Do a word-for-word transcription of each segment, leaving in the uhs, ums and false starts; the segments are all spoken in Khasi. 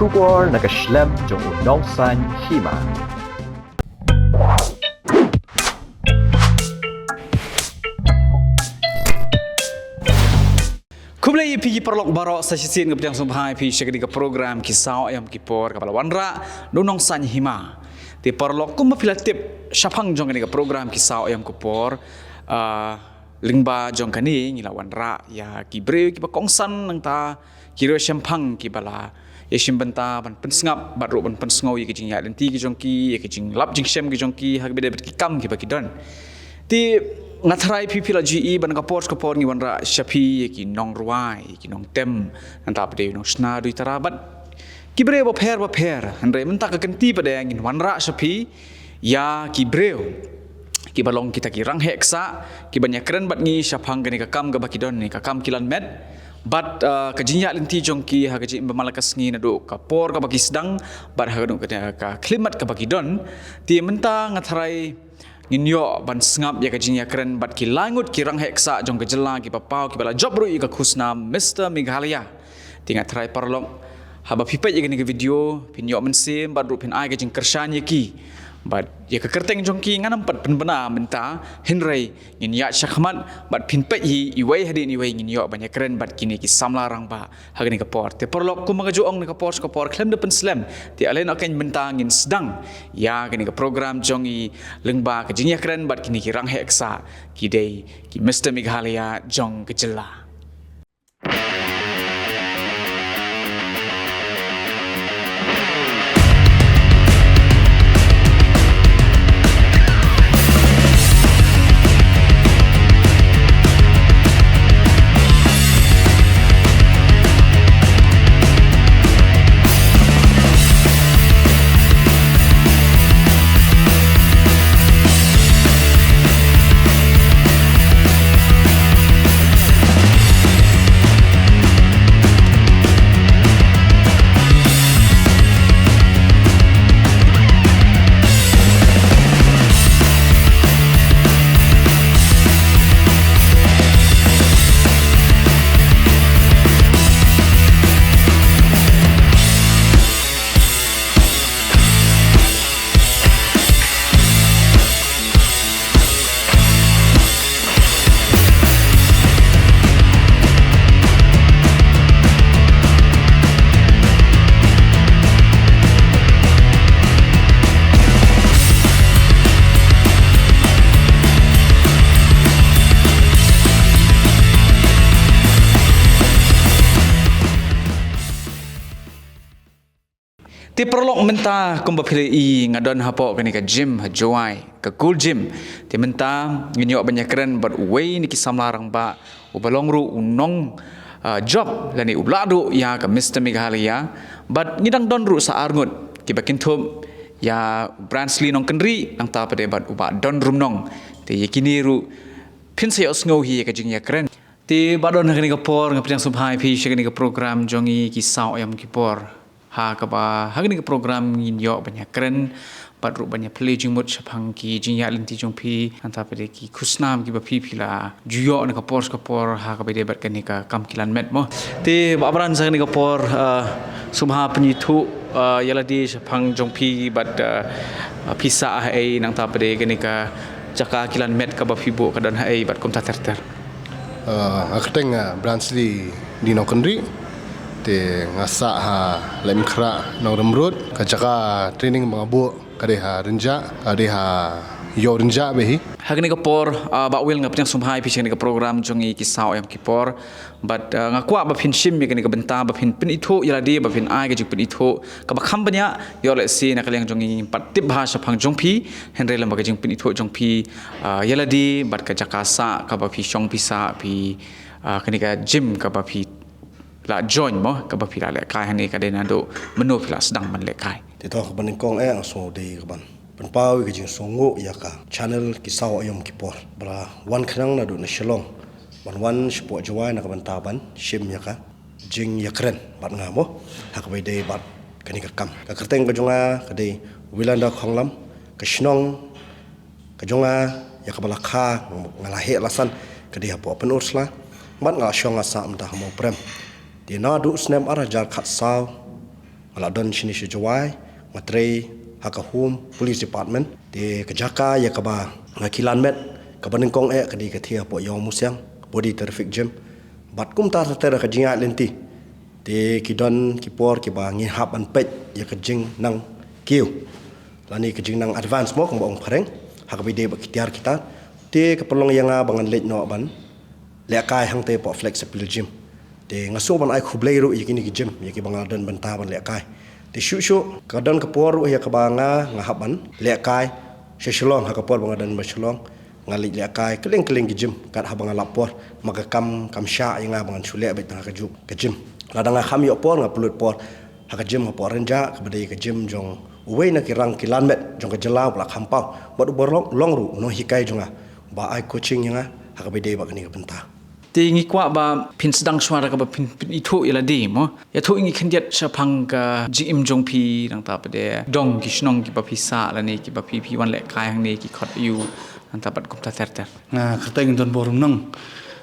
Khubor na ka shlem jong u Nongsaiñ Hima. Khublei ïa phi ki paralok baroh, sa shisien nga pdiang sngewbha ïa phi sha kane ka program Ki Saw Aïom Ki Por kaba la wanrah da u Nongsaiñ Hima. Te paralok, kumba phi la tip, shaphang jong kane ka program Ki Saw Aïom Ki Por, ah, lyngba jong kane ngi la wanrah ïa ki briew kiba kongsan nangta ki riewshemphang kiba la ïashim bynta ban pynsngap bad ruh ban pynsngew ïa ki jingïaid lynti ki jong ki, ïa ki jinglap jingshem ki jong ki ha kaba ïadei bad ki kam kiba ki don. Te nga tharai phi phi la ju ïohi ba na ka por sha ka por ngi wanrah sha phi ïa ki nongrwai, ïa ki nongtem, nangta pat de u nongshna duitara bad ki briew bapher bapher. Hynrei mynta ka kynti pat de ngin wanrah sha phi ïa ki briew kiba long kita ki rangheh ksah kiban ïakren bad ngi shaphang kane ka kam kaba ki don, ne ka kam kilan met. Bad, ah, ka jingïaid lynti jong ki ha ka jingim ba man la ka sngi naduh ka por kaba ki sdang bad ha ka, ka, ka khyllipmat kaba ki don. Te mynta nga tharai ngin ïoh ban sngap ïa ka jingïakren bad ki lai ngut ki rangheh ksah jong ka jylla kiba paw kiba la jop ruh ïa ka khusnam Mister Meghalaya. Te nga tharai paralok, haba phi peit ïa kane ka video phin ïoh mynsiem bad ruh phin ai ka jingkyrshan ïa ki. Bad ïa ka kyrteng jong ki ngan ym pat pynbna mynta, hynrei ngin ïaid shakhmat bad phin peit hi iwei hadien iwei, ngin ïoh ban ïakren bad kine ki samla rangbah ha kane ka por. Te paralok, kumba nga ju ong, na ka por sha ka por khlem da pynslem, te ale noh kein mynta ngin sdang ïa kane ka program jong ngi lyngba ka jingïakren bad kine ki rangheh ksah ki dei ki Mister Meghalaya jong ka jylla. Te paralok, mynta kumba phi la ïohi nga don hapoh kane ka gym ha Jowai, ka Gold Gym. Te mynta ngin ïoh ban ïakren bad uwei na ki samla rangbah uba long ruh u nong, ah, jop lane u la duh ïa ka Mister Meghalaya. Bad ngi dang don ruh sa ar ngut kiba kynthup ïa u Bransley Nongkynrih, nangta pat de bad u Bah Don Rumnong. Te ïa kine ruh phin sa ïohsngew hi ïa ka jingïakren. Te Bah Don, ha kane ka por nga pdiang sngewbha ïa phi sha kane ka program jong ngi Ki Saw Aïom Ki Por. Ha kaba ha kane ka program ngin ïoh ban ïakren bad ruh ban ïaphlei jingmut shaphang ki jingïaid lynti jong phi, nangta pat de ki khusnam kiba phi phi la ju ïoh na ka por sha ka por ha kaba ïadei bad kane ka kam kilan met mo. Te Bah Bran, ha kane ka por, ah, sngewbha pynithuh, ah, ïa lade shaphang jong phi bad, ah, phi sah ha ei, nangta pat de kane ka jaka kilan met kaba phi buh ka don ha ei bad kumta ter ter. Ah, nga kyrteng, ah, Bransley D Nongkynrih. Te nga sah ha Laitumkhrah Nongrynrud. Ka jaka training ba nga buh ka dei ha Rynjah, ka dei ha Ïew Rynjah bad hi. Ha kane ka por, ah, Bah Will, nga pdiang sngewbha ïa phi sha kane ka program jong ngi Ki Saw Aïom Ki Por. Bad, ah, nga kwah ba phin shim ïa kane ka bynta ba phin pynithuh ïa lade, ba phin ai ka jingpynithuh kaba kham bniah. Ïoh lehse na ka liang jong ngi ngim pat tip bha shaphang jong phi, hynrei lyngba ka jingpynithuh jong phi, ah, ïa lade bad ka jaka sah kaba phi shong phi sah, phi, ah, kane ka gym kaba phi la join mo, kaba phi la lehkai hangne, ka dei naduh mynno phi la sdang ban lehkai? Te to, kaba nyngkong eh nga sngewdei kaban pynpaw ïa ka jingsngewnguh ïa ka channel Ki Saw Aïom Ki Por ba la wan khnang naduh na Shillong ban wan shapoh Jowai na ka bynta ban shim ïa ka jingïakren bad nga mo, ha kaba ïadei bad kane ka kam. Ka kyrteng ka jong nga ka dei Willanda Khonglam, ka shnong ka jong nga ïa kaba la kha nga la heh la san ka dei hapoh Pynursla, bad nga la shong nga sah mynta ha Mawprem. Te naduh snem ar hajar khatsaw Nga la don shane sha Jowai, nga trei ha ka Home Police Department. Te ka jaka ïa kaba nga kilan met kaba nyngkong eh ka dei ka thie hapoh Ïew Musiang, Body Terrific Gym. Bad kumta ter ter ka jingïaid lynti. Te ki don ki por kiba ngi hap ban peit ïa ka jingnang kiew lane ka jingnang advance mo kumba ong phareng, ha kaba ïadei bad ki tiar ki tar. Te ka pynlong ïa nga ba ngan leit noh ban lehkai hangtei hapoh Flex Appeal Gym. Te nga sngew ban ai khublei ruh ïa kine ki gym ïa kiba nga don bynta ban lehkai. Te shuh shuh ka don ka por ruh ïa kaba nga nga hap ban lehkai sha Shillong, ha ka por ba nga don ba Shillong. Nga leit lehkai kylleng kylleng ki gym kat haba nga lap por, ma ka kam kam shah ïa nga ba ngan shu leh beit tang ha kajuh ka gym. Lada nga kham ïoh por nga pynlut por ha ka gym hapoh Rynjah, kaba dei ka gym jong uwei na ki rang kilan met jong ka jylla, u Bah Khampaw. Bad uba long, long ruh u nonghikai jong nga, uba ai coaching ïa nga ha kaba ïadei bad kane ka bynta. Te ngi kwah ba phin sdang shuwa da kaba phin, phin ithuh ïa lade mo. Ïathuh ïa ngi khyndiat shaphang ka jingim jong phi, nangta pat de dong ki shnong kiba phi sah lane kiba phi, phi wan lehkai hangne, ki khot aiu, nangta pat kumta ter ter. Nga kyrteng Donbor Rumnong.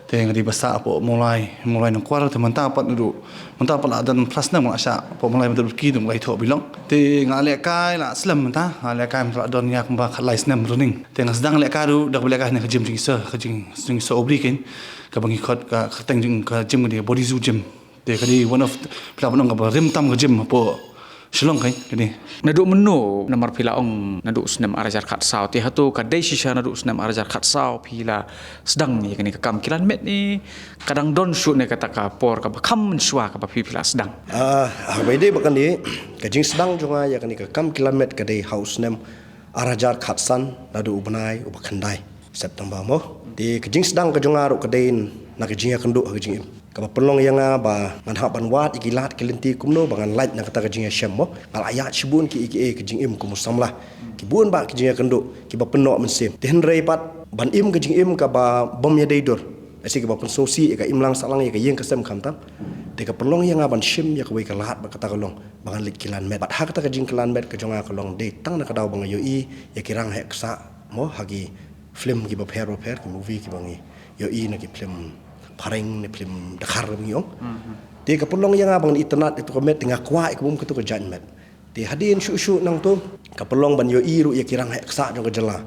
Te nga dei ba sah hapoh Mawlai, Mawlai Nongkwar, te mynta pat naduh, mynta pat la don phra snem nga la shah hapoh Mawlai mynta ki dong lai thoh bilong. Te nga lehkai la slem mynta, nga lehkai mynta la don ïa kumba khatlai snem running. Te nga sdang lehkai ruh da kaba lehkai hangne ka gym jong i sir, ka jing, jong i sir Obri kein, kaba ngi khot ka kyrteng jong ka gym ka dei Body Zoo Gym. Te ka dei one of, phi lah ban ong kaba rim tam ka gym hapoh Shillong kein ka dei. Naduh mynno, namar phi la ong naduh u snem ar hajar khatsaw, te hato ka dei shisha naduh u snem ar hajar khatsaw phi la sdang ïa kane ka kam kilan met ne ka dang don shuh ne kata ka por kaba kham mynshuwa kaba phi, phi la sdang? Ah, ha kaba ïadei bad kane, ka jingsdang jong nga ïa kane ka kam kilan met ka dei ha u snem ar hajar khatsan, naduh u bnai uba khyndai September mo. Te ka jingsdang ka jong nga ruh ka dei na ka jingïakynduh ha ka jingim, kaba pynlong ïa nga ba ngan hap ban wad ïa ki lad ki lynti kumno ba ngan lait na kata ka jingïashem mo. Nga la ïaid shibun kiei kiei ka jingim kum u samla, ki bun bah ki jingïakynduh kiba pynnoh mynsiem. Te hynrei pat ban im ka jingim kaba bym ïadei dur, lehse kiba pynsngewsih ïa ka imlang sahlang, ïa ka ïing ka sem khamtam. Te ka pynlong ïa nga ban shim ïa kawei ka lad bad kata ka long ba ngan leit kilan met. Bad ha kata ka jingkilan met ka jong nga ka long dei tang na ka daw ba nga ïohi ïa ki rangheksa mo, ha ki film kiba pher ba pher, ki movie kiba ngi ïohi na ki film phareng ne film dkhar ba ngi ong. Te ka pynlong ïa nga ba ngan itynnad ïa kato ka met, te nga kwah ïa kaba um kato ka jait met. Te hadien shuh shuh nangto ka pynlong ban ïohi ruh ïa ki rangheksa jong ka jylla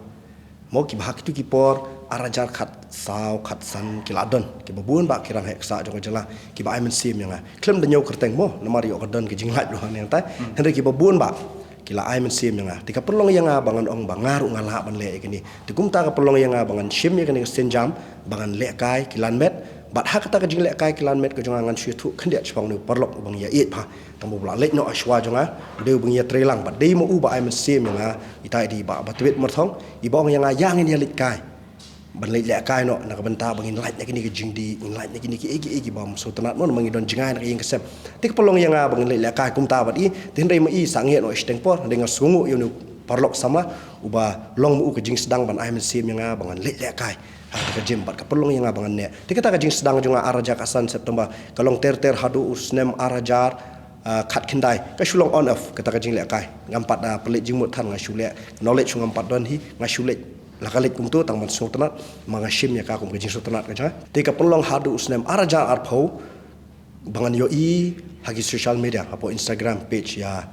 mo, kiba ha kito ki por ar hajar khatsaw khatsan ki la don kiba bun bah ki rangheksa jong ka jylla kiba ai mynsiem ïa nga. Khlem da ñiew kyrteng mo, namar ïoh ka don ka jinglait ruh hangne hangtai. Hynrei kiba bun bah ki la ai mynsiem ïa nga. Te ka pynlong ïa nga ba ngan ong ba nga ruh nga lah ban leh ïa kane. Te kumta ka pynlong ïa nga ba ngan shim ïa kane ka sienjam ba ngan lehkai kilan met. Bad ha kata ka jinglehkai kilan met ka jong nga ngan shu ïathuh khyndiat shaphang une u paralok uba ngi ïa ïeit bha. Tang ba u la leit noh shuwa jong nga, u dei uba ngi ïatrei lang, bad dei ma u ba ai mynsiem ïa nga, ita i dei i Bah Batwit Myrthong, iba ong ïa nga ïa ngin ïa leit kai. Ban leit lehkai noh na ka bynta ba ngin lait na kine ki jingdih, ngin lait na kine kiei kiei kiba ym sngewtynnat mo, namar ngi don jngai na ka ïing ka sem. Te ka pynlong ïa nga ba ngin leit lehkai kumta bad i, te hynrei ma i sangeh noh shiteng por, hynrei nga sngewnguh ïa une u paralok samla uba long ma u ka jingsdang ban ai mynsiem ïa nga ba ngan leit lehkai ha kata ka gym, bad ka pynlong ïa nga ba ngan neh. Te kata ka jingsdang jong nga ar hajar khatsan September, ka long ter ter haduh u snem ar hajar, ah, khatkhyndai, ka shu long on off kata ka jinglehkai. Ngam pat, ah, pynleit jingmut than, nga shu leh, knowledge shu ngam pat don hi, nga shu leit la ka leit kumto tang ban sngewtynnat, ma nga shim ïa ka kum ka jingsngewtynnat ka jong nga. Te ka pynlong haduh u snem ar hajar arphew, ba ngan ïohi ha ki social media, hapoh Instagram page ïa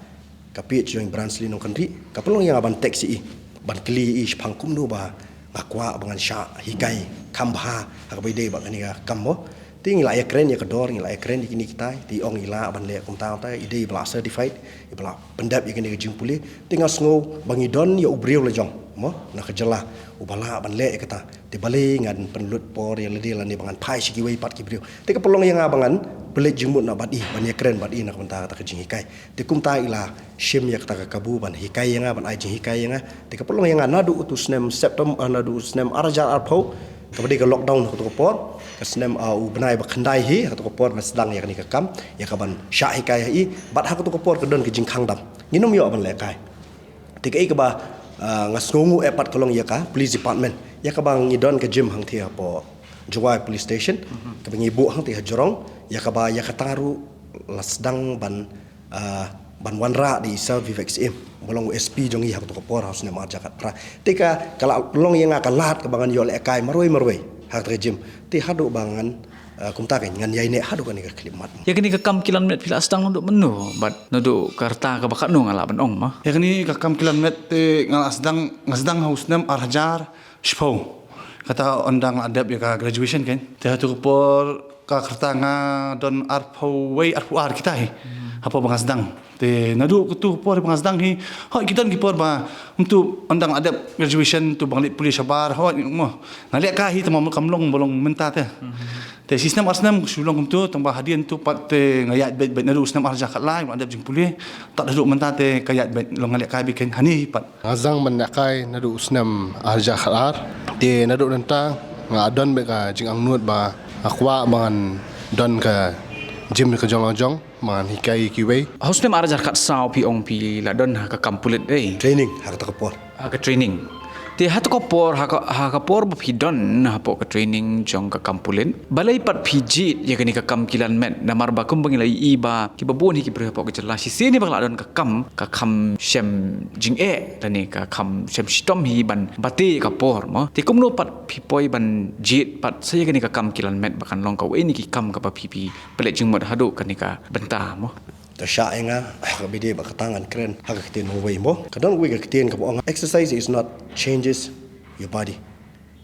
ka page jong i Bransley Nongkynrih, ka pynlong ïa nga ban text ïa i, ban kylli ïa i shaphang kumno ba nga kwah ba ngan shah hikai kham bha ha kaba ïadei bad kane ka kam mo. Te ngi la ïakren ïa ka dor, ngi la ïakren ïa kine kitai, te i ong i lah ban leh kumta kumta, i dei ba la certified, i ba la pyndep ïa kane ka jingpule. Te nga sngew ba ngi don ïa u briew la jong mo na ka jylla uba lah ban leh ïa kata. Te balei ngan pynlut por ïa lade lane ba ngan phai sha kiwei pat ki briew. Te ka pynlong ïa nga ba ngan pynleit jingmut noh bad i, ban ïakren bad i na ka bynta kata ka jinghikai. Te kumta i la shim ïa kata ka kabu ban hikai ïa nga, ban ai jinghikai ïa nga. Te ka pynlong ïa nga naduh utu u snem September, ah, naduh u snem ar hajar arphew, kaba dei ka lockdown ha kato ka por, ka snem, ah, u bnai ba khyndai hi ha kato ka por nga sdang ïa kane ka kam, ïa ka ban shah hikai ha i. Bad ha kato ka por ka don ka jingkhang dam, ngin ym ïoh ban lehkai. Te kaei kaba, ah, nga sngewnguh eh pat ka long ïa ka police department, ïa kaba ngi don ka gym hangthie hapoh Jowai Police Station, kaba ngi buh hangthie ha jrong, ïa kaba ïa kata ruh la sdang ban, ah, ban wanrah da i Sir Vivek Syiem, ba long u S P jong ngi ha kato ka por ha u snem ar hajar khatphra. Te ka, ka la long ïa nga ka lad kaba ngan ïoh lehkai marwei marwei ha kata ka gym. Te haduh ba ngan Ah, kumta kein ngan ïai neh haduh kane ka khyllipmat. Ïa kane ka kam kilan met phi la sdang naduh mynno bad naduh ka rta kaba katno nga lah ban ong ma? Ïa kane ka kam kilan met te nga la sdang, nga sdang ha u snem ar hajar shiphew. Kata ynda nga la dep ïa ka graduation kein. Te ha tu ka por ka rta nga don arphew wei arphew ar kita hi. Hapoh ba nga sdang. Te naduh ka tu ka por ba nga sdang hi. Hooid ki don ki por ba mynta ynda nga la dep graduation tu ba nga leit pule shabar. Hooid mo. Nga lehkai hi te mo kam long ba long mynta te. Te shi snem ar snem shu long kumtu, tang ba hadien tu pat te nga ïaid beit beit naduh u snem ar hajar khatlai, nga dep jingpule, tad haduh mynta te ka ïaid beit long nga lehkai beit kein hangne pat. Nga sdang ban lehkai naduh u snem ar hajar khatar, te naduh nangta nga don beit ka jingangnud ba nga kwah ba ngan don ka gym ka jong la jong, ba ngan hikai kiwei. Ha u snem ar hajar khatsaw phi ong phi la don ha ka kam pulit ei. Training, ha kata ka por. Ha ka training. Te ha tu ka por, ha ka, ha ka por ba phi don hapoh ka training jong ka kam pulit, balei pat phi jied ïa kane ka kam kilan met, namar ba kumba ngi la ïohi ba kiba bun hi ki briew hapoh ka jylla shisien hi ba la don ka kam, ka kham shem jingeh lane ka kham shem shitom hi ban bate ka por mo. Te kumno pat phi poi ban jied pat sa ïa kane ka kam kilan met ba kan long kawei na ki kam kaba phi phi pynleit jingmut haduh kane ka bynta mo. Te shah ïa nga, ha kaba ïadei bad kata ngan kren ha ka ktien nongwei mo. Ka don kawei ka ktien kaba ong, exercise is not changes your body.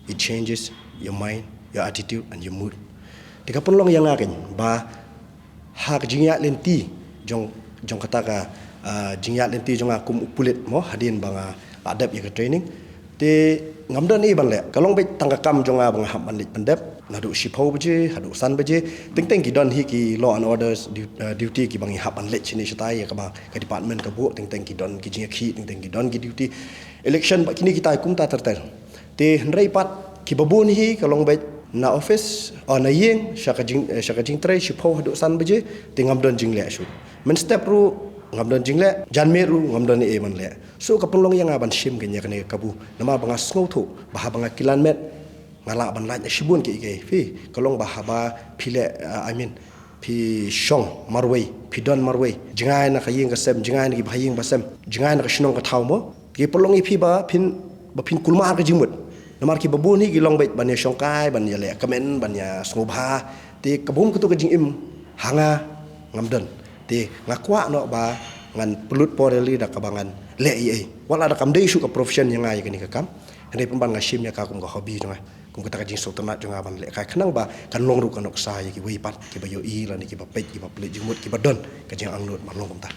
It changes your mind, your attitude and your mood. Te ka pynlong ïa nga kein ba ha ka jingïaid lynti jong, jong kata ka, ah, jingïaid lynti jong nga kum u pulit mo, hadien ba nga la dep ïa ka training. Te ngam don ei ban leh. Ka long beit tang ka kam jong nga ba nga hap ban leit pyndep naduh shiphew baje haduh san baje. Teng teng ki don hi ki law and orders du-, uh, duty kiba ngi hap ban leit shane shatai ïa kaba ka department ka buh, teng teng ki don ki jingïakhih, teng teng ki don ki duty. Election bad kine kita kumta ter ter. Te hynrei pat kiba bun hi ka long beit na office, oh, na ïing sha ka jing, eh, sha ka jingtrei shiphew haduh san baje, te ngam don jingleh shuh. Mynstep ruh ngam don jingleh, janmiet ruh ngam don ei ban leh. So ka pynlong ïa nga ban shim kein ïa kane ka kabu. Namar ba nga sngewthuh ba haba nga kilan met nga lah ban lait na shibun kiei kiei. Phi, ka long ba haba phi leh, uh, I mean, phi shong marwei, phi don marwei, jngai na ka ïing ka sem, jngai na kiba ha ïing ba sem, jngai na ka shnong ka thaw mo. Ki pynlong ïa phi ba phin, ba phin kulmar ka jingmut. Namar kiba bun hi ki long beit ban ïa shongkai, ban ïa leh kmen, ban ïa sngewbha. Te kaba kum katu ka jingim ha nga ngam don. Te nga kwah noh ba ngan pynlut por ïa lade da kaba ngan leh ei ei. Wat la da kam dei shuh ka profession ïa nga ïa kane ka kam. Hynrei pynban nga shim ïa ka kum ka hobby jong nga. Kum kata ka jingsngewtynnat jong nga ban lehkai khnang ba kan long ruh ka nuksa ïa kiwei pat kiba ïohi lane kiba peit, kiba pynleit jingmut, kiba don ka jingangnud ban long kumta.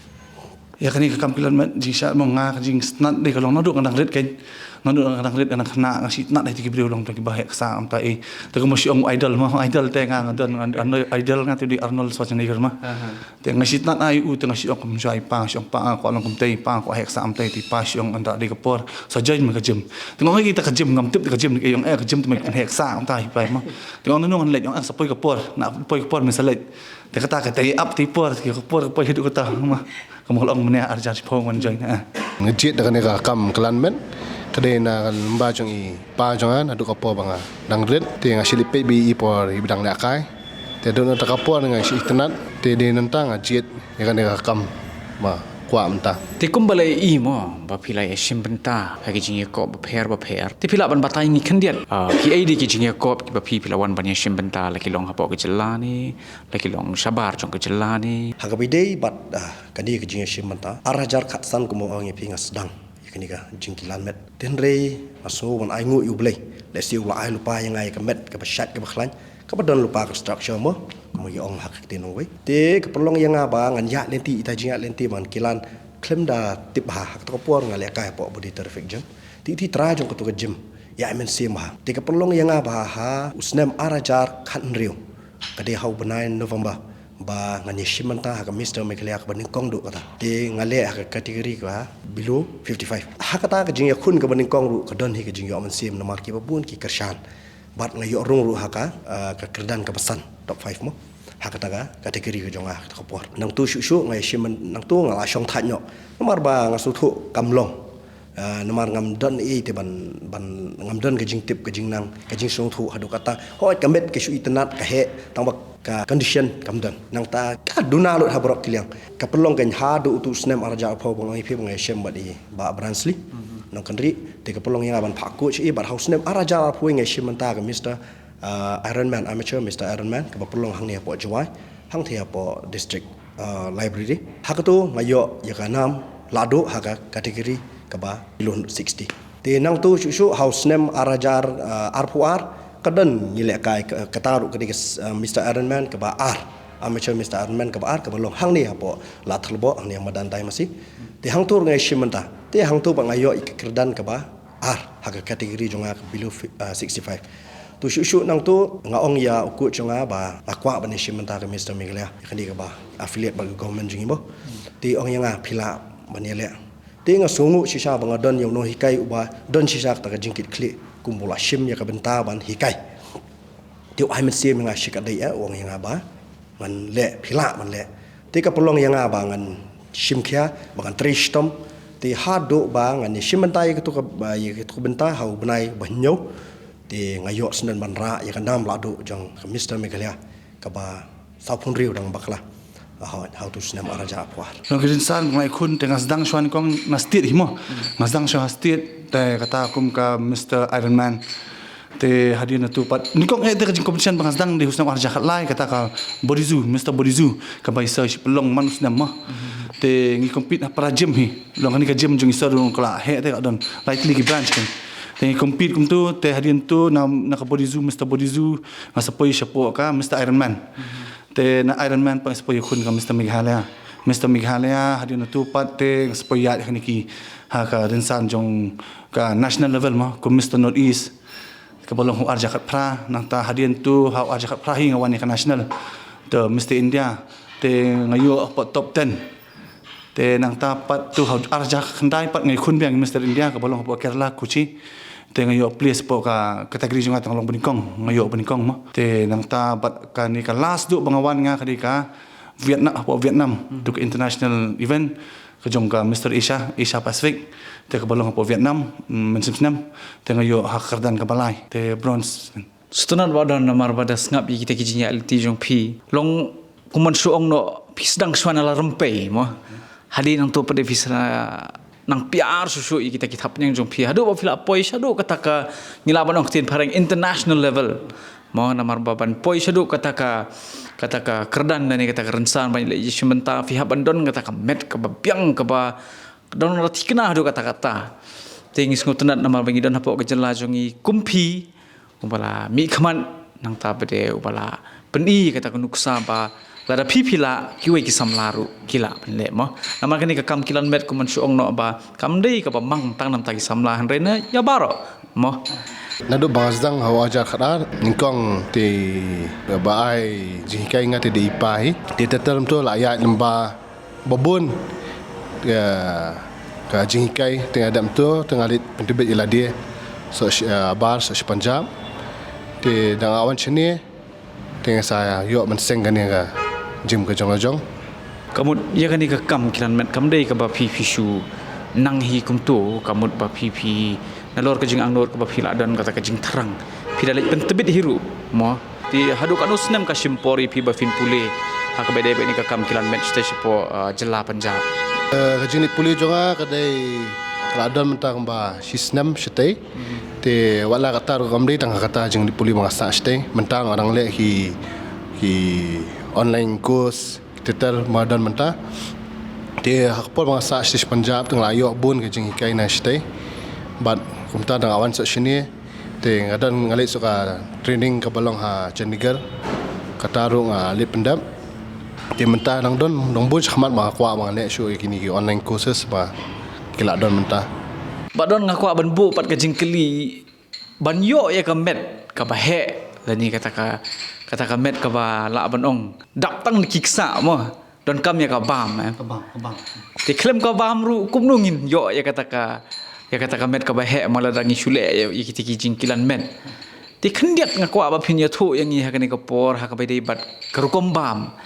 Ïa kane ka kam kilan met, jingshad mo, nga ka jingsngewtynnat dei ka long naduh nga dang rit kein. Naduh nga dang rit, nga dang khynnah, nga sngewtynnat ïa ki briew long tang kiba heh ksa kumta ei. Te kumba shu ong Idol mo, Idol te nga, nga don, nga, nga, Idol nga te u dei Arnold Schwarzenegger mo. Te nga sngewtynnat ïa u, te nga shu ong kumjuh ïa i pa, nga shu ong pa, nga kwah long kumtei, pa, nga kwah heh ksa kumtei, te i pa shu ong, ynda dei ka por sa join me ka gym. Te nga ong, kita ka gym, ngam tip te ka gym, i ong, eh, ka gym te me kan heh ksa kumta, i pa mo. Te nga ong, nanu ngan leit, ong, eh, sa poi ka por, na poi ka por me sa leit. Te kata ka tie up te i por, ka por ka poi haduh kata mo. Ka mo ka la ong mynne ar hajar shiphew ngan join, eh. Nga jied da kane ka kam kilan met, ka dei na ka lyngba jong i pa jong nga, naduh ka por ba nga dang rit, te nga shu leit peit beit i por iba dang lehkai. Te naduh nangta ka por nga shu itynnat, te dei nangta nga jied ïa kane ka kam ba kwah mynta. Te kumba la ïohi mo ba phi la ïashim bynta ha ki jingïakop bapher bapher, te phi lah ban batai ïa ngi khyndiat, ah, kiei de ki jingïakop kiba phi, phi la wan ban ïashim bynta, la ki long hapoh ka jylla ne, la ki long shabar jong ka jylla ne? Ha kaba ïadei bad, ah, kane ka jingïashim bynta, ar hajar khatsan kumba ong ïa phi nga sdang ïa kane ka jingkilan met. Te hynrei nga sngew ban ainguh ïa U Blei. Lehse u la ai lypa ïa nga ïa ka met kaba shait kaba khlaiñ, kaba don lypa ka structure mo, kumba ngi ong ha ka ktien nongwei. Te ka pynlong ïa nga ba ngan ïaid lynti, ita jingïaid lynti ba ngan kilan khlem da tip bha. Ha kata ka por nga lehkai hapoh Body Terrific Gym. Te ita i trai jong katu ka gym ïa i mynsiem bha. Te ka pynlong ïa nga ba ha u snem ar hajar khathynriew, ka dei ha u bnai November, ba ngan ïashim bynta ha ka Mister Meghalaya kaba nyngkong duh kata. Te nga leh ha ka category kaba below fifty-five. Ha kata ka jingïakhun kaba nyngkong ruh ka don hi ka jingïoh mynsiem namar kiba bun ki kyrshan. Bad nga ïoh rung ruh ha ka, ah, ka kyrdan kaba san, top five mo. Ha kata ka category ka jong nga ha kata ka por. Nangtu shuh shuh nga ïashim byn-, nangtu nga la shong thait noh. Namar ba nga sngewthuh kam long. Ah, namar ngam don ei te ban, ban, ngam don ka jingtip, ka jingnang, ka jingsngewthuh haduh katta. Hooid ka met ka shu itynnat ka heh, tang ba ka condition kam don. Nangta ka duna lut ha baroh ki liang. Ka pynlong kein haduh utu u snem ar hajar arphew ba nga ïa phi ba nga ïashim bad i Bah Bransley Nongkynrih, te ka pynlong ïa nga ban phah coach i, bad ha u snem ar hajar arphew nga ïashim bynta ha ka Mister Uh, Ironman, amateur Mister Ironman, kaba pynlong hangne hapoh Jowai, hangthie hapoh district uh, library. Ha kato nga ïoh ïa ka nam lahduh ha ka category kaba below sixty. Te nangto shuh shuh ha u snem ar hajar uh, arphew ar, ka don ngi lehkai ka, kata ruh ka dei ka s-, uh, Mister Ironman kaba ar, amateur Mister Ironman kaba ar, kaba long hangne hapoh Ladthadlaboh, hangne ha madan Daimasin. Te hangto ruh nga ïashim bynta. Te hangto pat nga ïoh ïa ka kyrdan kaba ar ha ka category jong nga ka below fi-, uh, sixty-five. To shuh shuh nangto nga ong ïa u coach jong nga ba nga kwah ban ïashim bynta ka Mister Meghalaya, ïa kane kaba affiliate bad ka government jong ngi mo. Te ong ïa nga phi lah ban ïaleh. Te nga sngewnguh shisha ba nga don ïa u nonghikai uba don shisha kata ka jingkitkhlieh kumba u la shim ïa ka bynta ban hikai. Te u ai mynsiem ïa nga shikatdei eh, u ong ïa nga ba ngan leh, phi lah ban leh. Te ka pynlong ïa nga ba ngan shim khia, ba ngan trei shitom. Te haduh ba ngan ïashim bynta ïa kato ka, ba ïa kato ka bynta ha u bnai ba hynñiew. Te nga ïoh sdang ban rah ïa ka nam lahduh jong ka Mister Meghalaya kaba sawphew hynriew dang bakla. Ah, ha uto u snem ar hajar arphew ar. Long ki rynsan nga ïakhun te nga sdang shuwa nyngkong na state hi mo. Nga sdang shuwa ha state te kata kum ka Mister Ironman. Te hadien hato pat nyngkong eh te ka jingcompetition ba nga sdang dei ha u snem ar hajar khatlai, kata ka Body Zoo, Mister Body Zoo, kaba i sir shi pynlong man u snem mo. Te ngi compete ha para gym hi. Long kane ka gym jong i sir ruh ka la heh te ka don lai tylli ki branch kan. Te ngi compete kumto te hadien to na, na ka Body Zoo, Mister Body Zoo, nga sa poi shapoh ka Mister Ironman. Te na Ironman pat nga sa poi ïakhun ka Mister Meghalaya. Mister Meghalaya, hadien hato pat te nga sa poi ïaid ha kine ki, ha ka rynsan jong ka national level mo, kum Mister North East. Kaba long ha u ar hajar khatphra, nangta hadien to ha u ar hajar khatphra hi nga wan ïa ka national. Te Mister India, te nga ïoh hapoh top ten. Te nangta pat to ha u ar hajar khyndai pat nga ïakhun biang Mister India kaba long hapoh Kerala, Kochi. Te nga ïoh place hapoh ka category jong nga te nga long banyngkong, nga ïoh banyngkong mo. Te nangta bad kane ka last duh ba nga wan nga ka dei ka Vietnam, hapoh Vietnam. To ka international event ka jong ka Mister Asia, Asia Pacific. Te kaba long hapoh Vietnam, mm, mynshem snem. Te nga ïoh ha ka kyrdan kaba lai. Te bronze. Sngewtynnat Bah Don namar ba da sngap ïa kita ki jingïaid lynti jong phi. Long kumban shu ong noh phi sdang shuwa na la rympei mo. Hadien nangto pat de phi sa nang pynïar shuh shuh ïa kita ki thapniang jong phi. Haduh ba phi la poi shaduh kata ka, ngi lah ban ong ktien phareng, international level. Mo, namar ba ban poi shaduh kata ka, kata ka kyrdan lane kata ka rynsan ban leh ïashim bynta phi hap ban don kata ka met kaba biang kaba don la thikna haduh kata kata. Te ngi sngewtynnat namar ba ngi don hapoh ka jylla jong ngi kum phi, uba la mihkhmat, nangta pat de uba la pyni kata ka nuksa ba lada phi phi lah, kiwei ki samla ruh ki lah ban leh mo. Namar kane ka kam kilan met kumban shu ong noh ba kam dei kaba mang tang na bynta ki samla hynrei na ïa baroh mo. Naduh ba nga sdang ha u ar hajar khatar nyngkong te ba ai jinghikai nga te dei i pa hi. Te ter ter mynta la ïaid lem ba ba bun ka, ka jinghikai te nga dep to te nga leit pyntbit ïa lade soh shi, eh, bar soh shi Punjab. Te da nga wan shane te nga sa ïoh ban seng kane ka gym ka jong la jong. Ka mut ïa kane ka kam kilan met kam dei kaba phi phi shu nang hi kumto, ka mut ba phi phi nalor ka jingangnud kaba phi la don kata ka jingthrang phi da leit pyntbit hi ruh mo. Te haduh katno snem ka shim por ïa phi ba phin pule ha kaba dei ba ine ka kam kilan met shatei shapoh, uh, jylla Punjab? Eh, ka jingleit pule jong nga ka dei ka la don mynta kumba shi snem shatei. Te wat la kata ruh kam dei tang kata jingleit pule ba nga sah shatei, mynta nga dang leh ki, ki online course ter ter ba don mynta. Te ha ka por ba nga sah shatei sha Punjab te nga la ïoh bun ka jinghikai na shatei. Bad kumta da nga wan soh shane te nga don nga leit soh ka training kaba long ha Chandigarh. Kata ruh nga leit pyndep. Te mynta dang don, dang bun shakhmat ba nga kwah ba nga leh shuh ïa kine ki online courses ba ki la don mynta. Bah Don, nga kwah ban buh pat ka jingkylli ban ïoh ïa ka met kaba heh lane kata ka, kata ka met kaba lah ban ong dap tang da ki ksah mo. Donkam ïa ka bam, eh. Ka bam, ka bam. Te khlem ka bam ruh kumno ngin ïoh ïa kata ka, ïa kata ka met kaba heh mo lada ngi shu leh ïa, ïa kita ki jingkilan met. Te khyndiat nga kwah ba phin ïathuh ïa ngi ha kane ka por ha kaba dei bad ka rukom bam.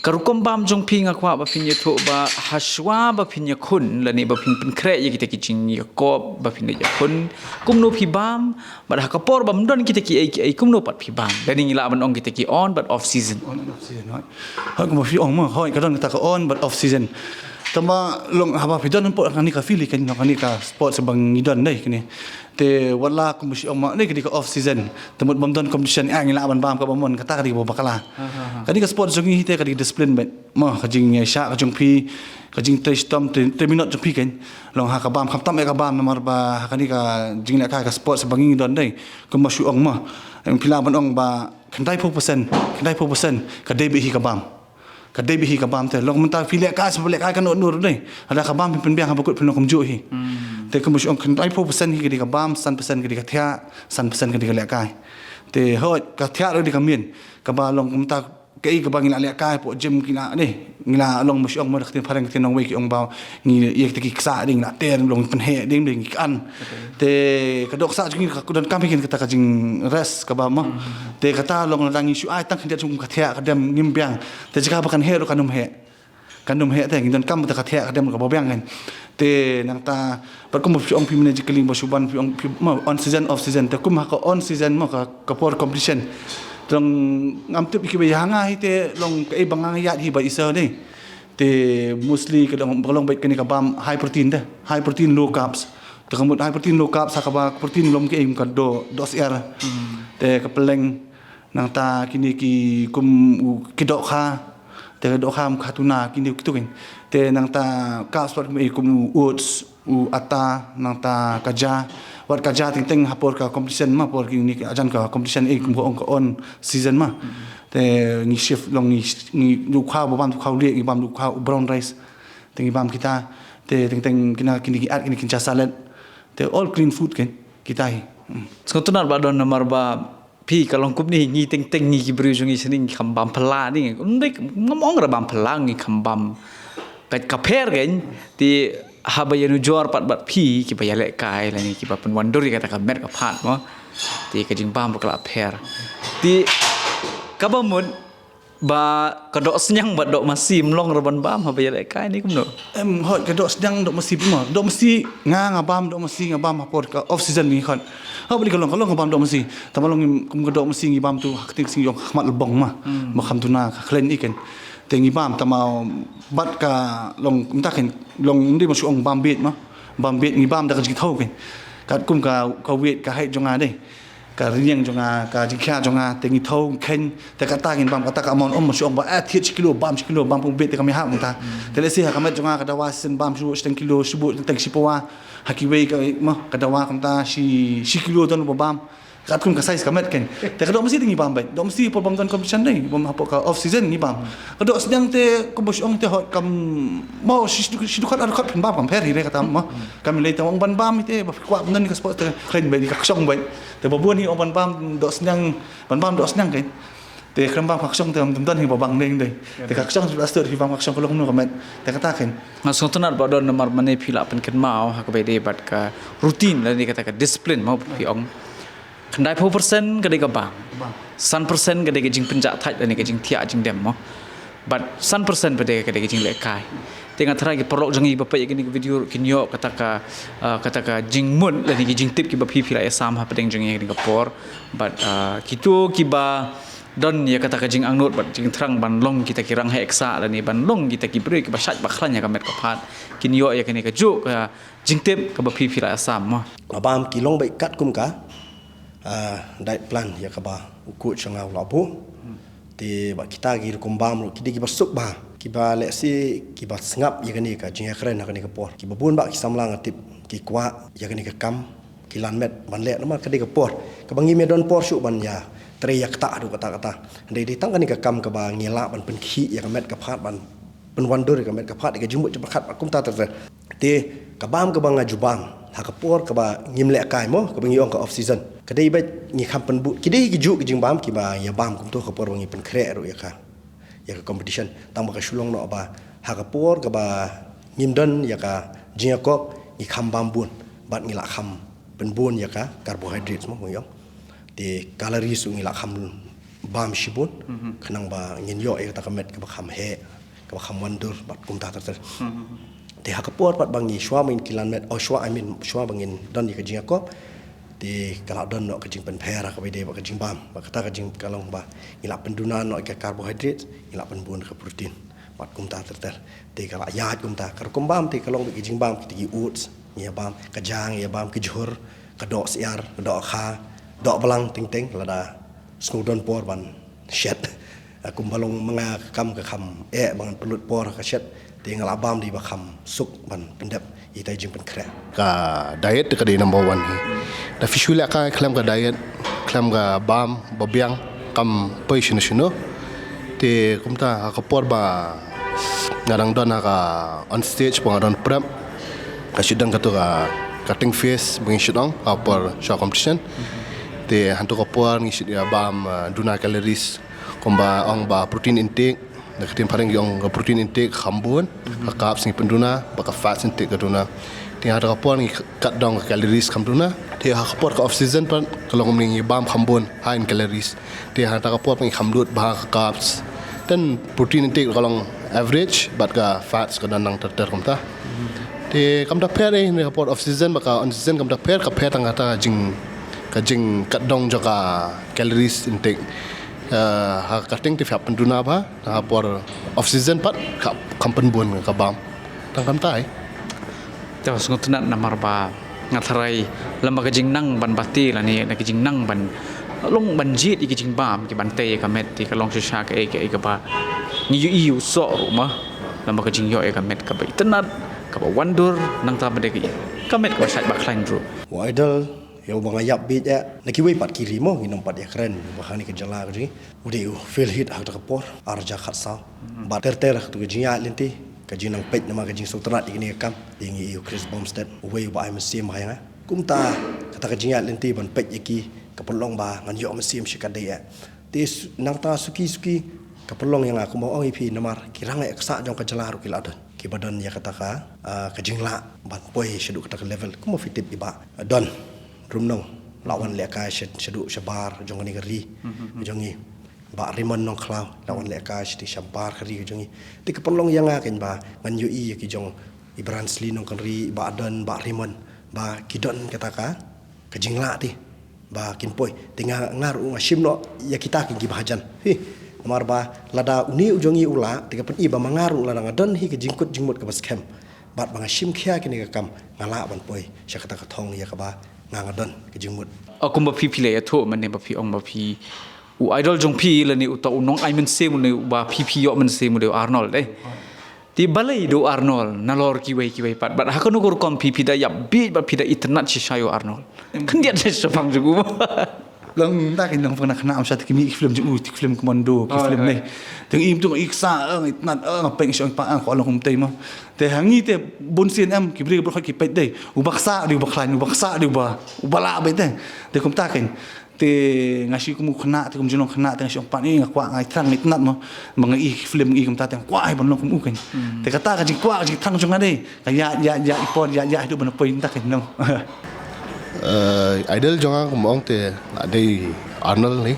Ka rukom bam jong phi nga kwah ba phin ïathuh ba hashwa ba phin ïakhun lane ba phin pynkhreh ïa kita ki jingïakop ba phin ïakhun, kumno phi bam, bad ha ka por bym don kita kiei kiei kumno pat phi bam? Lane ngi lah ban ong kita ki on bad off season. On and off season, hooid. Hooid, kumba phi ong mo, hooid, ka don kata ka on bad off season. Tangba long haba phi don hapoh kane ka field kan, long kane ka sport sa ba ngi don dei kane. Te wat la kum ba shu ong ma ne ka dei ka off season. Te mut bym don competition, ah, ngi lah ban bam kaba mon, kata ka dei kaba bakla. Kane ka sport jong ngi te ka dei discipline beit. Mo, ka jingïaishah ka jong phi, ka jingtrei shitom, trei, trei minot jong phi kan. Long ha ka bam, khamtam ïa ka bam namar ba ha kane ka jinglehkai ka sport sa ba ngi don dei. Kum ba shu ong mo. Em, phi lah ban ong ba khyndai phew percent, khyndai phew percent ka dei beit hi ka bam. Ka dei beit hi ka bam te. Long mynta phi lehkai sa ba lehkai ka noh nur dei. Haba ka bam phin pynbiang haba kut phin long kumjuh hi. Te kum ba shu ong khyndai phew percent hi ka dei ka bam, san percent ka dei ka thiah, san percent ka dei ka lehkai. Te hooid ka thiah ruh dei ka main. Kaba long kumta kaei kaba ngi la lehkai hapoh gym ki la dei. Ngi la long ba shu ong mo da ka ktien phareng ka ktien nongwei ki ong ba ngi ïa kita ki ksah dei ngi la ter long pynheh dei dei ngi kan. Te ka dohsah jong ngi ka donkam hi kata ka jingrest kaba mo. Te kata long lada ngi shu ai tang khyndiat jong ka thiah ka dem ngim biang. Te jaka ba kan heh ruh kan ym heh. Kan ym heh te ngi donkam ba ka thiah ka dem kaba biang kan. Te nangta pat kum ba phi ong phi mynne jingkylli ba shu ban phi ong phi mo on season off season. Te kum ha ka on season mo ka, ka por competition. Te long ngam tip ïa kiba ïa nga hi te long kaei ba nga ïaid hi ba isa dei. Te mostly ka long, ka long beit kane ka bam high protein te. High protein low carbs. Te ka mut high protein low carbs ha kaba protein long kaei ka doh, doh syiar. Te ka pylleng nangta kine ki kum u ki dohkha. Te ka dohkha kum ka tuna kine kitu kan. Te nangta carbs pat kum u oats, u atta, nangta ka ja. Wat ka ja teng teng ha por ka competition ma por kine ki ajan ka competition eh kum ka ong ka on season ma. Te ngi shift long ngi, ngi u kha ba bam u kha u lieh ngi bam u kha u brown rice. Te ngi bam kita te teng teng kine kine ki at kine kin ja salad. Te all clean food kan kita hi. Sngewtynnat ba don namar ba phi ka long kumne ngi teng teng ngi ki briew jong ngi shane ngi kham bam phylla ne. Ym dei ngam ong ra bam phylla ngi kham bam ka, ka pher kan. Te haba ïanujor pat bad phi kiba ïalehkai lane kiba pynwandur ïa kata ka met ka phad mo. Te ka jingbam ba ka la pher. Te kaba mut ba ka doh sniang bad doh masi ym long ra ban bam haba ïalehkai ne kumno? Em hooid ka doh sniang doh masi mo. Doh masi nga nga bam doh masi nga bam ha por ka off season ngi khot. Ha bali ka long ka long ka bam doh masi. Tangba long kum ka doh masi ngi bam tu ha kting sing jong khmat lebong ma. Ba kham tuna ka khlaiñ i kan. Te ngi bam tangba bad ka long mynta kan long ndi ma shu ong bam beit ma. Bam beit ngi bam da ka jingthaw kan. Katkum ka, ka weight ka height jong nga dei. Ka rynïeng jong nga, ka jingkhia jong nga, te ngi thaw ngi kheiñ, te kata ngin bam kata ka amount ym shu ong ba eh thied shi kilo bam shi kilo bam pung beit te kam ïahap mynta. Te lehse ha ka met jong nga ka dawa shisien bam shu shiteng kilo shu buh teng shi pawa. Ha kiwei ka mo ka dawa kumta shi shi kilo don ba bam. Katkum ka size ka met kan. Te ka doh masi te ngi bam beit. Doh masi por bam don competition dei. Bam hapoh ka off season ngi bam. Ka doh sniang te kum ba shu ong te hot kam mo shi dkhot ar dkhot phin bam kam pher hi re kata mo. Kam lei te ong ban bam te ba phi kwah ban don ka sport te khlaiñ beit ka kshong beit. Te ba bun hi ong ban bam doh sniang ban bam doh sniang kan. Te khlem bam ka kshong te ym don hi ba bang dei dei. Te ka kshong shu plastik hi bam ka kshong ka long no ka met. Te kata kan. Nga sngewtynnat ba don namar mane phi lah pynkynmaw ha kaba ïadei bad ka routine lane kata ka discipline mo phi ong. Khyndai phew percent ka dei ka bam. San percent ka dei ka jingpynjah thait lane ka jingthiah jingdem mo. Bad san percent pat dei ka dei ka jinglehkai. Te nga tharai ki paralok jong ngi ba peit ïa kane ka video ruh kin ïoh kata ka, ah, kata ka jingmut lane ki jingtip kiba phi phi la ïasam hapdeng jong ngi ha kane ka por. Bad, ah, kito kiba don ïa kata ka jingangnud bad jingthrang ban long kita ki rangbah ksah lane ban long kita ki briew kiba shait ba khlaiñ ha ka met ka phad kin ïoh ïa kane kajuh ka jingtip kaba phi phi la ïasam mo. Ka bam ki long beit katkum ka, ah, diet plan ïa kaba u coach jong nga u la buh. Te ba kita ki rukom bam ruh ki dei kiba suk bha kiba lehse kiba sngap ïa kane ka jingïakren ha kane ka por. Kiba bun ba ki samla nga tip ki kwah ïa kane ka kam ki lan met ban leh namar ka dei ka por kaba ngim ïa don por shuh ban ïa trei ïa kata haduh kata kata. Dei dei tang kane ka kam kaba ngi lah ban pynkhih ïa ka met ka phad ban pynwandur ïa ka met ka phad ïa ka jingmut jingpyrkhat bad kumta ter ter. Te ka bam kaba nga ju bam ha ka por kaba ngim lehkai mo kaba ngi ong ka off season. Ka dei beit ngi kham pynbun ki dei ki juh ki jingbam kiba ïa bam kumto ka por ba ngi pynkhreh ruh ïa ka ïa ka competition tang ba ka shu long noh ba ha ka por kaba ngim don ïa ka jingïakop ngi kham bam bun bad ngi la kham pynbun ïa ka carbohydrates mo ngi ong te calories ngi la kham bam shibun khnang ba ngin ïoh ïa kata ka met kaba kham heh kaba kham wandur bad kumta ter ter. Te ha ka por pat ba ngi shuwa ba ngin ki lan met o shuwa I mean shuwa ba ngin don ïa ka jingïakop te ka la don noh ka jingpynpher ha kaba ïadei bad ka jingbam bad kata ka jing ka long ba ngi la pynduna noh ïa ka carbohydrate ngi la pynbun ka protein. Bad kumta ter ter. Te ka la ïaid kumta. Ka rukom bam te ka long bad ki jingbam, kita ki oats, ngi ïa bam, ka ja ngi ïa bam, ki jhur, ka doh syiar, ka doh kha, doh blang teng teng, lada sngew don por ban shet. Kumba long ma nga ka kam ka kham eh ba ngan pynlut por ha ka shet. Te nga la bam dei ba kham suk ban pyndep ïa kita ki jingpynkhreh. Ka diet te ka dei number one hi. Da phi shu leh kai khlem ka diet, khlem ka bam ba biang, kam poi shano shano. Te kumta ha ka por ba nga dang don ha ka on stage, ba nga don prep, ka shu don kato ka cutting phase ba ngi shu don ha por sha competition. Te hangto ka por ngi shu ïa bam, ah, duna calories, kumba ong ba protein intake, da ka ktien phareng ki ong ka protein intake kham bun, ka carbs ngi pynduna, bad ka fats intake ka duna. Te hangta ka por ngi kat dong ka calories kham duna. Te ha ka por ka off season pat ka long ngi bam kham bun, high in calories. Te hangta ka por ngi kham lut bha ka carbs. Then protein intake ka long average, bad ka fats ka don nang ter ter kumta. Te kam da pher eh, ne ka por off season bad ka on season kam da pher, ka pher tang kata ka jing, ka jingkat dong jong ka calories intake. Ah, ha ka kyrteng te phi hap pynduna bha, ha por off season pat ka kham pynbun ka bam. Tang kumta hi. Te sngewtynnat namar ba nga tharai lem bad ka jingnang ban bati lane na ka jingnang ban long ban jied ïa ka jingbam, ki ban tei ïa ka met, te ka long shisha kaei kaei kaba ngi ïohi u soh ruh ma. Lem bad ka jingïoh ïa ka met kaba itynnat, kaba wandur, nangta ba dei ka met kaba shait ba khlaiñ ruh. Wa Idol, ïa uba nga ïap bieit eh, na kiwei pat ki ri mo, ngin ym pat ïakren ba hangne ka jylla ka jong ngi. U dei u feel hit ha kata ka por, ar hajar khatsaw. Bad ter ter ha kata ka jingïaid lynti, ka jingnang peit namar ka jingsngewtynnat ïa kane ka kam. Ïa ngi ïa u Chris Bumstead, uwei uba ai mynsiem bha ïa nga. Kumta, kata ka jingïaid lynti ban peit ïa ki, ka pynlong ba ngan ïoh mynsiem shikatdei eh. Te su-, nangta suki suki, ka pynlong ïa nga kumba ong ïa phi namar ki rangïaksaid jong ka jylla ruh ki la don. Kiba don ïa kata ka, ah, ka jinglah ban poi shaduh kata ka level. Kumba phi tip i Bah Don Rumnong la wan lehkai sha-, shaduh shabar jong kane ka ri jong ngi. Bah Raymond Nongkhlaw la wan lehkai sha-, shabar ka ri jong ngi. Te ka pynlong ïa nga kein ba ngan ïohi ïa ki jong i Bransley Nongkynrih, Bah Don, Bah Raymond, ba ki don kata ka, ka jinglah te ba kin poi. Te nga, nga ruh nga shim noh ïa kita ki, kiba hajan. Hi, namar ba lada une u jong ngi u lah, te ka pyni ba ma nga ruh lada nga don hi ka jingkut jingmut kaba skhem bad ba nga shim khia kane ka kam, nga lah ban poi sha kata ka thong ïa kaba nga, nga don ka jingmut. O, kumba phi, phi la ïathuh mynne ba phi ong ba phi, u idol jong phi lane uta u nongai mynsiem, une uba phi, phi ïoh mynsiem, u dei u Arnold, eh. Te balei dei u Arnold nalor kiwei kiwei pat? Bad ha kano ka rukom phi, phi da ïap bieit bad phi da itynnat shisha ïa u Arnold? Khyndiat shisha shaphang jong u. Long da ka long pynah khynnah, ym shym te ki mih ki film jong u, ki film commando, ki film ne. Te ngi im tu ngi ksa, eh, ngi itynnat, eh, nga peit ngi shong pa, eh, ko long kumtei mo. Te ha ngi te bun sien em ki briew ki briew ki peit dei. Uba ksa dei uba khlaiñ, uba ksa dei uba, uba lah beit te. Te kumta kein. Te nga shu kum u khynnah, te kum jinglong khynnah, te nga shu ong pat, eh, nga kwah, nga ïa thrang, nga itynnat mo. Ba nga ïohi ki film, ngi ïohi kumta, te nga kwah, eh, ban long kum u kein. Te kata ka jingkwah, ka jingthrang jong nga dei. Ka ïaid, ïaid, ïaid, i por, ïaid, ïaid, haduh ban poi, nda kein, no. Eh, idol jong nga kum ong te la dei Arnold ne.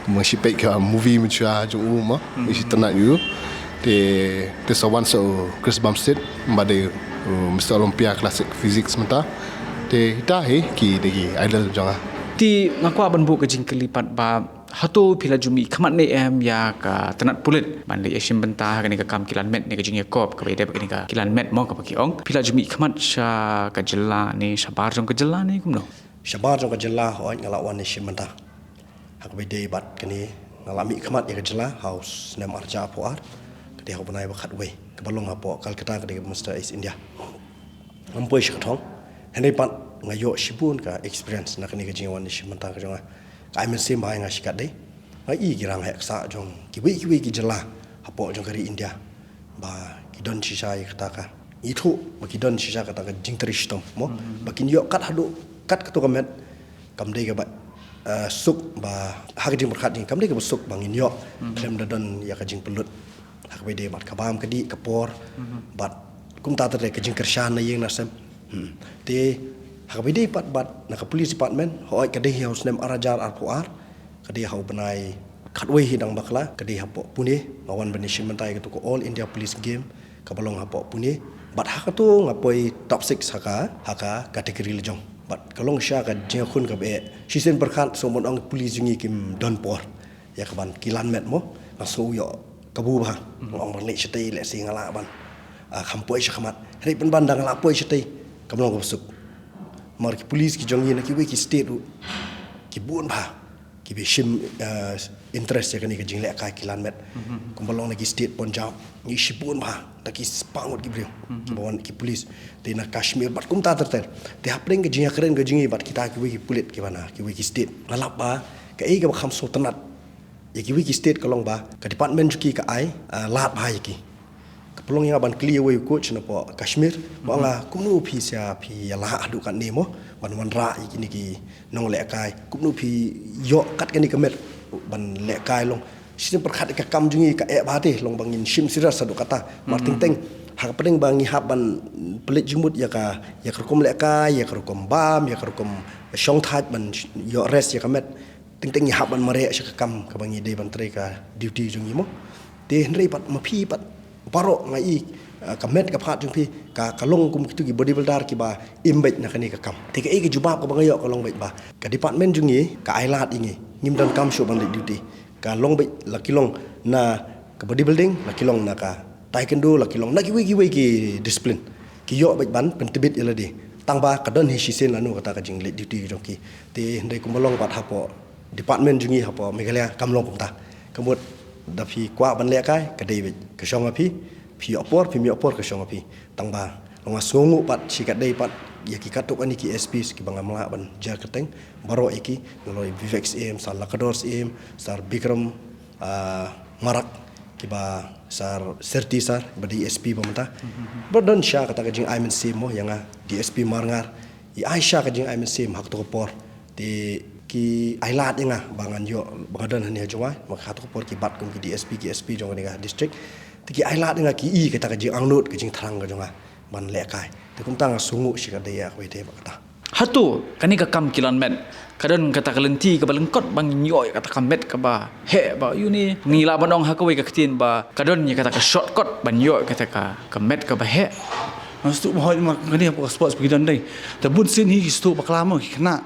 Kum nga shu peit ka movie mynshuwa jong u mo. Nga shu itynnat ïa u. Te, te sa wan sa u Chris Bumstead, ba dei u Mister Olympia Classic Physiques mynta. Te kita hi ki dei ki idol jong nga. Te nga kwah ban buh ka jingkylli pat ba hato phi la ju mihkhmat ne em ïa ka tnat pulit ban leit ïashim bynta ha kane ka kam kilan met ne ka jingïakop kaba ïadei bad kane ka kilan met mo kaba ki ong? Phi la ju mihkhmat sha ka jylla ne shabar jong ka jylla ne kumno? Shabar jong ka jylla, hooid nga la wan ïashim bynta. Ha kaba ïadei bad kane nga la mihkhmat ïa ka jylla ha u snem ar hajar arphew ar. Ka dei ha u bnai ba khatwei kaba long hapoh Calcutta, ka dei ka Mister East India. Ngam poi sha ka thong. Hynrei pat nga ïoh shibun ka experience na kane ka jingwan ïashim bynta ka jong nga. Ka ai mynsiem bha ïa nga shikatdei. Nga i ki rangïaksaid jong kiwei kiwei ki jylla hapoh jong ka ri India ba ki don shisha ïa kata ka, ithuh ba ki don shisha kata ka jingtrei shitom mo, ba kin ïoh kat haduh kat kato ka met. Kam dei kaba, eh, suk ba ha ka jingpyrkhat jong ngi, kam dei kaba suk ba ngin ïoh khlem da don ïa ka jingpynlut. Ha kaba ïadei bad ka bam ka dih ka por bad kumta ter ter, ka jingkyrshan na ïing na sem. Hmm. Te ha kaba ïadei pat bad na ka police department, hooid ka dei hi ha u snem ar hajar arphew ar. Ka dei ha u bnai khatwei hi dang bakla, ka dei hapoh Pune, nga wan ban ïashim bynta ïa kato ka All India Police Game kaba long hapoh Pune. Bad ha kato nga poi top six ha ka, ha ka category la jong. Bad ka long shisha ka jingïakhun kaba eh. Shisien pyrkhat, sngewbha ban ong police jong ngi kim don por ïa kaban kilan met mo. Nga sngew ïoh kabu bha. Nga ong ban leh shatei, lehse nga lah ban, ah, kham poi sha khmat. Hynrei pynban da nga lah poi shatei, kam long kaba suk. Namar ki police ki jong ngi na kiwei ki state ruh ki bun bha kiba shim, ah, interest ïa kane ka jinglehkai kilan met. Kumba long na ki state Punjab, ngi shibun bha da ki spah ngut ki briew kiba wan, ki police. Te na Kashmir bad kumta ter ter. Te hapdeng ka jingïakren ka jong ngi bad kita kiwei ki pulit kiba na kiwei ki state, nga lap ba kaei kaba kham sngewtynnat ïa kiwei ki state ka long ba ka department jong ki ka ai, ah, lad bha ïa ki. Ka pynlong ïa nga ban kylli ïa uwei u coach napoh Kashmir, ba ong nga, kumno phi sa phi ïalah haduh katne mo ban wanrah ïa kine ki nonglehkai, kumno phi ïoh kat kane ka met ban lehkai long. Shisien pyrkhat ïa ka kam jong ngi ka eh bha te, long ba ngin shim serious haduh katta. Namar teng teng ha ka pdeng ba ngi hap ban pynleit jingmut ïa ka, ïa ka rukom lehkai, ïa ka rukom bam, ïa ka rukom shongthait ban ïoh rest ïa ka met. Teng teng ngi hap ban mareh sha ka kam kaba ngi dei ban trei ka duty jong ngi mo. Te hynrei pat ma phi pat baroh nga i, ah, ka met ka phad jong phi ka, ka long kum kitu ki bodybuilder kiba im beit na kane ka kam. Te kaei ka jubab kaba nga ïoh ka long beit ba ka department jong ngi ka ai lad ïa ngi, ngim donkam shuh ban leit duty. Ka long beit la ki long na ka bodybuilding, la ki long na ka taekwondo, la ki long na kiwei kiwei ki discipline, ki ïoh beit ban pyntbit ïa lade. Tang ba ka don hi shisien lano kata ka jingleit duty jong ki. Te hynrei kumba long pat hapoh department jong ngi hapoh Meghalaya kam long kumta. Ka mut da phi kwah ban lehkai ka dei beit ka shong ha phi, phi ïoh por, phim ïoh por ka shong ha phi. Tang ba nga sngewnguh pat shi katdei pat ïa ki katto katne ki S Ps kiba ngam lah ban jer kyrteng, baroh ïa ki, nalor Vivek Syiem, Sir Lakador Syiem, Sir Bikram, ah, Marak, kiba Sir Sirti Sir, ba dei S P ba mynta. Ba don sha kata ka jingai mynsiem mo ïa nga, D S P Marngar i ai sha ka jingai mynsiem ha kato ka por. Te ki ai lad ïa nga ba ngan ïoh, ba nga don hangne ha Jowai, ma ha kato ka por ki bat kum ki D S P, ki S P jong kane ka district. Te ki ai lad ïa nga, ki i kata ka jingangnud, ka jingthrang ka jong nga ban lehkai. Te kumta nga sngewnguh shi katdei ïa kawei te ba kata. Hato kane ka kam kilan met ka don kata ka lynti kaba lyngkot ba ngin ïoh ïa kata ka met kaba heh, ba ïoh ne ngi lah ban ong ha kawei ka ktien ba ka don ïa kata ka shortcut ban ïoh ïa kata ka, ka met kaba heh? Nga sngewthuh ba hooid, namar kane hapoh ka sports ba ki don dei. Te bun sien hi ki sngewthuh bakla mo ki khynnah.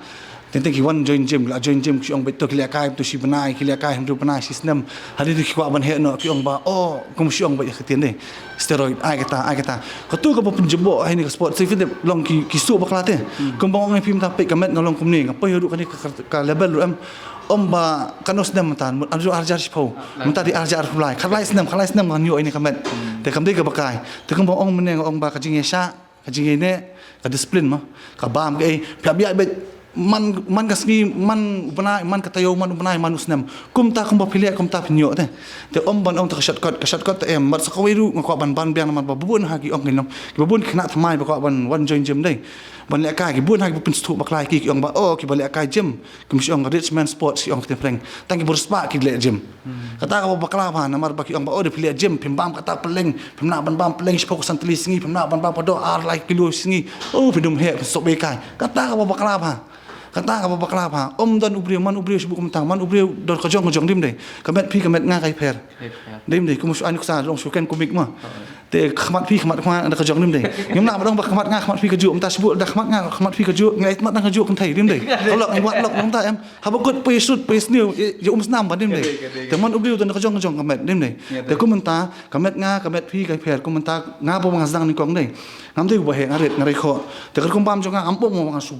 Teng teng ki wan join gym, ki la join gym, ki ong beit to ki lehkai to shi bnai, ki lehkai hynriew bnai, shi snem. Hadien ki kwah ban heh noh ki ong ba, oh, kum shi ong beit ïa ka ktien dei, steroid, ai kata, ai kata. Kato kaba pynjubok ha kane ka sport, shisien long ki, ki sngewthuh bakla te. Kumba ong ïa phi mynta, peit ka met nga long kumne, nga poi haduh kane ka, ka, ka level ruh em. Ym ba katno snem mynta, mut ar hajar shiphew, mynta dei ar hajar arphew lai. Khatlai snem, khatlai snem ngan ïoh ïa kane ka met. Te kam dei kaba kai. Te kumba ong mynne, nga ong ba ka jingïaishah, ka jingïaineh, ka discipline mo, ka bam, kaei, phi hap ïaid beit man, man ka sngi, man u bnai, man ka taïew, man u bnai, man u snem. Kumta kumba phi leh kumta phin ïoh te. Te ym ban ong te ka shortcut, ka shortcut te em. Bad sa kawei ruh nga kwah ban ban biang namar ba bun ha ki ong ki long, kiba bun ki khynnah thymmai ba kwah ban wan join gym dei, ban lehkai, ki bun ha kiba pynsngewthuh bakla ïa ki, ki ong ba, oh, kiba lehkai gym kim shym ong rich man sports, ki ong ka ktien phareng. Tang kiba riewspah ki leh gym. Kata kaba bakla bha, namar ba ki ong ba, oh, da phi leh gym phim bam kata pylleng, phim lah ban bam pylleng shiphew ka san tylli sngi, phim lah ban bam padoh ar lai kilo sngi. Oh, phi dum heh, phi sop bei kai. Kata kaba bakla bha. Kata kaba bakla bha. Ym don u briew, man u briew shibun kumta, man u briew don ka jong ka jong, dim dei. Ka met phi, ka met nga, ka pher. Dim dei, kum shu ai nuksa, long shu ken kumik ma. Te khmat phi, khmat nga da ka jong, dim dei. Ngim lah ban ong ba khmat nga, khmat phi kajuh, mynta shibun da khmat nga, khmat phi kajuh, ngi ai khmat nga kajuh kynthei, dim dei. Ka lok, ngi wad lok, mynta em. Haba kut poi sut, poi sniew, ïa, ïa um snam ba, dim dei. Ka dei, ka dei. Te man u briew don ka jong ka jong ka met, dim dei. Ïa, te kum mynta ka met nga, ka met phi, ka pher, kum mynta nga ba nga sdang nyngkong dei. Ngam dei uba heh, nga rit, nga rit khoh. Te ka rukom bam jong nga, ngam bam, nga shu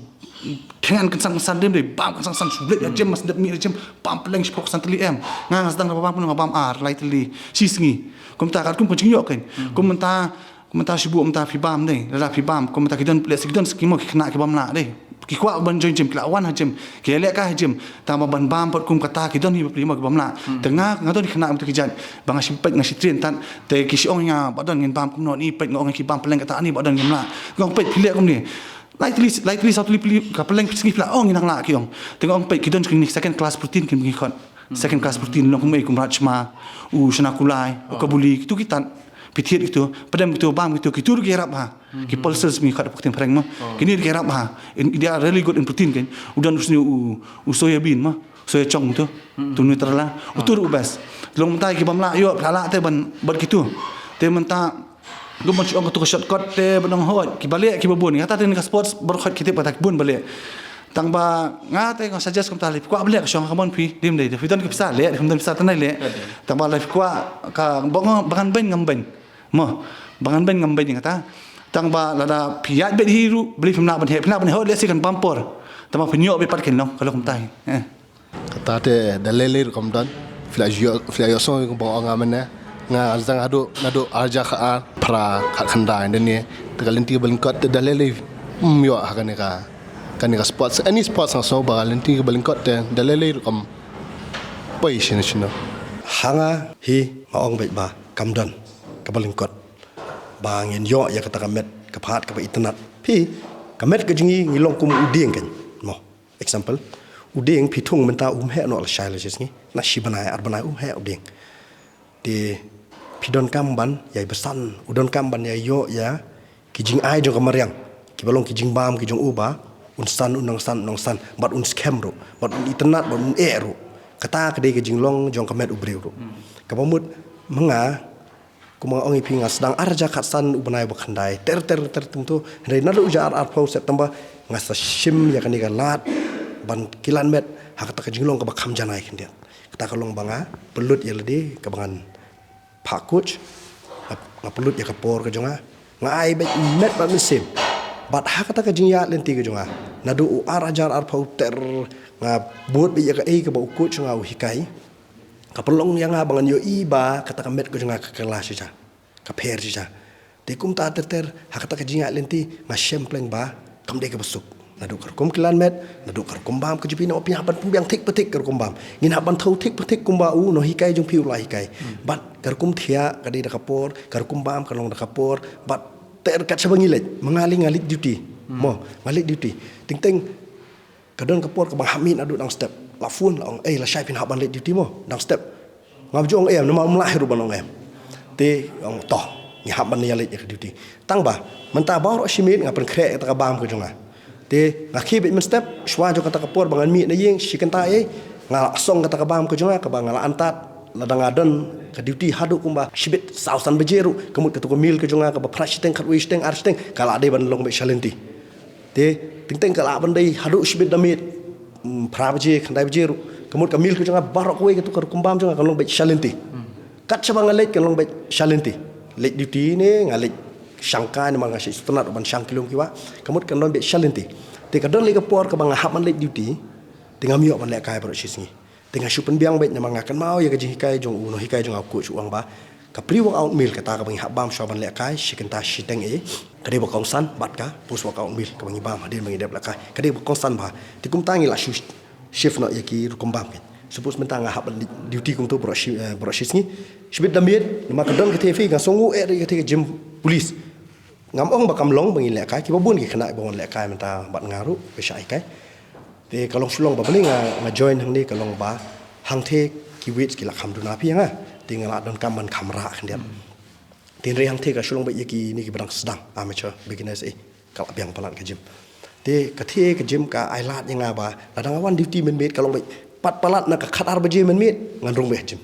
thngan kynsan kynsan, dim dei, bam kynsan kynsan, shu leit ïa gym, mas dep mih ïa gym, bam pylleng shiphew ka san tylli em. Nga, nga sdang da ba bam, nga bam ar lai tylli shi sngi. Kumta katkum ka jingïoh kein. Kum mynta Kumta shibun mynta phi bam dei, lada phi bam, kumta ki don, lehse ki don, ki mo, ki khynnah ki bym lah dei. Ki kwah ban join gym, ki la wan ha gym, ki lehkai ha gym, tang ba ban bam pat kum kata ki don hi bapli mo, ki bym lah. Te nga, nga don ki khynnah mynta ki jait ba nga shu peit, nga shu train tad, te ki shu ong ïa nga ba don, ngin bam kumno ni, peit, nga ong ïa ki bam pylleng kata ni ba don, ngim lah. Nga ong peit, phi leh kumne, lai tylli, lai tylli, saw tylli, phi, ka pylleng phi sngi phi lah, ong ngi nang lah, ki ong. Te nga ong peit, ki don ki second class protein ki ngi khot. Second class protein, long kumne kum Rajma, u chana kulai, u kabuli, kitu ki tad. Phi thied kitu, pdem kitu, bam kitu, kitu ruh ki ïarap bha. Ki pulses ngi khot ha ka ktien phareng mo. Kine ruh ki ïarap bha. In, they are really good in protein kein. U don u sniew u, u soya bean mo. Soya chunk tu. Tu Nutella. Utu ruh u best. Long mynta ki bym lah ïoh, phi lah lah te ban, ban kitu. Te mynta, kum ban shu ong katu ka shortcut te ban ong hooid. Kiba leh kiba bun. Kata te kane ka sports baroh khoit ki tip kata ki bun ba leh. Tang ba nga te nga suggest kumta, lei phi kwah ban leh ka shong ha ka mon phi, ym dei, phi don ka pisa leh, phi don pisa te nai leh. Tang ba lei phi kwah ka ba ngan beiñ ngam beiñ. Mo, ba ngan beiñ ngam beiñ kata. Tang ba lada phi ïaid beit hi ruh, balei phim lah ban heh, phim lah ban heh, lehse kan bam por. Tang ba phin ïoh beit pat kin long, ka long kumta hi. Eh. Kata te da lei lei rukom don. Phi la ïoh, phi la ïoh song kum ba ong nga mynne. Nga zang haduh, naduh arja kha ar, phra khat khyndai dane. Te ka lynti ba lyngkot te da lei lei. Hmm, ïoh ha kane ka, kane ka sports, any sports nga song ba ka lynti ba lyngkot te da lei lei rukom. Poi shino shino. Ha nga hi nga ong beit ba kam don kaba lyngkot ba ngin ïoh ïa kata ka met ka phad kaba itynnad. Phi, ka met ka jong ngi ngi long kum u dieng kan. Mo. Example, u dieng phi thung mynta um heh noh lashai lashisngi. Na shi bnai, ar bnai um heh u dieng. Te phi donkam ban ïai basan, u donkam ban ïai ïoh ïa ki jingai jong ka mariang, kiba long ki jingbam ki jong u ba un san, un nang san, un nang san, bad un skhem ruh, bad un itynnad, bad un eh ruh. Kata ka dei ka jinglong jong ka met u briew ruh. Kaba mut ma nga, kumba nga ong ïa phi, nga sdang arja khatsan u bnai ba khyndai, ter ter ter teng to. Hynrei naduh u jar arphew September nga sa shim ïa kane ka lad ban kilan met ha kata ka jinglong kaba kham janai khyndiat. Kata ka long ba nga pynlut ïa lade kaba ngan phah coach, nga, nga pynlut ïa ka por ka jong nga. Nga ai beit met bad mynsiem. Bad ha kata ka jingïaid lynti ka jong nga, naduh u ar hajar arphew ter, nga bud beit ïa kaei kaba u coach nga u hikai. Ka pynlong ïa nga ba ngan ïohi ba kata ka met ka jong nga ka kylla shisha, ka pher shisha. Te kumta ter ter ha kata ka jingïaid lynti nga shem pleng ba kam dei kaba suk. Naduh ka rukom kilan met, naduh ka rukom bam ka jong phi, namar phi hap ban pynbiang thik pa thik ka rukom bam. Ngin hap ban thew thik pa thik kumba u nonghikai jong phi u la hikai. Bad ka rukom thiah ka dei da ka por, ka rukom bam ka long da ka por. Bad ter kat shaba ngi leit, ma nga lei nga leit duty. Mo, nga leit duty. Teng teng ka don ka por kaba nga hap mih naduh dang step. La phone la ong, "Ei, lashai phin hap ban leit duty mo, dang step." Nga ju ong em, namar um lah hi ruh ban ong em. Te ong, "To, ngi hap ban ïa leit ïa ka duty." Tang ba mynta baroh shi miet nga pynkhreh kata ka bam ka jong nga. Te nga khie beit mynstep, shuwa jong kata ka por ba ngan mih na ïing shi kynta ei, nga la song kata ka bam ka jong nga kaba nga la antad lada nga don ka duty haduh kumba shibit saw san baje ruh, ka mut katu ka meal ka jong nga kaba phra shiteng, khatwei shiteng, ar shiteng, ka la dei ban long beit sha lynti. Te teng teng ka lah ban dei haduh shibit da miet, mm, phra baje, khyndai baje ruh. Ka mut ka meal ka jong nga baroh kawei katu ka rukom bam jong nga kan long beit sha lynti. Kat shaba nga leit kan long beit sha lynti. Leit duty ne nga leit shang kai ne, namar nga shu sngewtynnat ban shang ki lum ki wah. Ka mut kan long beit sha lynti. Te ka don lei ka por kaba nga hap ban leit duty, te ngam ïoh ban lehkai baroh shi sngi. Te nga shu pynbiang beit namar nga kynmaw ïa ka jinghikai jong u nonghikai jong nga, u coach, u ong ba ka pre-workout meal kata kaba ngi hap bam shuwa ban lehkai, shi kynta shiteng ei, ka dei ba kongsan bad ka post-workout meal kaba ngi bam hadien ba ngi dep lehkai, ka dei ba kongsan bha. Te kumta ngi la shu shift noh ïa ki rukom bam kein. Suppose mynta nga hap ban duty kumto baroh shi, eh, baroh shi sngi, shibit da miet, namar ka don ka thei phi, nga sngewnguh eh ïa ka thei ka gym police. Ngam ong ba kam long ba ngin lehkai, kiba bun ki khynnah ba wan lehkai mynta bad nga ruh ba shah hikai. Te ka long shu long ba balei nga, nga join hangne, ka long ba hangtei ki weights ki la kham duna phi ïa nga. Te nga la donkam ban kham rah khyndiat. Te hynrei hangtei ka shu long beit ïa kine kiba dang sdang, amateur, beginners, eh, ka la biang palat ka gym. Te ka thei ka gym ka ai lad ïa nga ba lada nga wan duty mynmiet ka long beit pat palat na ka khatar baje mynmiet ngan rung beit ha gym.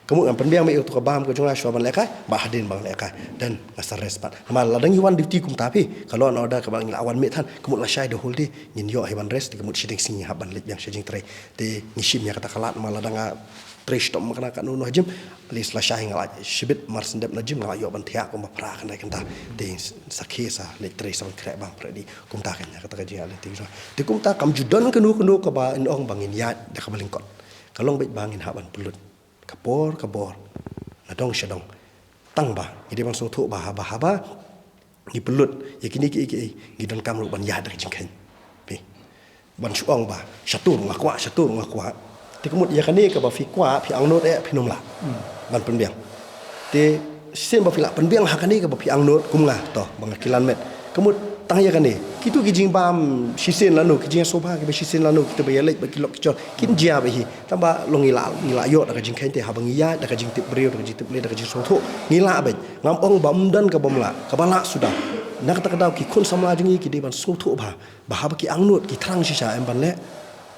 Ka mut ngan pynbiang beit ïa uto ka bam ka jong nga shuwa ban lehkai, bad hadien ba ngan lehkai, then nga sa rest pat. Namar lada ngi wan duty kumta phi, ka law and order kaba ngi la wan miet than, ka mut lashai the whole day ngin ïoh hi ban rest, te ka mut shiteng sngi ngi hap ban leit biang sha jingtrei. Te ngi shim ïa kata ka lad, namar lada nga trei shitom ma kane kano kano ha gym, at least lashai nga la shibit mar shen dep na gym nga la ïoh ban thiah kumba phra khyndai kynta. Te sa khie sa leit trei sa ban khreh bam phra di, kumta kein ïa kata ka jingïaid lynti. Te kumta kam ju don kano kano kaba yn ong ba ngin ïaid da kaba lyngkot. Ka long beit ba ngin hap ban pynlut ka por ka por, na dong sha dong. Tang ba ngi dei ban sngewthuh ba haba, haba ngi pynlut ïa kine kiei kiei, ngi donkam ruh ban ïaid da ka jingkheiñ. Phi, ban shu ong ba shatur nga kwah, shatur nga kwah. Te ka mut ïa kane kaba phi kwah, phi angnud eh phin ym lah ban pynbiang. Te shisien ba phi lah pynbiang ha kane kaba phi angnud kum nga, to ba nga kilan met. Ka mut tang ïa kane, kito ki jingbam shisien lano, ki jingsngewbha kiba shisien lano, kito ba ïaleit bad ki lok ki jor, kin jia beit hi. Tang ba long ngi lah, ngi lah ïoh da ka jingkheiñ, te haba ngi ïaid da ka jingtip briew, da ka jingtip lei, da ka jingsngewthuh, ngi lah beit. Ngam ong ba ym don kaba ym lah, kaba lah suda. Na kata ka daw ki khun samla jong ngi ki dei ban sngewthuh bha ba haba ki angnud ki thrang shisha em ban leh,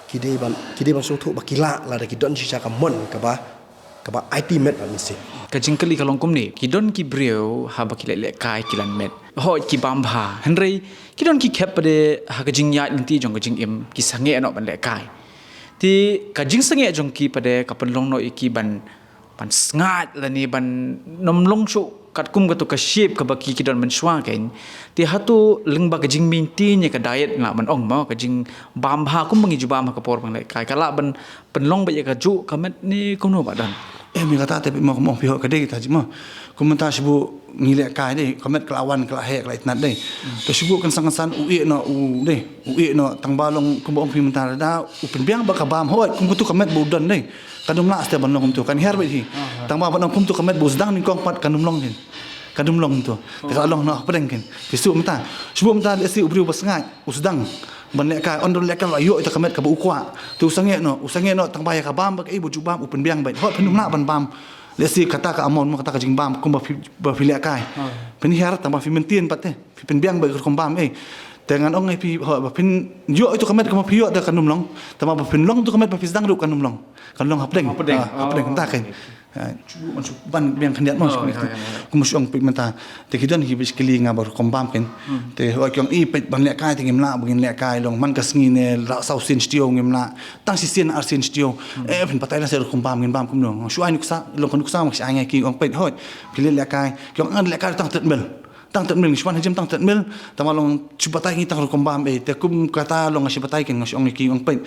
ki dei ban, ki dei ban sngewthuh ba ki lah lada ki don shisha ka mon kaba kaba aiti met bad mynsiem. Ka jingkylli ka long kumne, ki don ki briew haba ki leh lehkai ki lan met, hooid ki bam bha, hynrei ki don ki khep pat de ha ka jingïaid lynti jong ka jingim, ki sangeh noh ban lehkai. Te ka jingsangeh jong ki pat de ka pynlong noh ïa ki ban ban sngaid lane ban nym long shuh katkum kato ka shape kaba ki ki don mynshuwa kein. Te hato lyngba ka jingmaintain ïa ka diet, nga lah ban ong mo, ka jingbam bha kumba ngi ju bam ha ka por ba ngi lehkai, ka lah ban pynlong beit ïa kajuh ka met ne kumno Bah Don? Em, ïa kata te mo, mo phi hok ka dei ta ji mo. Kum mynta shu buh ngi lehkai dei, ka met ka la wan, ka la heh, ka la itynnad dei. Te shu buh kynsan kynsan u ïeh noh u dei, u ïeh noh, tang ba long kumba ong phi mynta da u pynbiang ba ka bam, hooid kum kato ka met ba u don dei. Kan ym lah shuh ban long kumto, kan hiar beit hi. Tang ba ban ong kumto ka met ba u sdang nyngkong pat kan ym long hi. Kan ym long kumto. Te ka la long noh hapdeng kein. Te shu mynta, shu mynta lehse u briew ba sngaid, u sdang ban lehkai, un don lehkai, la ïoh ïa ka met kaba u kwah. Te u sangeh noh, u sangeh noh, tang ba ïa ka bam ba kaei ba u ju bam u pynbiang beit. Hooid phin ym lah ban bam, lehse kata ka amount mo, kata ka jingbam kumba phi, ba phi lehkai. Phin hiar tang ba phi maintain pat te. Phi pynbiang beit ka rukom bam, eh. Te ngan ong ïa phi, hooid ba phin ïoh ïa ka met kaba phi ïoh te kan ym long. Tang ba phin long ïa ka met ba phi sdang ruh kan ym long. Kan long hapdeng. Hapdeng. Ah, hapdeng. Oh, kumta kein. Okay. Ah, shu ban biang khyndiat mo. Oh, shu ya, ya, ya. Kum shu ong peit mynta. Te ki don hi ba ki kylli nga ba rukom bam kein. Te hooid ki ong i peit ban lehkai te ngim lah, ba ngin lehkai long man ka sngi ne la saw sien shtiew ngim lah. Tang shisien arsien shtiew. Eh, phin batai na se rukom bam ngin bam kumno. Shu ai nuksa, long ka nuksa ma ki shu ai ngi ki ong peit hooid. Phi leh lehkai. Ki ong ngan lehkai tang treadmill. Tang treadmill, ngi shu wan ha gym tang treadmill, tang ba long shu batai ngi tang rukom bam, eh, te kum kata long nga shu batai kein, nga shu ong ïa ki ong peit.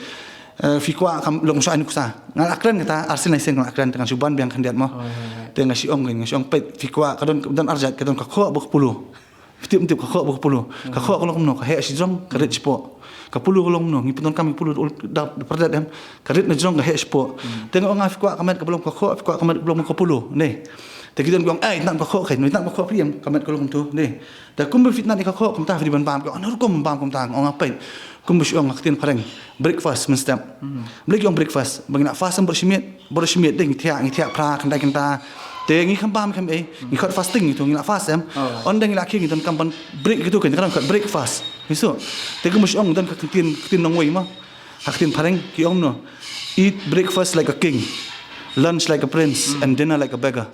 Eh, phi kwah kam long shu ai nuksa. Nga la kren kata, arsien lai sien nga la kren, te nga shu ban biang khyndiat mo. Oh, ya, ya. Te nga shu ong kein, nga shu ong peit, phi kwah, ka don, don arjait, ka don ka khoh bad ka polo. Phi tip, tip ka khoh bad ka polo. Ka khoh ka long kumno, ka heh shajrong, ka rit shapoh. Ka polo ka long kumno, ngi pyndonkam ïa ka polo da, da pyrdet em. Ka rit na jrong ka heh shapoh. Te nga ong nga phi kwah ka met kaba long ka khoh, phi kwah ka met kaba long ka polo. Ne. Te ki don ki ong, eh, itynnad ka khoh kein, itynnad ka khoh phi em, ka met ka long kumto. Ne. Te kumba phi itynnad ïa ka khoh, kumta phi dei ban bam, ki ong, na rukom bam kumta, nga ong nga peit. Kumba shu ong ha ka ktien phareng, breakfast mynstep. Balei ki ong breakfast? Ba ngi lah fast em baroh shi miet, baroh shi miet dei ngi thiah, ngi thiah phra, khyndai kynta. Te ngi kham bam kham ei, ngi khot fasting ngi tu, ngi lah fast em. Oh. Ynda ngi lah khie ngi donkam ban break kito kein, ka dang khot breakfast. Ngi shu. Te kumba shu ong don ka ktien, ktien nongwei mo. Ha ka ktien phareng ki ong no, eat breakfast like a king, lunch like a prince, and dinner like a beggar.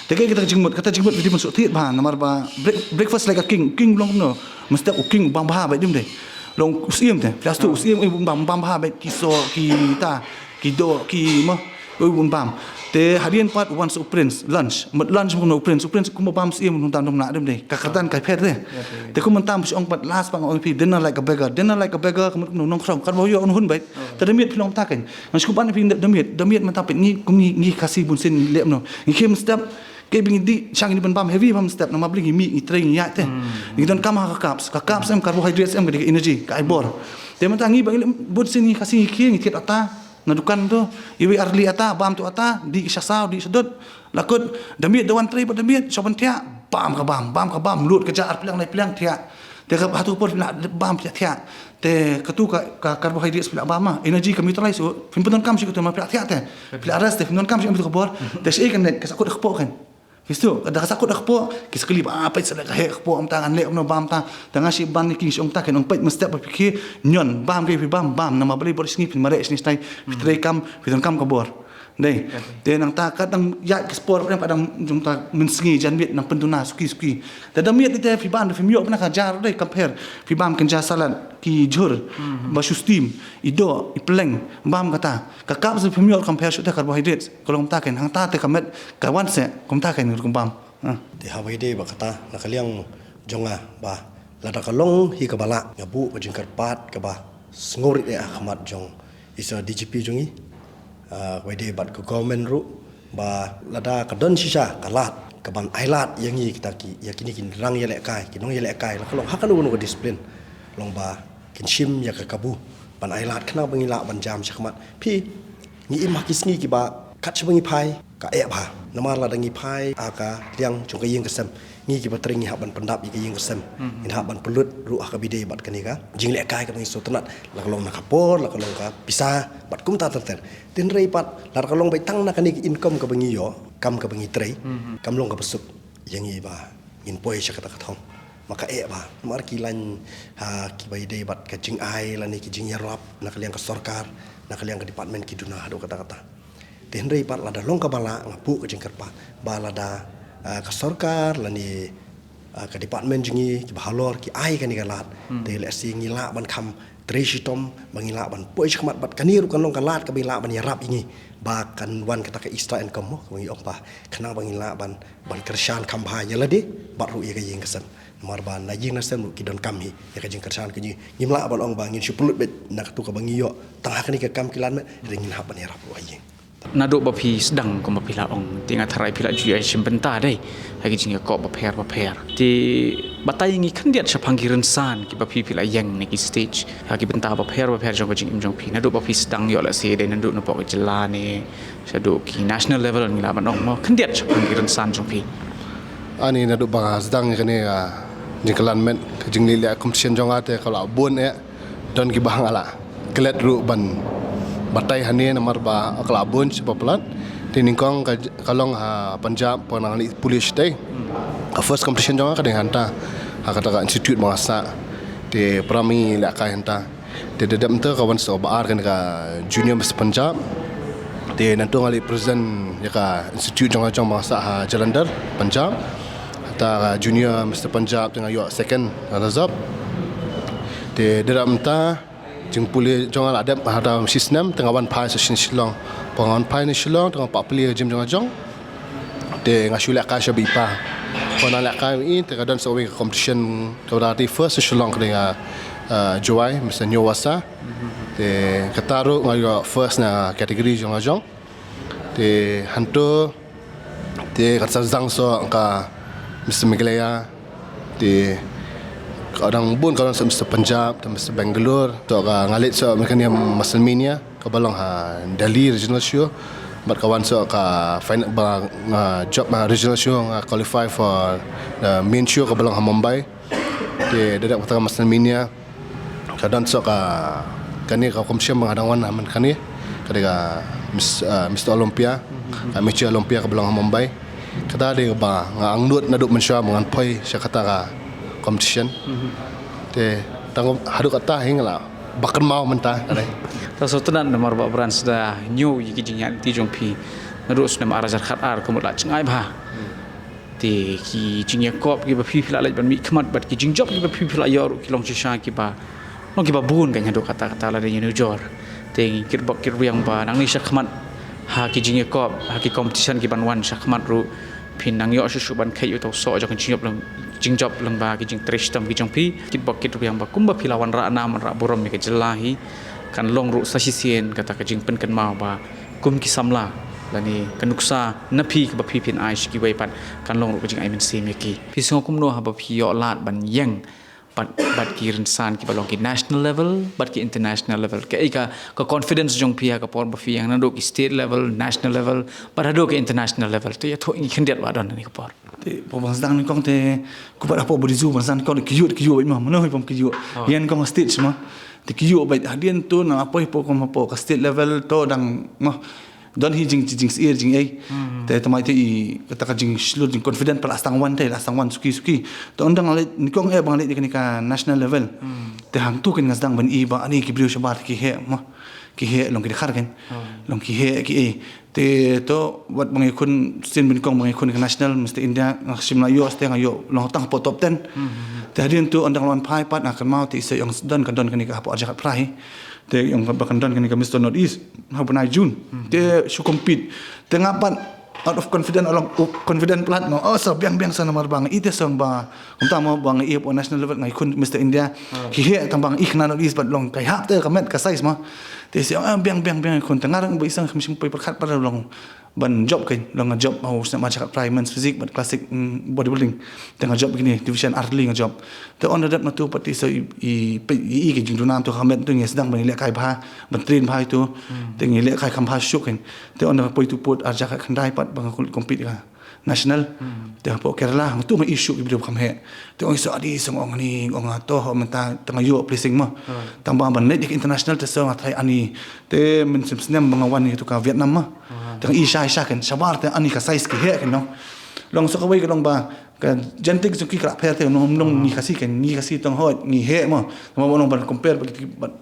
Te kaei kata ka jingmut, kata jingmut phi dei ban sngewthuh bha, namar ba break-, breakfast like a king, king long no, mynstep u king u bam bha bad ym dei. Long u syiem te, phi la sngewthuh u syiem u bam, bam bha bad ki soh, ki ta, ki doh, ki ma, u bam. Te hadien pat u wan sa u prince, lunch, mut lunch mo no u prince, u prince kumba bam syiem u nang tam dom na ym dei. Ka kyrdan ka pher te. Te kumba tam shu ong pat last pat nga ong phi dinner like a beggar, dinner like a beggar, ka mut kumno nongkhrong, kat ba ïoh un hun bad. Te da miet phi long ta kein. Ngan shu ban phi da miet, da miet mynta phi ngi kum ngi, ngi Khasi bun sien ngi leh no. Ngi khie mynstep, kaei ba ngi dih, shang ngi dei ban bam heavy bam mynstep, namar balei ngi mih, ngi trei ngi ïaid te. Ngi donkam ha ka carbs, ka carbs em carbohydrates em ka dei ka energy, ka ai bor. Te mynta ngi ba ngi leh bun sien ngi Khasi ngi khie, ngi thied atta na dukan tu, iwei ar tylli atta, bam tu atta, dih sha saw, dih sha dud. La kut, da miet da wan trei bad da miet, shu ban thiah, bam ka bam, bam ka bam, lut ka ja ar pliang lai pliang thiah. Te ka hatu ka por phi lah bam phi thiah. Te katu ka, ka carbohydrates phi lah bam ma. Energy kam utilize u. Phim pyndonkam shuh katu ma phi lah thiah te. Phi lah rest te phim pyndonkam shuh em katu ka bor. Te shi kan ka sakut ka kpoh kan. Kistu, da ka sakut ka kpoh, ki sa kylli ba, ah, peit sa leh ka heh ka kpoh, am ta ngan leh kumno bam ta. Te nga shi ban ni ki shi ong ta kan ong peit mynstep ba phi ki nyon bam ke phi bam, bam, namar balei bor sngi phin mareh sngi stai, phi trei kam, phi donkam ka bor. Dei. Te nangta ka dang ïaid ka sport, ka dang jong ta mynsngi janmiet nang pynduna suki suki. Te da miet te phi bam da phim ïoh na ka jar dei compare. Phi bam kan jar salad, ki jhur, ba shu steam, i doh, i pleng, bam kata. Ka carbs phim ïoh compare shuh te carbohydrates. Ka long ta kan hangta te ka met ka wan se, kumta kan rukom bam. Ha. Te haba ïadei bad kata na ka liang jong nga ba lada ka long hi kaba lah nga buh ka jingkyrpad kaba sngewrit eh ha khmat jong i Sir D G P jong ngi, ah, kaba ïadei bad ka government ruh ba lada ka don shisha ka lad kaban ailad ïa ngi kita ki, ïa kine ki rang ïalehkai, ki nongïalehkai, la ka long ha kano kano ka discipline long ba kin shim ïa ka kabu ban ailad khnang ba ngi lah ban jam shakhmat. Phi, ngi im ha ki sngi kiba kat shaba ngi phai ka eh bha. Namar lada ngi phai ha ka liang jong ka ïing ka sem, ngi kiba trei ngi hap ban pyndap ïa ka ïing ka sem. Ngi hap ban pynlut ruh ha kaba ïadei bad kane ka jinglehkai kaba ngi sngewtynnat. La ka long na ka por, la ka long ka pisa bad kumta ter ter. Hynrei pat lada ka long beit tang na kane ka income kaba ngi ïoh, kam kaba ngi trei, kam long kaba suk ïa ngi ba ngin poi sha kata ka thong. Ma ka eh bha. Namar ki line ha kiba ïadei bad ka jingai lane ki jingïarap na ka liang ka sorkar, na ka liang ka department ki duna haduh katta katta. Te hynrei pat lada long kaba lah, nga buh ka jingkyrpad ba lada, ah, ka sorkar lane, ah, ka department jong ngi kiba halor ki ai kane ka lad, te lehse ngi lah ban kham trei shitom, ba ngi lah ban poi shakhmat, bad kane ruh kan long ka lad kaba ngi lah ban ïarap ïa ngi ba kan wan kata ka extra income mo, kaba ngi ong ba, khnang ba ngi lah ban, ban kyrshan kham bha ïa lade bad ruh ïa ka ïing ka sem. Namar ba na ïing na sem ruh ki donkam hi ïa ka jingkyrshan ka jong ngi. Ngim lah ban ong ba ngin shu pynlut beit na katu kaba ngi ïoh tang ha kane ka kam kilan met, hynrei ngin hap ban ïarap ruh ha ïing. Naduh ba phi sdang kumba phi la ong, te nga tharai phi la ju ïa shim bynta dei ha ki jingïakop bapher bapher. Te batai ngi khyndiat shaphang ki rynsan kiba phi, phi la ïeng na ki stage ha ki bynta bapher bapher jong ka jingim jong phi. Naduh ba phi sdang ïoh, lehse dei naduh napoh ka jylla ne shaduh ki national level, ngi lah ban ong mo, khyndiat shaphang ki rynsan jong phi. Ani naduh ba nga sdang ïa kane ka jingkylla met, ka jingleh leh competition jong nga te ka la bun eh. Don kiba nga la klet ruh ban batai hangne namar ba ka la bun sha ba palat. Te nyngkong ka, ka long ha Punjab, ba nga la leit pule shatei. Ka first competition jong nga ka dei hangta, ha kata ka institute ba nga sah. Te para ma ngi lehkai hangta. Te da dep mynta ka wan sha ba ar, kane ka Junior Mister Punjab. Te nangta nga leit present ïa ka institute jong nga jong ba nga sah ha Jalandhar, Punjab. Kata ka Junior Mister Punjab te nga ïoh second runners up. Te da dep mynta jingpule jong nga la dep hada shi snem, te nga wan phai sha Shillong. Ba nga wan phai na Shillong te nga pule jong nga jong. Te nga shu lehkai sha ba i pa. Ba nga lehkai i, te ka don sa kawei ka competition kaba dei first sha Shillong, ka dei ka, uh, Jowai, Mister New Wasa. Te kata ruh nga ïoh first na category jong nga jong. Te hangto te ka sa sdang sa ka Mister Meghalaya. Te ka dang bun ka dang sa Mister Punjab, te Mister Bangalore, to ka nga leit sa Meghalaya Muscle Mania, kaba long ha Delhi regional show. Bad ka wan sa ka final ba nga jop ha regional show, nga qualify for the main show kaba long ha Mumbai. Te da dep kata ka Muscle Mania ka don sa ka, kane ka competition ba nga dang wan ha mynta kane, ka dei ka Miss, uh, Mister Olympia, ka Amateur Olympia kaba long ha Mumbai. Kata dei ba nga angnud naduh mynshuwa ba ngan poi sha kata ka competition. Te tang haduh kata hi nga la ba kynmaw mynta ka dei. Ta sngewtynnat namar ba Bran, sa da ñiew ïa ki jingïaid jong phi naduh snem ar hajar khat ar, ka mut la jngai bha. Te ki jingïakop kiba phi, phi la leit ban mihkhmat bad ki jingjop kiba phi, phi la ïoh ruh ki long shisha kiba long kiba bun, kan haduh katta katta lada ngi nujor. Te ngi kitbok kitrwiang ba nangne shakhmat ha ki jingïakop, ha ki competition ki ban wan shakhmat ruh, phin nang ïoh shuh shuh ban kheit ïa uta u soh jong ka jingjop lang, jingjop lang ba ki jingtrei shitom ki jong phi. Kitbok kitrwiang ba kumba phi la wanrah nam wanrah burom ïa ka jylla hi, kan long ruh sa shisien kata ka jingpynkynmaw ba kum ki samla lane ka nuksa na phi kaba phi phin ai sha kiwei pat, kan long ruh ka jingai mynsiem ïa ki. Phi sngew kumno haba phi ïoh lad ban ïeng bad, bad ki rynsan kiba long ki national level bad ki international level? Kaei ka, ka confidence jong phi ha ka por ba phi ïeng naduh ki state level, national level bad haduh ki international level? To ïathuh ïa ngi khyndiat ba don ha kane ka por. Te ba nga sdang nyngkong te, kumba hapoh Budizu ba nga sdang nyngkong te ki ïuh, ki ïuh beit mo, mano hi bym ki ïuh. Ïa nyngkong stage mo. Te ki ïuh beit, hadien to nang poi hapoh, kum hapoh ka state level to dang mo. Don hi jing, jing, jingsheptieng jingei. Te tang ba ïa kata ka jingshlur jingconfident pat la sdang wan te, la sdang wan suki suki. Te ynda nga leit nyngkong eh ba nga leit ïa kane ka national level. Te hangto kein nga sdang ban i ba ani ki briew shabar ki heh mo. Ki heh long ki dkhar kein. Long ki heh ki ei. Te to wat ba nga ïakhun sien ba nyngkong ba nga ïakhun ka national Mister India, nga shim la ïoh, te nga ïoh long tang hapoh top ten. Te hadien to ynda nga la wan phai pat nga kynmaw te i sa ïong don, ka don kane ka hapoh ar hajar khatphra hi. Te ïong ba kan don kane ka Mister North East ha u bnai June. Te shu compete. Te nga pat out of confident, long confident palat mo. Oh, sa biang biang sa namar ba nga i te song ba kumta mo ba nga i hapoh national level, nga ïakhun Mister India. Ki heh, tang ba nga i kane North East bad long ka hap te ka met ka size mo. Te i sa ïong, ah, biang biang biang ïakhun, te nga rang ba i sa kham shym poi pyrkhat pat long ban jop kein, long nga jop ha u snem ar hajar khatphra, men's physique bad classic, mm, bodybuilding. Te nga jop kine division ar tylli nga jop. Te ynda dep na to pat te i sa i, i, i, i ki jingduna to ha met to ngi sdang ban ïalehkai bha, ban train bha ïa to. Te ngi lehkai kham bha shuh kein. Te ynda poi to pud ar hajar khatkhyndai pat ba nga compete ka national. Te hapoh Kerala hangto ma i shuh ki briew kham heh. Te ong i sa adi song ong ni, ong nga to ho mynta tang ïoh placing mo. Tang ba ban leit ïa ka international te song nga tharai ani. Te mynshem snem ba nga wan ïa to ka Vietnam mo. Te nga i sha, i sha kein shabar te ani ka size ki heh kein no. Long sa kawei ka long ba ka genetic jong ki ka la pher te, no, long ngi Khasi kein, ngi Khasi tang hoi ngi heh mo. Tang ba long ban compare bad ki, bad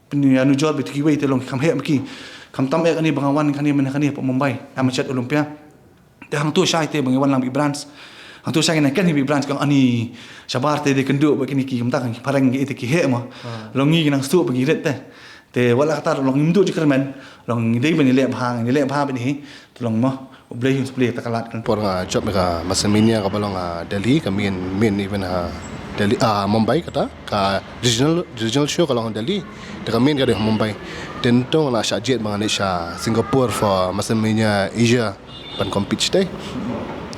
pynïanujor bad kiwei te long ki kham heh bad ki. Khamtam eh kane ba nga wan kane mynne kane hapoh Mumbai, ha Machad Olympia. Te hangto shai te ba ngi wan lang bad i Branch. Hangto shai ngi ken hi bad i Branch, ka ong ani shabar te dei kynduh bad kine ki kumta ki phareng ki ite ki heh mo. Long ngi ki nang suk bad ngi rit te. Te wat la katta long ngim duh jingkyrmen, long ngi dei ban ïaleh bha, ngi leh bha bad hi. Te long mo, U Blei un sa plie ïa kata ka lad kan. Por nga jop ïa ka WrestleMania kaba long ha Delhi, ka main, main event ha Delhi, ah, Mumbai kata, ka regional, regional show ka long ha Delhi. Te ka main ka dei ha Mumbai. Te nangta nga la shah jied ba ngan leit sha Singapore for WrestleMania Asia ban compete shatei.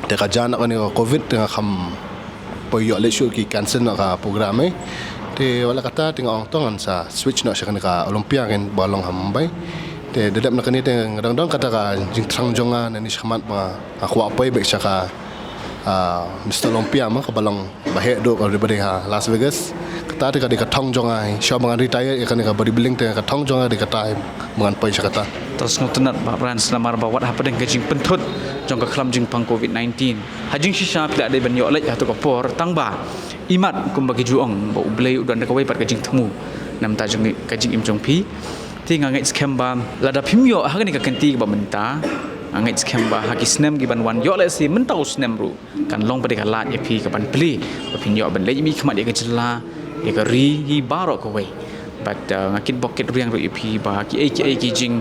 Te ka jan na kane ka covid te nga kham poi ïoh leit shuh, ki cancel na ka program eh. Te wat la katta te nga ong to ngan sa switch noh sha kane ka Olympia kan ba long ha Mumbai. Te da dep na kane te nga dang don kata ka jingthrang jong nga nangne shakhmat ba nga kwah poi beit sha ka, ah, Mister Olympia mo, kaba long ba heh duh ka dei ba dei ha Las Vegas. Kata te ka dei ka thong jong nga, shuwa ba ngan retire ïa kane ka bodybuilding te ka thong jong nga dei kata ba ngan poi sha kata. Te sngewtynnat Bah Branch namar ba wat hapdeng ka jingpynthut jong ka khlam jingpang covid nineteen, ha jingshisha phi la dei ban ïoh leit ha kato ka por, tang ba imat kumba ki ju ong ba U Blei u don da kawei pat ka jingthmu na ka bynta jong ka jingim jong phi. Te nga ngeit skhem ba lada phim ïoh ha kane ka kynti kaba mynta, nga ngeit skhem ba ha ki snem ki ban wan, ïoh lehse mynta u snem ruh kan long pat ka lad ïa phi ka ban plie ba phin ïoh ban leit mihkhmat ïa ka jylla, ïa ka ri hi baroh kawei. Bad, uh, nga kitbok kitrwiang ruh ïa phi ba kiei kiei ki jing,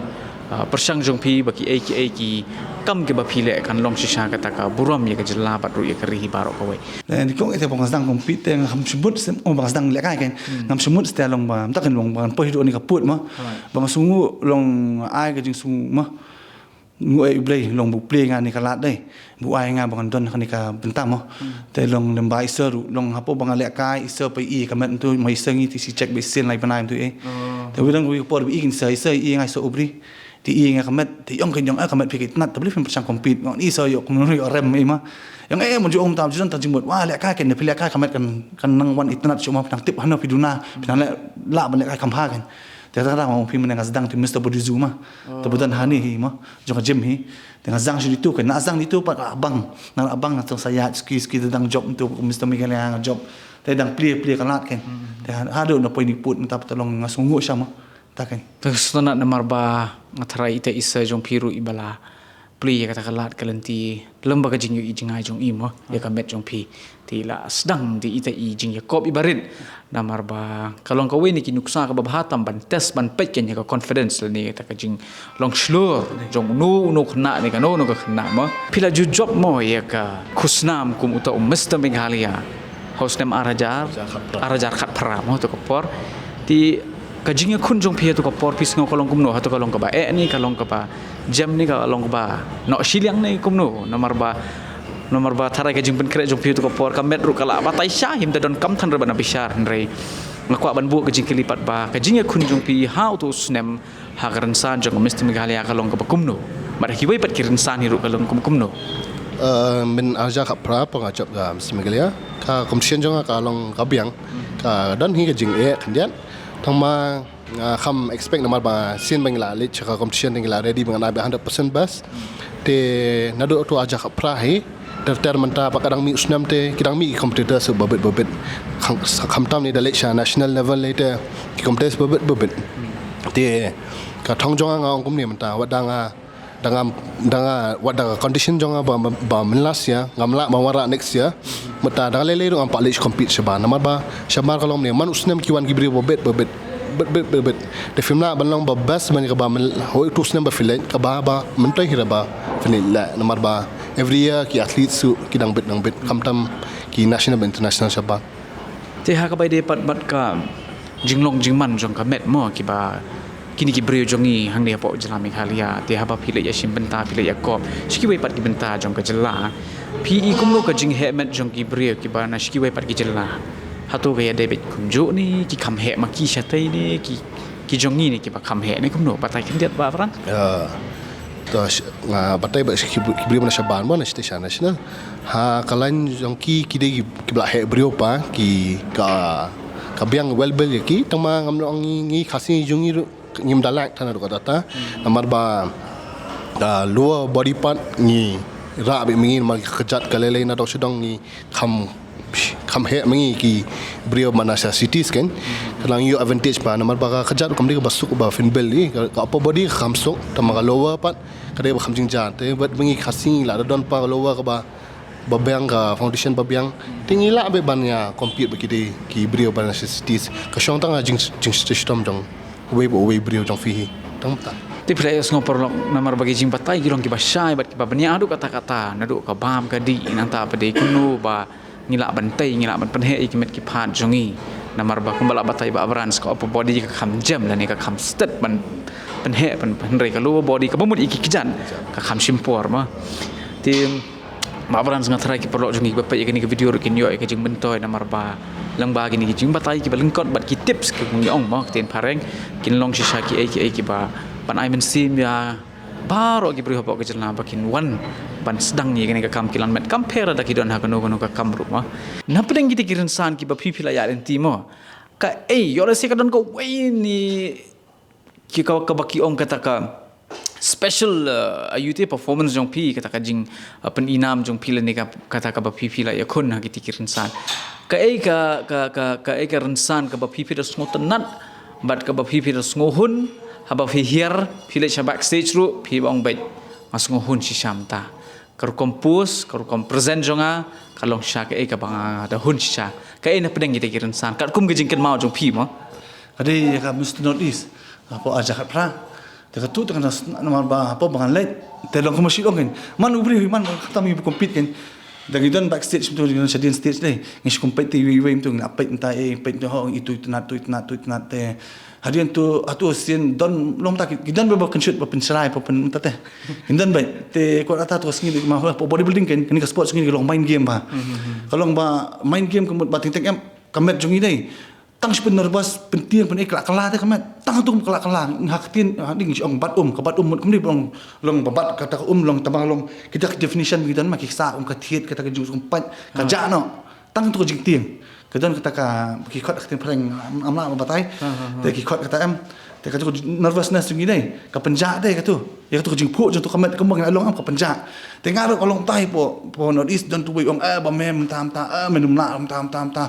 uh, pyrshang jong phi, ba kiei kiei ki kam kiba phi leh kan long shisha kata ka burom ïa ka jylla bad ruh ïa ka ri hi baroh kawei. Te ni kong ite ba nga sdang compete te nga kham shibun stem, oh, ba nga sdang lehkai kan. Ngam shibun stem long ba mynta kan long ba ngan poi haduh kane ka pud mo. Ba nga sngew long ai ka jingsngew mo. Nguh ïa U Blei long ba u plie ïa nga kane ka lad dei, ba u ai nga ba ngan don ha kane ka bynta mo. Te long lem ba i sir ruh long hapoh ba nga lehkai, i sir pat i ïa ka met mynta, ma i sir ngi te shi check ba i sien lai bnai mynta eh. Te wei dang wei ka por ba i kin sir, i sir i ïa nga i sir U Bri. Te i ïa nga ka met, te i ong, ka ong eh ka met phi ka itynnat, te balei phim pyrshang compete. Nga ong i sir, ïoh kumno ïoh rem i ma. I ong eh, mynta ju ong tam ju don tang jingmut. Wah, lehkai kan, phi lehkai ka met kan, kan nang wan itynnat shuh ma, phi nang tip hano phi duna, phi nang leh, lah ban lehkai kham bha kan. Te kata kata ma, phi mynne nga sdang te Mister Body Zoo ma. Te ba don hangne hi ma, jong ka gym hi. Te nga sdang shuh ditu kan, nga sdang ditu pat ka bang. Nga la bang nga tang sa ïaid ski ski te dang jop tu Mister Meghalaya nga jop. Te dang plie plie ka lad kan. Te ha, haduh na poi ni pud mynta pat long nga sngewnguh sha ma. Ta kan. Te sngewtynnat namar ba nga tharai ita i sir jong phi ruh i ba la plie ïa kata ka lad ka lynti lem bad ka jingïohi jingai jong i mo, ïa ka met jong phi. Te i la sdang te ita i jingïakop i barit. Namar ba ka long kawei na ki nuksa kaba bha tam ban test ban peit kan ïa ka confidence lane kata ka jinglong shlur jong uno uno u khynnah ne kano kano ka khynnah mo. Phi la ju jop mo ïa ka khusnam kum uta u Mister Meghalaya ha u snem ar hajar, ar hajar khatphra mo, ha kato ka por. Te ka jingïakhun jong phi ha kato ka por phi sngew ka long kumno, hato ka long kaba eh ne ka long kaba jem ne ka long kaba noh shiliang ne kumno, namar ba, namar ba tharai ka jingpynkhreh jong phi ha kato ka por ka met ruh ka la batai sha, him da donkam than re ba na bishar, hynrei nga kwah ban buh ka jingkylli pat ba ka jingïakhun jong phi ha uto u snem ha ka rynsan jong ka Mister Meghalaya ka long kaba kumno, bad ha kiwei pat ki rynsan hi ruh ka long kum kumno. Eh, mynta ar hajar khatphra ba nga jop ka Mister Meghalaya, ka competition jong nga ka long ka biang, ka don hi ka jingeh khyndiat. Tang ma nga kham expect namar ba sien ba ngi la leit sha ka competition te ngi la ready ba ngan ai ba hundred percent best. Te naduh uto ar hajar khatphra hi ter ter mynta ba ka dang mih u snem te ki dang mih ki competitors ba bit ba bit. Kham, khamtam ne da leit sha national level lei te ki competitors ba bit ba bit. Te ka thong jong nga nga ong kumne mynta, wat da nga, da nga, da nga, wat da ka condition jong nga ba, ba, ba mynta last year ngam lah ban wanrah next year. Mynta da nga lei lei ruh ngam pat leit compete shabar namar ba shabar ka long mynne man u snem ki wan ki briew ba bit ba bit, bit bit bit bit. Te phim lah ban long ba best ban kaba mynta hoi uto u snem ba phi leit, kaba ba mynta hi ruh ba phi leit leh namar ba every year ki athlete ruh ki dang bit dang bit, khamtam ki national ba international shabar. Te ha kaba ïadei pat bad ka jinglong jingman jong ka met mo, kiba kine ki briew jong ngi hangne hapoh jylla Meghalaya, te haba phi leit ïashim bynta, phi leit ïakop sha kiwei pat ki bynta jong ka jylla, phi i kumno ka jingheh met jong ki briew kiba na sha kiwei pat ki jylla? Hato ka ïadei beit kumjuh ne, ki kham heh ma ki shatei ne, ki, ki jong ngi ne kiba kham heh ne, kumno, batai khyndiat Bah Branch? Eh, to sh-, nga batai ba ki, ki briew na shabar mo, na shatei sha national. Ha ka line jong ki, ki dei ki, kiba la heh briew pat, ki ka, ka biang well built ïa ki, tang ma ngam ong ngi, ngi Khasi jong ngi ruh ngim da lack than naduh ka data. Namar ba ka lower body part ngi rah beit ma ngi namar ka kjat ka lei lei, naduh sha dong ngi kham, kham heh ma ngi ki briew ba na sha cities kan. Ka la ïoh advantage pat namar ba ka kjat kam dei kaba suk ba phin build ïa ka, ka upper body ka kham suk, tangba ka lower pat ka dei ba kham jingjia. Te bad ba ngi Khasi ngi la da don pat ka lower kaba ba biang, ka foundation ba biang. Te ngi lah beit ban ïa compete bad ki dei ki briew ba na cities. Ka shong tang ha jing, jingshitom jong uwei pa uwei briew jong phi hi. Tang mynta. Te phi la ïa sngew paralok, namar ba ki jingbatai ki long kiba shai bad kiba bniah haduh katta katta, naduh ka bam ka dih, nangta pat de kumno ba ngi lah ban tei, ngi lah ban pynheh ïa ki met ki phad jong ngi. Namar ba kumba la batai Bah Brans, ka upper body ka kham jem lane ka kham stet ban pynheh, ban pynheh ka lower body kaba mut ïa ki kjat ka kham shim por mo. Te Bah Brans, nga tharai ki paralok jong ngi kiba peit ïa kane ka video ruh kin ïoh ïa ka jingmyntoi namar ba lyngba kine ki jingbatai kiba lyngkot bad ki tips ki kong ïa ong mo, ka ktien phareng, kin long shisha kiei kiei kiba ban ai mynsiem ïa baroh ki briew hapoh ka jylla ba kin wan ban sdang ïa kane ka kam, ki lah met kam pher da ki don ha kano kano ka kam ruh mo. Na pdeng kita ki rynsan kiba phi phi la ïaid lynti mo, kaei, ïoh lehse ka don kawei ne ki ka, kaba ki ong kata ka special, uh, aïu te, performance jong phi, kata ka jing, uh, pyninam jong phi lane ka, kata kaba phi phi la ïakhun ha kita ki rynsan. Kaei ka, ka, ka, kaei ka rynsan kaba phi phi da sngewtynnat bad kaba phi phi da sngewhun, haba phi hiar, phi leit sha backstage ruh phi ong beit, nga sngewhun shisha mynta. Ka rukom pose, ka rukom present jong nga ka long shisha kaei kaba nga da hun shisha. Kaei na pdeng kita ki rynsan katkum ka jingkynmaw jong phi mo? Ka dei ïa ka Mister North East hapoh ar hajar khatphra. Te katu te ka na namar ba hapoh ba ngan leit, te long kumba shu ong kein, man u briew hi, man khamtam hi ba compete kein. Da ngi don backstage mynta, ngi don shadien stage dei, ngi shu compete te iwei iwei mynta, ngi la peit mynta, eh, peit mynta, ho, itu itynnat, tu itynnat, tu itynnat. Te hadien tu, hatu sien don, long mynta ki, ki don ba, ba kynshut, ba pynshrai, ba pyn mynta te. Ki don beit. Te kwah kata tu ka sngi dei ma, hapoh bodybuilding kein, kane ka sport jong ngi ka long mind game ba. Ka long ba mind game, ka mut ba teng teng em ka met jong ngi dei, tang shu pynnervous, pyntieng, pyn-, eh, kylla kylla te ka met. Tang tu kylla kylla, ha ka ktien, ha ding shu ong bat um, ka bat um mut kumne ba long, long ba bat kata ka um, long tangba long kita ka definition ba ngi don ma, ki sah um ka thied, kata ka jingsumpait, ka jah noh. Tang tu ka jingtieng. Ka don kata ka, ki khot ha ka ktien phareng, am, am lah ba batai. Te ki khot kata em. Te katu ka nervousness jong ngi dei, ka pynjah dei katu. Ïa katu ka jingphuh jong tu ka met, kumba ngi la long em, ka pynjah. Te nga ruh ka long tai hapoh, hapoh North East, don tu wei ong, eh, ba me mynta mynta, eh, me nym lah mynta mynta mynta.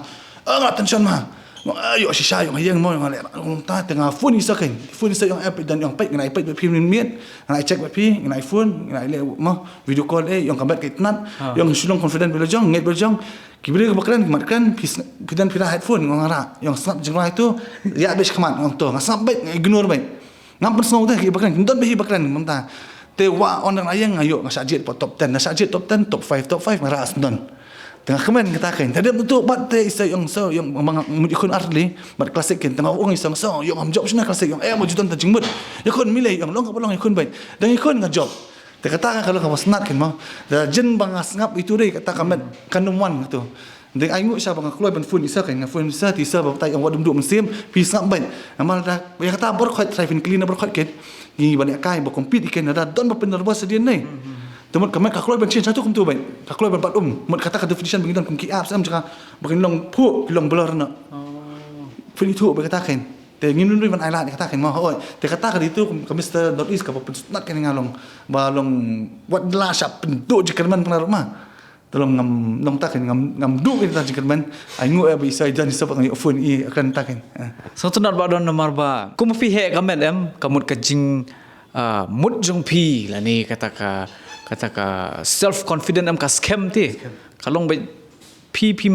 Eh, nga tension ma. Nga, eh, ïoh shisha, ïoh ha ïing mo, ïoh ha leh, long tai. Te nga phone ïa i sir kein. Phone ïa i sir, ïong, eh, peit don, ïong peit, ngan ai peit bad phi mynmiet. Ngan ai check bad phi, ngan ai phone, ngan ai leh mo video call, eh, ïong ka met ka itynnat. Ïong shu long confident bad la jong, ngeit bad la jong. Ki briew kiba kren ki mat kren, phi sng-, phi don phi rah headphone, nga ong, nga rah. Ïong sngap jingrwai tu, ïa beit sha khmat, nga ong to, nga sngap beit, nga ignore beit. Ngam pynsngew te kiba kren, kin don beit hi ba kren mynta. Te wa on dang la ïeng, nga ïoh, nga shah jied hapoh top ten, nga shah jied top ten, top five, top five nga rah sdang. Te nga kmen kata kein. Te dep tu bad te i sir, ïong sir, ïong ma nga mut ïakhun ar tylli bad classic kein. Te nga ong i sir, sir, ïong ngam jop shano classic, ïong eh, ma ju don ta jingmut. Ïakhun mih lei, ïong long kaba long, ïakhun beit. Dang ïakhun nga jop. Te kata ka long kaba snat kein mo. Da jin ba nga sngap itu dei, kata ka met, ka number one tu. Dang ai nguh sha ba nga kloi ban phone i sir kein, nga phone i sir, te i sir ba batai, ong wat ym duh mynsiem, phi sngap beit. Namar da ïa kata baroh khoit, trai phin kylli na baroh khoit kein. Ngi ban ïa kai ba compete ïa kein, da don ba pynnervous hadien ne. Te mut ka met ka kloi ban change satu kumtu beit. Ka kloi ban bat um. Mut kata ka definition ba ngi don kum ki abs em jaka ba kin long phuh, ki long blur noh. Phin ithuh beit kata kein. Te ngim dei ban ai lad ïa kata kein mo, hooid. Te kata ka dei tu ka Mister North East kaba pynsnat kein ïa nga long, ba long wat la shah pynduh jingkyrmen pynarok ma. Te long ngam, long ta kein, ngam, ngam duh kein ta jingkyrmen. Ai nguh eh ba i sir i jan i sir ba nga ïoh phone i kren ta kein. Eh. Sngewtynnat Bah Don namar ba kum phi heh ka met em, ka mut ka jing, ah, mut jong phi lane kata ka, kata ka self confident em ka skhem te. Ka long ba phi, phi,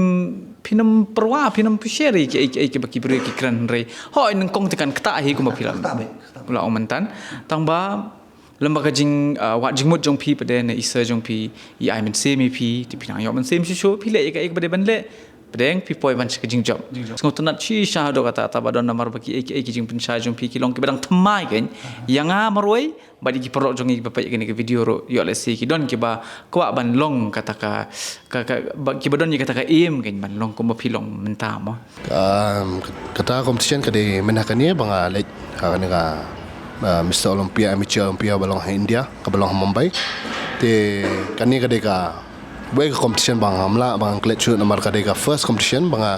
phin ym pyrwa, phin ym pyrshah ïa kiei kiei kiba ki briew ki kren, hynrei hooid, nyngkong te kan ktah hi kumba phi la, la ong mynta. Tangba lem bad ka jing, ah, wad jingmut jong phi pat de, ne i sir jong phi i ai mynsiem ïa phi, te phi nang ïoh mynsiem shuh shuh, phi leh ïa kaei kaba dei ban leh. Pdeng phi poi ban sha ka jingjop. Sngewtynnat shisha haduh katta katta Bah Don namar ba kiei kiei ki jingpynshai jong phi ki long kiba dang thymmai kein ïa nga marwei bad ïa ki paralok jong ngi kiba peit ïa kane ka video ruh, ïoh lehse ki don kiba kwah ban long kata ka, ka, ka, ba, kiba don ïa kata ka aim kein ban long kumba phi long mynta mo. Um, kata competition ka dei mynta kane ba nga leit ha kane ka, uh, Mister Olympia, Amateur Olympia ba long ha India, kaba long ha Mumbai. Te kane ka dei kawei ka competition ba ngam lah ba ngan klet shuh namar ka dei ka first competition ba nga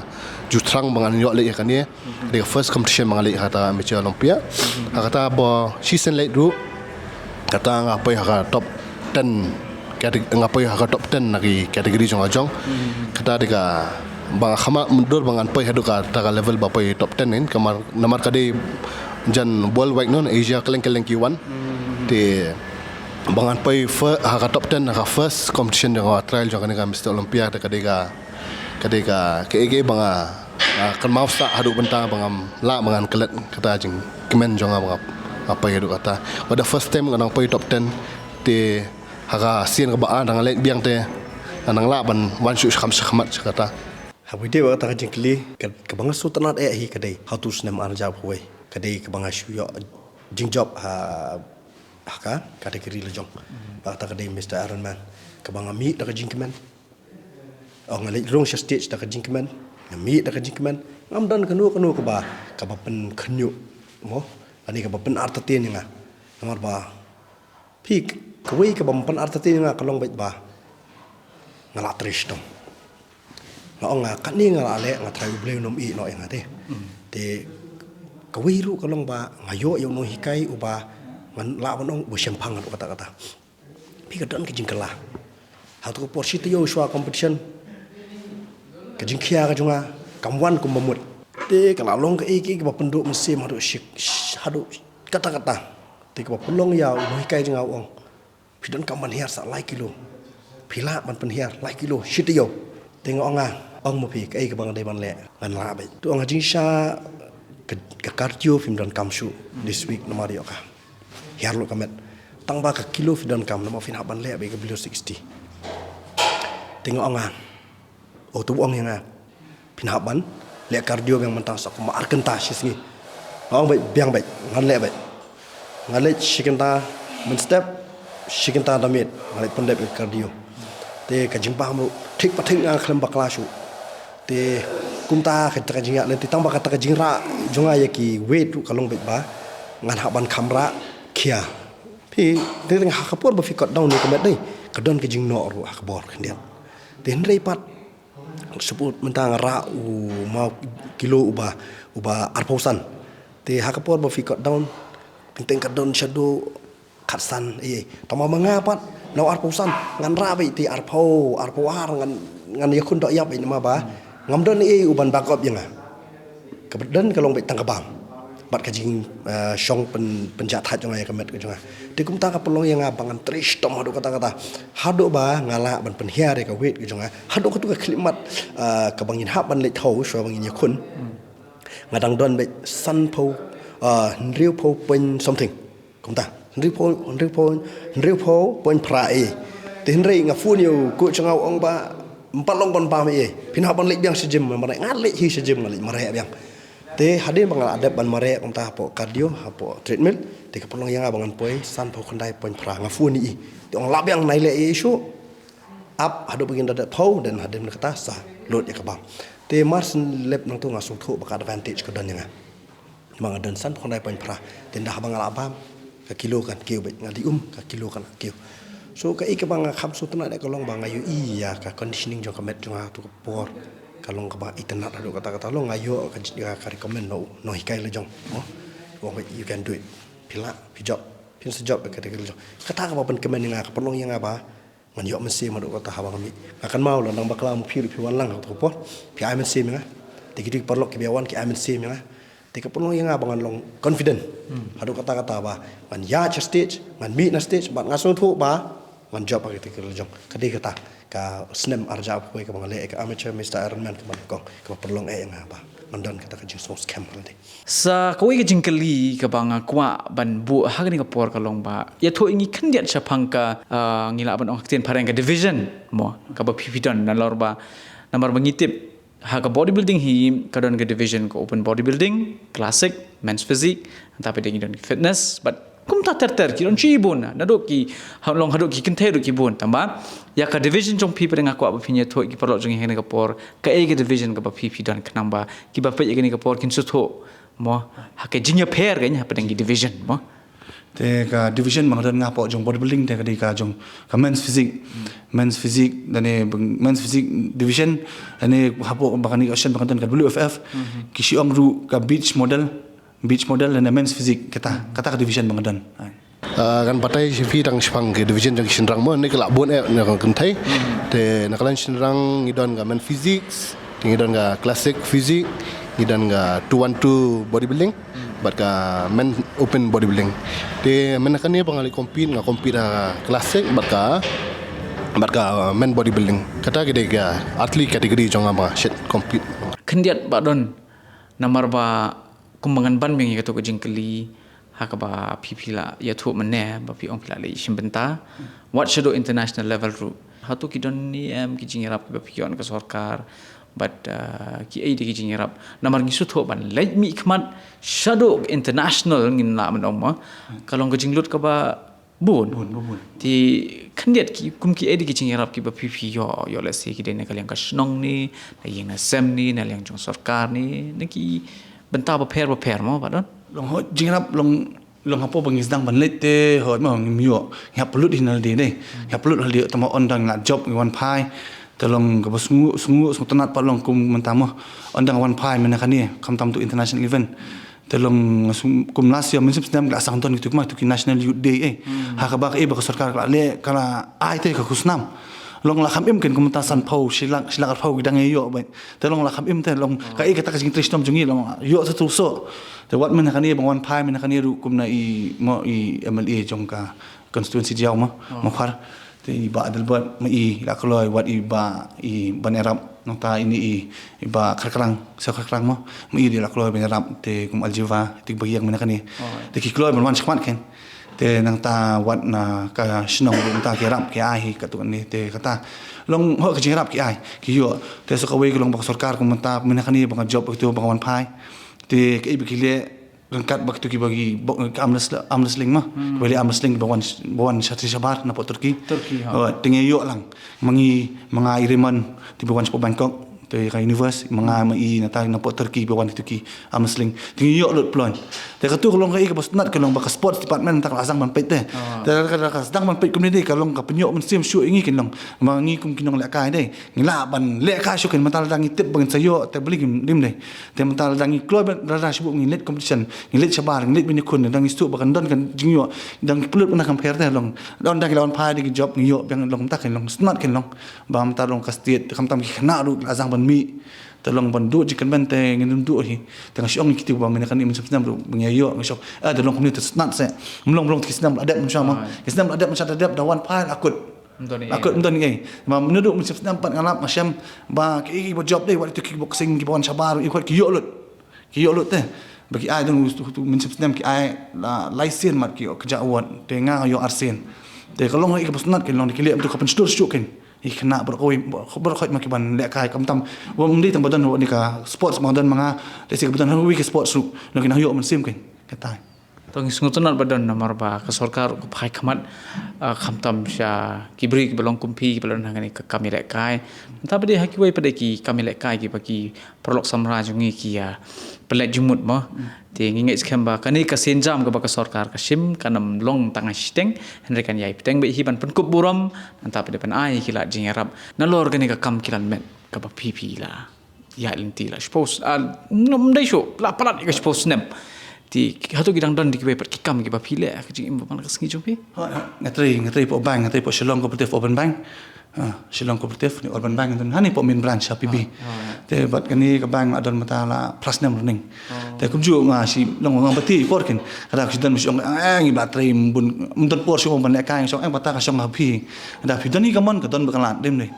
ju thrang ba ngan ïoh leit ha kane. Ka dei ka first competition ba nga leit ha kata Amateur Olympia. Ha kata ba shisien leit ruh, kata nga poi ha ka top ten, kateg-, nga poi ha ka top ten na ki category jong nga jong. Kata dei ka Ba nga kham dur ba ngan poi haduh kata ka level ba poi top ten in, namar ka dei jan worldwide, non Asia kylleng kylleng ki wan. Te ba ngan poi ha ka top ten ha ka first competition jong ka trial jong kane ka Mister Olympia, te ka dei ka, ka dei ka, ka, ka, ba nga, ah, kynmaw sah haduh mynta ba ngam lah ba ngan klet kata jingkmen jong nga ba nga poi haduh kata. Ba the first time nga dang poi top ten, te ha ka sien kaba ar dang leit biang te nga dang lah ban wan shuh shakhmat shakhmat sha kata. Haba ïadei bad kata ka jingkylli, ka, kaba nga sngewtynnat eh hi ka dei ha utu u snem ar hajar arphew wei, ka dei kaba nga shu ïoh jingjop ha, ha ka category la jong. Bad kata ka dei Mister Ironman, kaba nga mih da ka jingkmen. Oh, nga leit rung sha stage da ka jingkmen, nga mih da ka jingkmen. Ngam don kano kano kaba, kaba pynkhynñiuh mo, lane kaba pynartatien ïa nga. Namar ba phi, kawei kaba pynartatien ïa nga ka long beit ba nga la trei shitom. Nga ong nga, kane nga la leh, nga tharai U Blei un ym ïeh noh ïa nga te. Te kawei ruh ka long ba nga ïoh ïa u nonghikai uba ngan lah ban ong uba shemphang haduh katta katta. Phi, ka don ka jingkylla. Ha kato ka por shi taïew shuwa competition, ka jingkhia ka jong nga kam wan kumba mut. Te ka la long kaei kaei kaba pynduh mynsiem haduh shi, shi, haduh katta katta. Te kaba pynlong ïa u nonghikai jong nga u ong, phi donkam ban hiar sa lai kilo. Phi lah ban pynhiar lai kilo shi taïew. Te nga ong nga, ong ma phi kaei kaba nga dei ban leh, ngan lah beit. Te u ong, ha jingshisha ka, ka cardio phim donkam shuh this week namar ïoh ka hiar lut ka met. Tang ba ka kilo phi donkam namar phin hap ban leh beit ka below sixty. Te nga ong nga, oh, to u ong ïa nga, phin hap ban leh cardio biang mynta sa kumba ar kynta shi sngi. Nga ong beit, biang beit, ngan leh beit. Nga leit shi kynta mynstep, shi kynta da miet nga leit pyndep ïa ka cardio. Te ka jingbam ruh thik pa thik, nga khlem bakla shuh. Te kumta kata ka jingïaid lynti, tang ba kata ka jingrah jong nga ïa ki weight ruh ka long beit ba ngan hap ban kham rah khia. Phi, te ha ka por ba phi cut down ïa ka met dei, ka don ka jingnoh ruh ha ka bor khyndiat. Te hynrei pat, suppose mynta nga rah u maw kilo uba, uba arphew san. Te ha ka por ba phi cut down, teng teng ka don shaduh khatsan, eh. Tang ba ma nga pat, na u arphew san ngan rah beit te arphew, arphew ar ngan, ngan ïakhun doh ïap beit namar ba ngam don ei uban backup ïa nga. Kaba don ka long beit tang ka bam bad ka jing, eh, shong pyn, pynjah thait jong nga ïa ka met ka jong nga. Te kumta ka pynlong ïa nga ba ngan trei shitom haduh katta katta, haduh ba nga lah ban pynhiar ïa ka weight ka jong nga. Haduh kato ka khyllipmat, eh, kaba ngin hap ban leit thaw shuwa ba ngin ïakhun, nga dang don beit sanphew, eh, hynriewphew point something. Kumta, hynriewphew, hynriewphew, hynriewphew point phra, eh. Te hynrei nga phone ïa u coach jong nga, u ong ba ym pat long ban bam, eh, phin hap ban leit biang sha gym, mareh. Nga leit hi sha gym, nga leit mareh biang. Te hadien ba nga la dep ban mareh kumta hapoh cardio, hapoh treadmill, te ka pynlong ïa nga ba ngan poi sanphew khyndai point phra. Nga phone ïa i, te u ong lah biang, nai leh ïa i shuh. Ap haduh ba ngin da dep thaw, then hadien kata sa load ïa ka bam. Te mar shen lep nangto nga sngewthuh ba ka advantage ka don ïa nga. Ba nga don sanphew khyndai point phra. Te ynda haba nga lah bam, ka kilo kan kiew beit, nga dih um, ka kilo kan kiew. So kaei kaba nga kham sngewtynnat ka long ba nga ïohi ïa ka conditioning jong ka met jong nga ha kato ka por. Ka long kaba itynnat haduh katta katta, long nga ïoh ka, ka, ka recommend na u nonghikai la jong, mo. U ong, you can do it. Phi lah, phi jop, phin sa jop ïa ka category la jong. Kata kaba pynkmen ïa nga, ka pynlong ïa nga ba ngan ïoh mynsiem haduh katta haba nga mih. Nga kynmaw la dang bakla ma phi ruh, phi wan lang ha kato ka por, phi ai mynsiem ïa nga. Te kito ki paralok kiba ïa wan ki ai mynsiem ïa nga. Te ka pynlong ïa nga ba ngan long confident haduh katta katta ba ngan ïaid sha stage, ngan mih na stage bad nga sngewthuh ba ngan jop ha ka category la jong. Ka dei kata ka snem ar hajar arphew wei kaba nga leh ïa ka amateur Mister Ironman kaba nyngkong, kaba pynlong eh ïa nga ba ngan don kata ka jingsngewskhem ha lade. Sa kawei ka jingkylli kaba nga kwah ban buh ha kane ka por ka long ba ïathuh ïa ngi khyndiat shaphang ka, ah, ngi lah ban ong ha ka ktien phareng ka division, mo, kaba phi phi don, nalor ba namar ba ngi tip ha ka bodybuilding hi ka don ka division ka open bodybuilding, classic, men's physique, hangta pat ngi don ki fitness, bad kumta ter ter, ki don shibun, naduh ki, ha, long haduh ki kynthei ruh ki bun. Tangba ïa ka division jong phi pat nga kwah ba phin ïathuh ïa ki paralok jong ngi ha kane ka por, kaei ka division kaba phi phi don, khnang ba kiba peit ïa kane ka por kin sngewthuh, mo, ha ka jingïapher ka, hapdeng ki division, mo. Te ka division ba nga don nga hapoh jong bodybuilding te ka dei ka jong ka men's physique. Men's physique, lane men's physique division, lane hapoh ba kane ka sien ba nga don ka W F F. Ki shu ong ruh ka beach model, beach model lane men's physique, kata, kata ka division ba nga don. Ah, ngan batai sha phi tang shaphang ka division jong ki shynrang, mo, ne ka la bun eh na ka kynthei. Te na ka liang shynrang ngi don ka men's physique, Te ngi don ka classic physique, ngi don ka two one two bodybuilding, bad ka men open bodybuilding. Te mynta kane ba nga la compete, nga compete ha classic bad ka, bad ka men bodybuilding. Kata ki dei ka athlete category jong nga ba nga shait compete. Khyndiat ba don, namar ba kumba ngan ban biang ïa kato ka jingkylli, ha kaba phi phi la ïathuh mynne ba phi ong phi la leit shim bynta wat shaduh international level ruh. Hato ki don ne em ki jingïarap kiba phi ïoh na ka sorkar, bad, ah, kiei de ki jingïarap? Namar ngi sngewthuh ban leit mih khmat shaduh international ngin lah ban ong ma ka long ka jinglut kaba bun. Bun, bun, bun. Te khyndiat ki, kum kiei de ki jingïarap kiba phi phi ïoh, ïoh lehse ki dei na ka liang ka shnong ne, na ïing na sem ne, na liang jong sorkar ne, na ki bynta bapher bapher mo, ba don? Long hooid, jingïarap long, long hapoh ba ngi sdang ban leit te hooid mo ngim ïoh. Ngi hap pynlut hi na lade ne. Ngi hap pynlut ha lade, tang ba ynda ngi la jop ngi wan phai. Te long kaba sngew, sngew, sngewtynnat pat long kum mynta mo. Ynda nga wan phai mynta kane, khamtam tu international event. Te long sum-, kum last year mynshem snem ka la sdang don kitu, kum kitu ki National Youth Day, eh. Ha kaba kaei ba ka sorkar ka la leh, ka la ai te ka khusnam. Long la kham im ken, kum mynta sanphew, shilak, shilak arphew ki dang ïoh beit. Te long la kham im te, long kaei kata ka jingtrei shitom jong ngi, long ïoh te tu so. Te wat mynta kane ba wan phai mynta kane ruh kum na i mo i M L A jong ka constituency Jaïaw mo, Mawkhar. Te i Bah Adelbert, ma i la kloi, wat i Bah, i Bah Nerap, nangta ine i, i Bah Kharkrang, Sir Kharkrang mo, ma i de la kloi Bah Nerap, te kum Aljiva, te ba ïeng mynta kane. Te ki kloi ban wan shakhmat ken. Te nangta wat na ka shnong ruh mynta ki rap ki ai hi katto katne, te kata. Long hooid ka jingrap ki ai, ki ïoh. Te sa kawei ka long ba ka sorkar kum mynta mynta kane ba nga jop ba kitu ba nga wan phai. Te kaei ba ki leh ryngkat bad kitu kiba ki, ba, ka arm wrestling, arm wrestling mo. Kiba leh arm wrestling ba wan, ba wan sha, shabar napoh Turkey. Turkey, ha. Oh, te ngi ïoh lang. Ma ngi, ma nga i Raymond, te ba wan shapoh Bangkok, te ka Universe, ma nga ma i nata napoh Turkey ba wan kitu ki arm wrestling. Te ngi ïoh lut ploin. Te katu ka long kaei kaba sngewtynnat ka long ba ka sports department nta ka la sdang ban peit te. Te ka, ka, ka sdang ban peit kumne de ka long ka pynïoh mynsiem shuh ïa ngi ken long. Ma ngi kum ki nonglehkai de. Ngi lah ban lehkai shuh ken mynta lada ngi tip ba ngin sa ïoh te balei ngim dim de. Te mynta lada ngi kloi ban lada shu ngi leit competition, ngi leit shabar, ngi leit bynta khun, lada ngi sngewthuh ba kan don ka jingïoh, lada ngi pynlut mynta kam pher te long. Lada ki la wan phai de ki jop ngi ïoh biang long mynta ken long sngewtynnat ken long. Ba mynta long ka state, khamtam ki khynnah ruh la sdang ban mih. Te long ban duh jingkyrmen te ngin ym duh hi. Te nga shu ong ïa kito ba mynta kane mynshem snem ruh ba ngi ïoh nga shu ong. Eh, te long kumne te sngewtynnat se. Ym long, ym long te ki snem la dep mynshuwa mo. Ki snem la dep mynshuwa, la dep da wan phai la kut. Ym don ei. Akut ym don ei. Ma mynta ruh mynshem snem pat nga lap nga shem ba ki, ki ba jop de, wat ïa tu kickboxing, ki ba wan shabar, ïa wat ki ïoh lut. Ki ïoh lut te. Ba ki ai don u, u, u, mynshem snem ki ai la lai sien mat ki ïoh ka jaka award. Te nga ïoh ar sien. Te ka long ei kaba sngewtynnat ken long de ki leh mynta ka pynshlur shuh ken. Ïa ki khynnah baroh kawei, baroh kawei ma ki ban lehkai khamtam. Ym dei tang ba don ne ka sports ma don ma nga. Lehse ka ba don ha kawei ka sports ruh. Long ki nang ïoh mynsiem ken. Kata. To ngi sngewtynnat ba don namar ba ka sorkar ka phai khmat, ah, khamtam sha ki briew kiba long kum phi kiba long hangne ka kam ïalehkai. Mynta ba dei ha kiwei pat de ki kam ïalehkai kiba ki paralok samla jong ngi ki ïa pynleit jingmut mo. Te ngi ngeit skhem ba kane ka sienjam kaba ka sorkar ka shim kan ym long tang ha shiteng, hynrei kan ïai bteng beit hi ban pynkup burom, nangta pat de ban ai ki lad jingïarap nalor kane ka kam ki lan met kaba phi phi la ïa lynti la shiphew, ah, ym dei shuh, la palat ïa ka shiphew snem. Te hato ki dang don de kiwei pat ki kam kiba phi leh ha ka jingim ba man ka sngi jong phi? Ha, ha, nga trei, nga trei poh bank, nga trei poh Shillong Cooperative Urban Bank. Ah, Shillong Cooperative ne Urban Bank, hangne poh main branch ha P B. Te bad kane ka bank la don mynta la phra snem running. Te kumjuh nga shu long nga bati por ken. Ka dei ka shu don shu ong, eh, ngi ba trei ym bun, ym don por shu ong ban lehkai, shu ong, eh, bata ka shong ha phi. Ka dei phi don hi ka mon ka don ba ka lad, dem dei.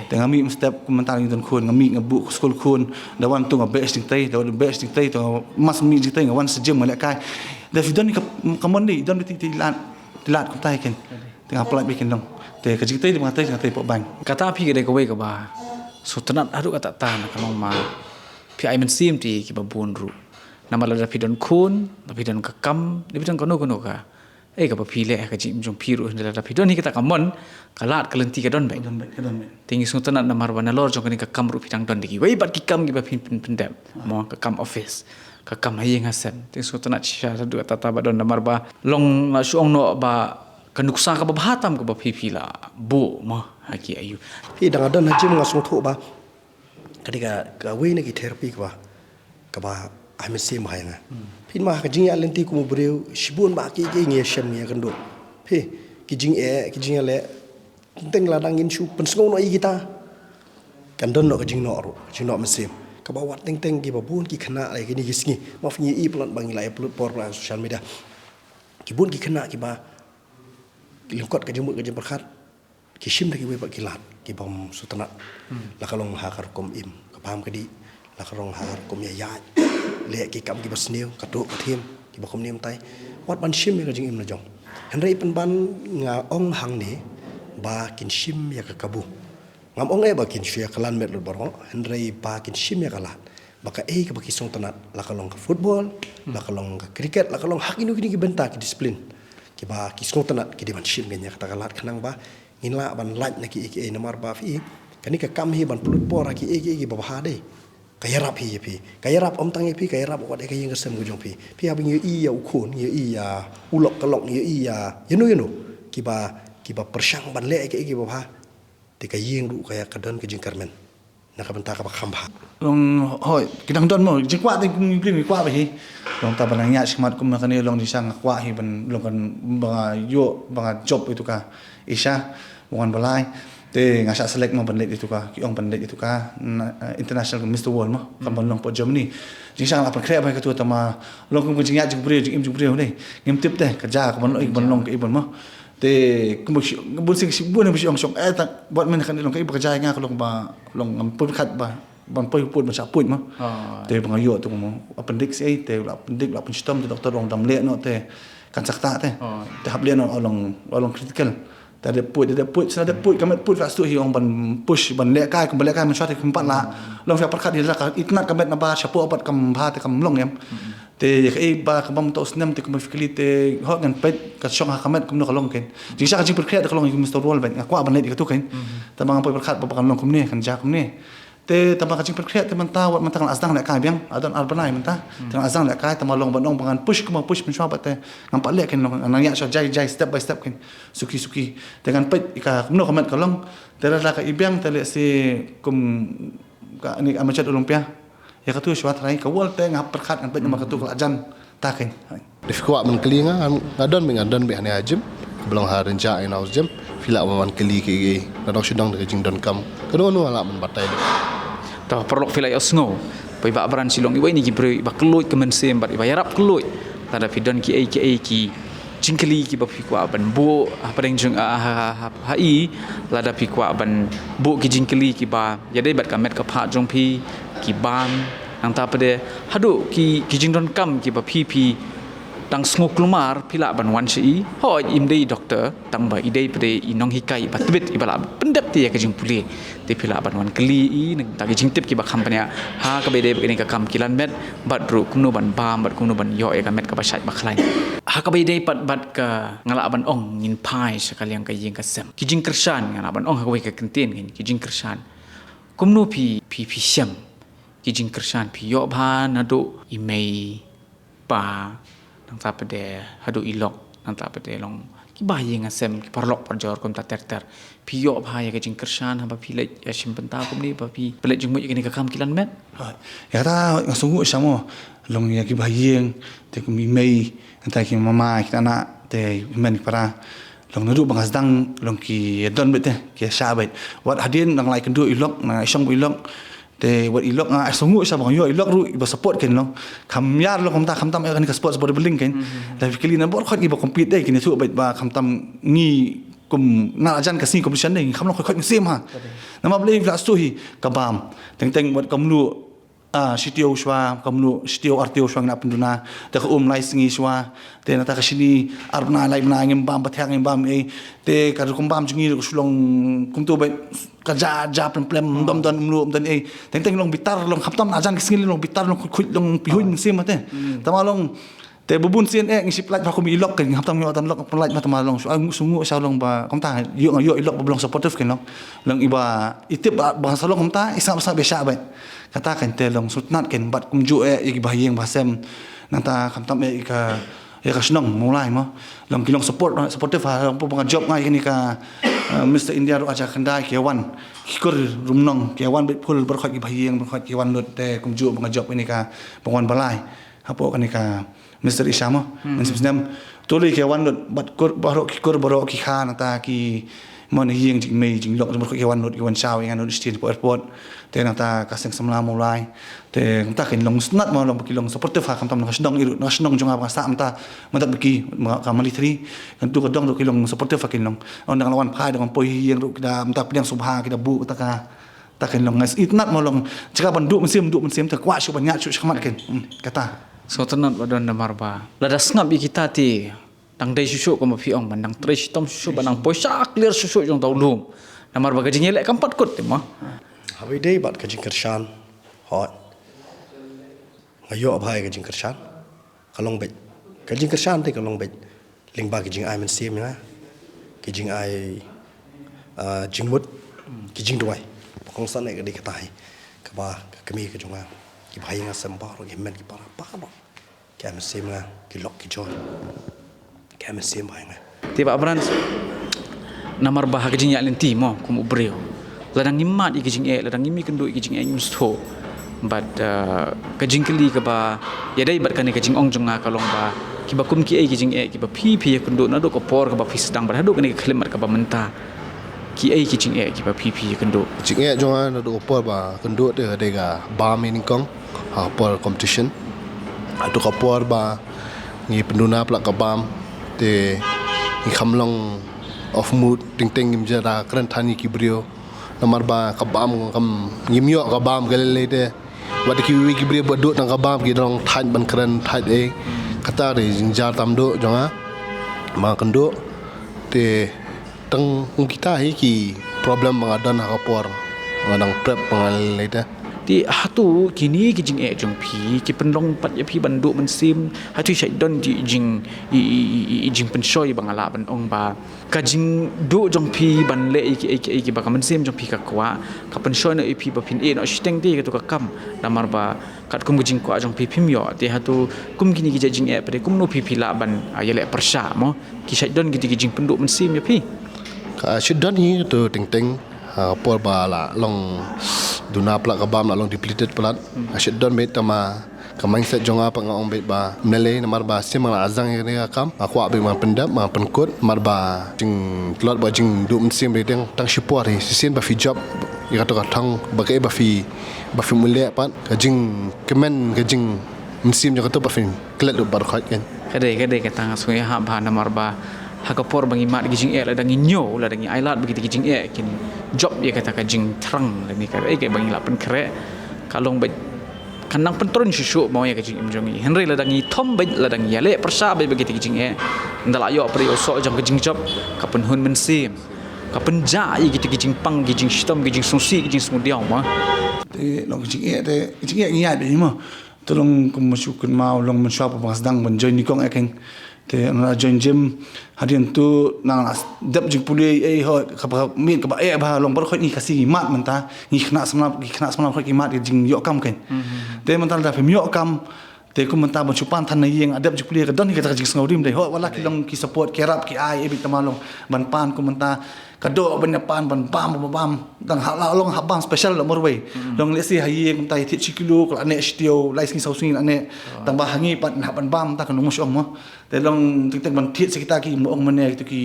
Te nga mih mynstep kum mynta ngi don khun, nga mih nga buh skul khun, da wan tu nga beh jingtrei, da wan beh jingtrei, tu nga mas mih jingtrei, nga wan sha gym nga lehkai. Da phi don hi ka, ka mon dei, don bati te lad, te lad kumta hi ken. Te nga pynlait beit ken long. Te ka jingtrei te ba nga trei, nga trei poh bank. Kata phi ka dei kawei kaba sngewtynnat haduh katta katta na ka long ma phi ai mynsiem te kiba bun ruh. Namar lada phi don khun, lada phi don ka kam, lada phi don kano kano ka, eh, kaba phi leh ha ka jingim jong phi ruh, lada phi don hi kata ka mon, ka lad ka lynti ka don beit. Ka don beit, ka don beit. Te ngi sngewtynnat namar ba nalor jong kane ka kam ruh phi dang don de kiwei pat ki kam kiba phin pyn, pyndep. Mo, ka kam office, ka kam ha ïing ha sem. Te ngi sngewtynnat shisha haduh katta katta ba don namar ba long nga shu ong noh ba ka nuksa kaba bha tam kaba phi phi la buh mo ha ki aïu. Phi dang don ha gym nga sngewthuh ba ka dei ka, kawei na ki therapy kaba, kaba ai mynsiem bha ïa nga. Phi ma ha ka jingïaid lynti kum u briew shibun ba ki, ki ngi ïashem ngi ïakynduh. Phi ki jingeh, ki jingïaleh. Teng la dang ngin shu pynsngew noh ïa kita. kan don noh ka jingnoh ruh, ka jingnoh mynsiem. Kaba wat teng teng kiba bun ki khynnah ha kine ki sngi. Map ngi i palat ba ngi la ïa pynlut por ha social media. Ki bun ki khynnah kiba lyngkot ka jingmut ka jingpyrkhat, ki shim da kiwei pat ki lad kibym sngewtynnat. La ka long ha ka rukom im, ka bam ka dih, la ka long ha ka rukom ïaid, leh ki kam kiba sniew, ka tuh ka thiem, kiba kumne kumtai. Wat ban shim ïa ka jingim la jong. Hynrei pynban nga ong hangne ba kin shim ïa ka kabu. Ngam ong eh ba kin shu ïa ka lan met lut baroh, hynrei ba kin shim ïa ka lad. Ba kaei kaba ki sngewtynnat, la ka long ka football, la ka long ka cricket, la ka long ha kino kino ki bynta ki discipline. Kiba ki sngewtynnat ki dei ban shim ïa kata ka lad khnang ba ngin lah ban lait na kiei kiei namar ba phi. Kane ka kam hi ban pynlut por ha kiei kiei kiba bha dei. Ka ïarap hi ïa phi. Ka ïarap ym tang ïa phi, ka ïarap wat ïa ka ïing ka sem ka jong phi. Phi haba ngi ïohi ïa u khun, ngi ïohi ïa u lok ka lok, ngi ïohi ïa ïano ïano. Kiba, kiba pyrshang ban leh ïa kiei kiba bha. Te ka ïing ruh ka ïa ka don ka jingkyrmen. Na ka bynta kaba kham bha. Long hoi, ki dang don mo, jingkwah te kum ngi kwah ba hi. Long ta ba nang ïa shikmat kum kane long jingshisha nga kwah hi ban long kan ba nga ïoh, ba nga jop ïa tu ka Asia, ba wan ba lai. Te nga shah select mo ban leit ïa tu ka, ki ong ban leit ïa tu ka, na, eh, international Mister World mo, kan ban long po Germany. Jingshisha nga la pynkhreh ba ïa ka tu tama long kum ka jingïa jingbriew, jingim jingbriew ne. Ngim tip te, ka ja, ka ban long, ka ban long, ka i ban mo. Te kumba shi, bun sing shi bun ba shi ong shong, eh, ta, wat men kan long ka iba ka jai nga ka long ba, long ngam pun khat ba, ban poi pun ba sha pun ma. Ah. Te ba nga ïoh tu mo, appendix eh, te la appendix la pun shitom, te doktor ong dam leh noh, te kan sakta te. Ah. Te hap leh noh, long, long critical. Te de pun, de pun, sa de pun, ka met pun ka stu hi ong ban push, ban leh kai, kum ban leh kai, man shwa te kum pat la. Long sha pyrkhat hi la ka, itynnat ka met na ba, sha po pat kam bha te kam long em. Te ïa kaei ba ka bam to snem te kumba physically te hok ngan peit ka shong ha ka met kumno ka long kein. Jingshisha ka jingpyrkhat te ka long ïa ka Mister World bad nga kwah ban leit ïa katu kein. Te ba nga poi pyrkhat ba kan long kumne kan jia kumne. Te tang ba ka jingpyrkhat te mynta wat mynta nga la sdang leh kai biang. Adon ar bnai mynta. Te nga la sdang leh kai tang ba long ban ong ba ngan push kumba push mynshuwa bad te ngam pat leh kein long ngan ïa sha jai jai step by step kein. Suki suki. Te ngan peit ïa ka kumno ka met ka long. Te lada ka i biang te leh si kum ka ni amateur Olympia. Ïa katu shuwa trai ka wol te nga pyrkhat ngan peit namar katu ka la jan ta kein. Te phi kwah ban kylli nga, nga don bad nga don bad hane ha gym. Ka ba long ha Rynjah in-house gym. Phi lah ban wan kylli kiei kiei. Nga dang shu dang da ka jingdonkam. Kano kano nga lah ban batai. Te paralok phi la ïohsngew. Ba i Bah Bran shi long iwei na ki briew iba kylluid ka mynsiem bad iba ïarap kylluid. Lada phi don kiei kiei ki jingkylli kiba phi kwah ban buh hapdeng jong, ah, ha, ha, ha, ha i, lada phi kwah ban buh ki jingkylli kiba ïadei bad ka met ka phad jong phi, ki bam, nangta pat de haduh ki, ki jingdonkam kiba phi, phi dang sngew kulmar, phi lah ban wan sha i. Hooid, im dei i doktor, tang ba i dei pat de i nonghikai iba tbit iba lah pyndep te ïa ka jingpule. Te phi lah ban wan kylli i nangta ki jingtip kiba kham bniah ha kaba ïadei bad kane ka kam ki lan met bad ruh kumno ban bam bad kumno ban ïoh ïa ka met kaba shait ba khlaiñ. Ha kaba ïadei pat bad ka nga lah ban ong ngin phai sha ka liang ka ïing ka sem. Ki jingkyrshan nga lah ban ong ha kawei ka kyntien kein ki jingkyrshan. Kumno phi, phi, phi shem ki jingkyrshan phi ïoh bha naduh i mei pa, nangta pat de haduh i lok, nangta pat de long ki ba ïing ha sem, ki paralok parajor kumta ter ter. Phi ïoh bha ïa ka jingkyrshan haba phi leit ïa shim bynta kumne ba phi pynleit jingmut ïa kane ka kam ki lan met. Ïa kata nga sngewnguh sha mo long ïa ki ba ïing te kum i mei, nangta ki mama, ki nana, te i men ki para. Long naduh ba nga sdang long ki don beit te ki shah beit. Wat hadien nang lai kynduh i lok, nang i shong beit i lok. Te wat i lok nga sngewnguh sha ba nga ïoh i lok ruh iba support kein long. Kham ïar long kumta khamtam ïa kane ka sports bodybuilding kein. Da phi kylli na bor khot iba compete dei kine tu bad ba khamtam ngi kum na la jan ka sngi competition dei kham long khot khot mynsiem ha. Namar balei phi la shu hi ka bam. Teng teng wat kam lu, ah, shi taïew shuwa, kam lu shi taïew ar taïew shuwa ngi na pynduna. Te ka um lai sngi shuwa. Te nangta ka shini ar bnai lai bnai ngim bam ba thiang ngim bam ei. Te ka rukom bam jong ngi ruh ka shu long kumtu bad ka ja, ja plem plem, ym don, ym don, ym don ei. Teng teng long bitar, long khamtam na jan ki sngi long bitar, long khuid khuid, long pihuid mynsiem te. Tama long te bun bun sien eh ngi shu pynlait bha kum i lok kein, khamtam ngi ïoh tang lok pynlait bha tama long shu, ah, sngewnguh sha long ba kumta ïoh, ïoh i lok ba long supportive kein long. Long iba i tip ba, ba sa long kumta i sngap sngap ba shah bad. Kata kein te long sngewtynnat kein bad kumjuh eh ïa ki ba ïing ba sem. Nangta khamtam eh ïa ka ïa ka shnong Mawlai mo. Long ki long support, supportive ha long ba nga jop nga ïa kane ka, eh, Mister India ruh ha Jharkhand ki wan. Ki kur Rumnong ki wan beit phul, baroh khoit ki ba ïing, baroh khoit ki wan lut te kumjuh ba nga jop ïa kane ka ba wan ba lai. Hapoh kane ka Mister Asia mo. Mynsiem snem. Tuli ki wan lut bad kur baroh ki kur baroh ki kha nangta ki Mo na ïing jingmei jinglong jong ki wan lut ki wan shaw ïa nga nud station hapoh airport. Te nangta ka seng samla Mawlai. Te nangta kin long sngewtynnat mo long ba ki long supportive ha khamtam na ka shnong i ruh na ka shnong jong nga ba nga sah mynta mynta ba ki ma ka Mali three. Kan tu ka dong ruh ki long supportive ha kin long. Ong dang la wan phai dang wan poi ïing ruh ki da mynta pdiang sngewbha ki da buh ta ka ta kin long ngas itynnat mo long jaka ban duh mynsiem duh mynsiem te kwah shuh ban ñiah shuh shakhmat kin. Hmm, kata. Sngewtynnat ba don namar ba lada sngap ïa kita te dang dei shuh shuh kumba phi ong ban dang trei shitom shuh shuh ban dang poi sha clear shuh shuh jong ta u lum. Namar ba ka jingïaleh kam pat kut te mo. Haba ïadei bad ka jingkyrshan, hooid, nga ïoh bha ïa ka jingkyrshan. Ka long beit. Ka jingkyrshan te ka long beit lyngba ki jingai mynsiem ïa nga, ki jingai, ah, jingmut, ki jingduwai. Ba kongsan eh ka dei kata hi kaba ka kmie ka jong nga, ki bhai ïa nga sem baroh, ki hynmen ki para baroh ki ai mynsiem ïa nga, ki lok ki jor, ki ai mynsiem bha ïa nga. Te Bah Brans, namar ba ha ka jingïaid lynti mo kum u briew, lada ngim mad ïa ka jingeh, lada ngim ïakynduh ïa ka jingeh, ngim sngewthuh. Bad, uh, ka jingkylli kaba ïadei bad kane ka jingong jong nga ka long ba kiba kum kiei ki jingeh kiba phi phi ïakynduh naduh ka por kaba phi sdang bad haduh kane ka khyllipmat kaba mynta, kiei ki jingeh kiba phi phi ïakynduh? Jingeh jong nga naduh ka por ba kynduh te ka dei ka bam ïa nyngkong ha ka por competition. Haduh ka por ba ngi pynduna palat ka bam te ngi kham long off mood, teng teng ngim jia da kren than ïa ki briew. Namar ba ka bam kam ngim ïoh ka bam ka lei lei te. Wat kiwei ki briew ba duh tang ka bam ki dang thait ban kren thait eh. Kata re jingjar tam duh jong nga. Ma kynduh te tang kum kita hi ki problem ba nga don ha ka por nga dang prep ba nga lei lei te. Te hato kine ki jingeh jong phi ki pynlong pat ïa phi ban duh mynsiem, hato shait don ki jing i, i, i, i, i jingpynshoi ba nga lah ban ong ba ka jingduh jong phi ban leh ïa kiei kiei kiba ka mynsiem jong phi ka kwah ka pynshoi noh ïa phi ba phin ïeh noh shiteng te ïa kato ka kam, namar ba katkum ka jingkwah jong phi phim ïoh? Te hato kum kine ki jait jingeh pat te kumno phi phi lah ban, ah, ïaleh pyrshah mo? Ki shait don kito ki jingpynduh mynsiem ïa phi? Ka shait don hi to teng teng, ah, por ba la long duna palat ka bam la long depleted palat. Ka shait don beit tang ma ka mindset jong nga pat nga ong beit ba ym lei lei namar ba shisien ba nga la zang ïa kane ka kam nga kwah beit ban pyndep ban pynkut namar ba jingtlot ba jingduh mynsiem beit tang tang shipor hi shisien ba phi jop ïa kato ka thong ba kaei ba phi ba phi mut leh pat ka jingkmen ka jingmynsiem jong kato ba phi klet lut baroh khoit kan. Ka dei ka dei kata nga sngew ïahap bha namar ba ha ka por ba ngi mad ki jingeh lada ngi ñiew lada ngi ailad ba kita ki jingeh kin jop ïa kata ka jingthrang lane kaei kaei ba ngi la pynkhreh ka long beit kan nang pyntrun shuh shuh mo ïa ka jingim jong ngi. Hynrei lada ngi thom beit lada ngi ïaleh pyrshah beit ba kita ki jingeh, nda la ïoh pyrshah u soh jong ka jingjop ka pynhun mynsiem, ka pynjah ïa kita ki jingpang ki jingshitom ki jingsngewsih ki jingsngewdiaw mo. Te long ka jingeh te ka jingeh ngi ïaid beit mo. Te long kum ma shu kynmaw long mynshuwa ba nga sdang ban join nyngkong eh keiñ. Te nga la join gym hadien tu nga la dep jingpule ei ho kaba miet kaba eh bha long baroh khoit ngi Khasi ngi mad mynta ngi khynnah samla ngi khynnah samla baroh khoit ki mad ki jingïoh kam keiñ. Te mynta lada phim ïoh kam te kum mynta ban shu pan than na ïing adep jingpule ka don hi kata ka jingsngewrim dei ho wat la ki long ki support ki rap ki ai ei beit tang ma long ban pan kum mynta ka doh ban ïa pan ban bam ban bam tang ha la long ha bam special la marwei. Long lehse ha ïing mynta ïa thied shi kilo ka la neh shi taïew lai sngi saw sngi la neh tang ba ha ngi pat na ban bam ta ka nong mush ong mo. Te long tik tik ban thied sa kita ki mo ong mane kita ki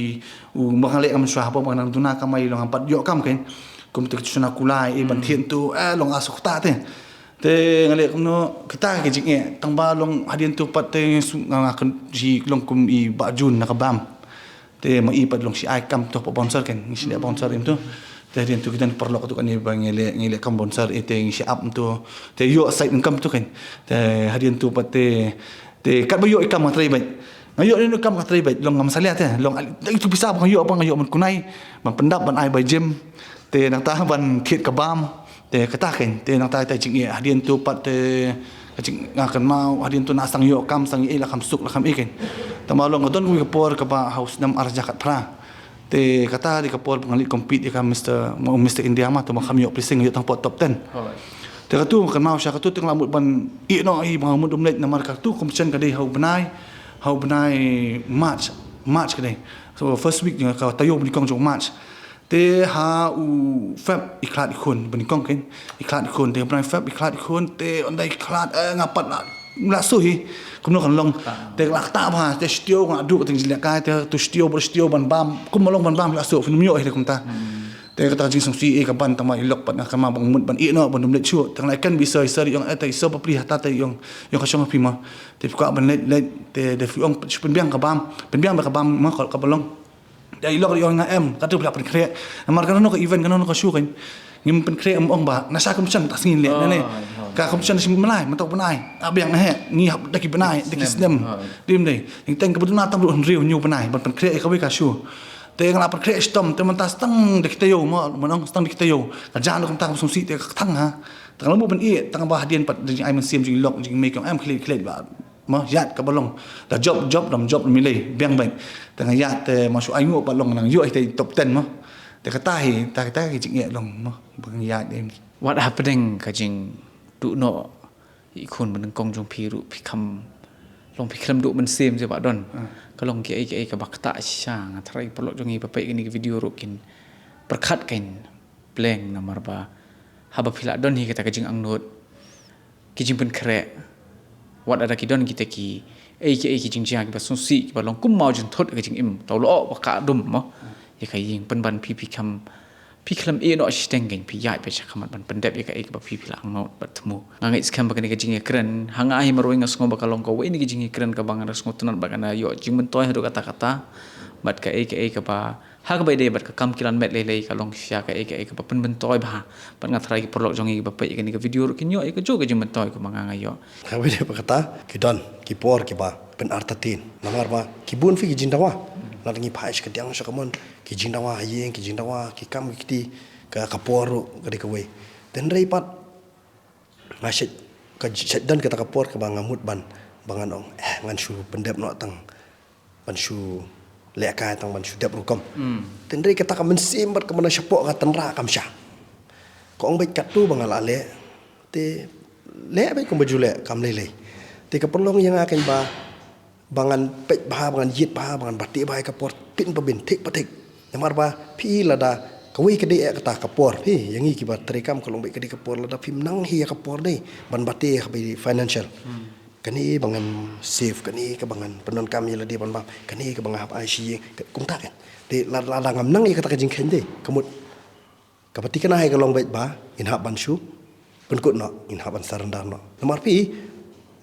u ma nga leh ngam shuwa haba nga nang duna kamai long ngam pat ïoh kam keiñ. Kum tu ki shuna kulai eh ban thied tu eh long a sukta te. Te nga leh kumno kita ki jingeh tang ba long hadien tu pat te su nga nga kan ji long kum i ba jun na ka bam. Te ma i pat long shi ai kam tu pa bouncer keiñ ngi shi leh bouncer im tu. Te hadien tu ki don paralok tu kan i ba ngi leh ngi leh kam bouncer eh te ngi shi ap tu. Te ïoh side income tu keiñ. Te hadien tu pat te Te katba ïoh i kam nga trei beit. Nga ïoh i kam nga trei beit long ngam salia te long dang itu pisa ba nga ïoh ba nga ïoh ban kunai ban pyndap ban ai bai gym. Te nangta ban thied ka bam. Te kata keiñ te nangta te jingeh hadien tu pat te ka jing nga kynmaw hadien tu na sdang ïoh kam sdang ïoh la kham suk la kham i keiñ. Tang ba long nga don kawei ka por kaba ha u snem ar hajar khatphra. Te kata dei ka por ba nga leit compete ïa ka Mister, Mister India ma, te ba kham ïoh placing, ïoh tang pot top ten. Te katu nga kynmaw sha katu te nga la mut ban ïeh noh hi ba nga mut um leit namar katu competition ka dei ha u bnai, ha u bnai March, March ka dei. So first week ka taïew ba nyngkong jong March. Te ha u Feb i khlad i khun ba nyngkong keiñ, i khlad i khun te ha u bnai Feb i khlad i khun te ynda i khlad, eh, nga pat la Lah shu hi, kumno kan long. Te lah kata ba, te shu tiew nga duh te jingïalehkai, te tu shu tiew, ba shu tiew ban bam, kumno long ban bam lah shu, phin ym ïoh hi te kumta. Te kata ka jingsngewsih ïa ka ban tang ba i lok pat nga kynmaw ba nga mut ban ïeh noh ban ym leit shuh. Te nga lah ken ba i sir, i sir i ong, eh, te i sir bapli hata te i ong, i ong ka shong ha phi ma. Te phi kwah ban leit, leit, te, te phi ong shu pynbiang ka bam, pynbiang ba ka bam ma, ka, kaba long. Te i lok i ong nga em, katu phi lah pynkhreh. Namar kano kano ka event, kano kano ka show kan. Ngim pynkhreh, ym ong ba na sha competition ta sngi leh, na ne. Ka competition shi malai, mynta u bnai. Ah, biang eh, ngi hap da ki bnai, da ki snem. Dim dei. Ïa teng kaba duna tang ruh hynriew hynñiew bnai ban pynkhreh ïa kawei ka show. Te nga la pynkhreh shitom, te mynta stang da ki taïew mo, mynta stang da ki taïew. Ka jan kumta ka sngewsih te ka thang ha. Te nga la mut ban ïeh, tang ba hadien pat da jingai mynsiem jong i lok jong i mei ki ong em khlieh khlieh ba. Mo, ïaid kaba long. Da jop, jop, dam jop, milei, biang beit. Te nga ïaid te mo shu ai nguh pat long nang ïoh hi te top ten mo. Te kata hi, ta kata ki jingeh long mo. Ba nga ïaid em. Wat hapdeng ka jingduh noh i khun ba nyngkong jong phi ruh phi kham long phi khlem duh mynsiem jong ba don. Ka long kiei kiei kaba ktah shisha, nga tharai paralok jong ngi ba peit kane ka video ruh kin pyrkhat kein pleng namar ba haba phi lah don hi kata ka jingangnud, ki jingpynkhreh, wat lada ki don kita ki ei ki ei ki jingjia kiba sngewsih kiba long kum mawjynthut ka jingim, taw lyoh ba ka dum mo. Ïa ka ïing pynban phi phi kham phi khlem ïeh noh shiteng kein phi ïaid beit sha khmat ban pyndep ïa kaei kaba phi phi la angnud bad thmu. Nga ngeit skhem ba kane ka jingïakren ha nga hi marwei nga sngew ba ka long kawei na ki jingïakren kaba nga da sngewtynnat ba kan da ïoh jingmyntoi haduh katta katta. Bad kaei kaei kaba ha kaba ïadei bad ka kam kilan met lei lei ka long shisha kaei kaei kaba pynmyntoi bha. Bad nga tharai ki paralok jong ngi kiba peit ïa kane ka video ruh kin ïoh ïa kajuh ka jingmyntoi kumba nga nga ïoh. Haba ïadei bad kata ki don ki por kiba pynartatien. Namar ba ki bun phi ki jingdawa. Lada ngi phai sha ka diang sha ka mon ki jingdawa ha ïing, ki jingdawa ki kam ki kti, ka, ka por ruh ka dei kawei. Te hynrei pat nga shet, ka shet don kata ka por kaba nga mut ban, ba ngan ong, eh, ngan shu pyndep noh tang, ban shu lehkai tang, ban shu dep rukom. Te hynrei kata ka mynsiem bad ka mynsiem shapoh ka tynrah kam shah. Ka ong beit katto ba nga la leh, te leh beit kumba ju leh kam lei lei. Te ka pynlong ïa nga kein ba ba ngan peit bha, ba ngan ïit bha, ba ngan bati bha ïa ka por, phin ba phin thik ba thik. Namar ba phi lada kawei ka dei ïa kata ka por, phi ïa ngi kiba treikam ka long beit ka dei ka por, lada phim nang hi ïa ka por dei ban bati ïa ka financial. Kane ba ngan save, kane kaba ngan pyndonkam ïa lade ban bam, kane kaba nga hap ai shi ïing, kumta kan. Te lada, lada ngam nang ïa kata ka jingkheiñ dei, ka mut kaba thikna hi ka long beit ba ngin hap ban shu pynkut noh, ngin hap ban surrender noh. Namar phi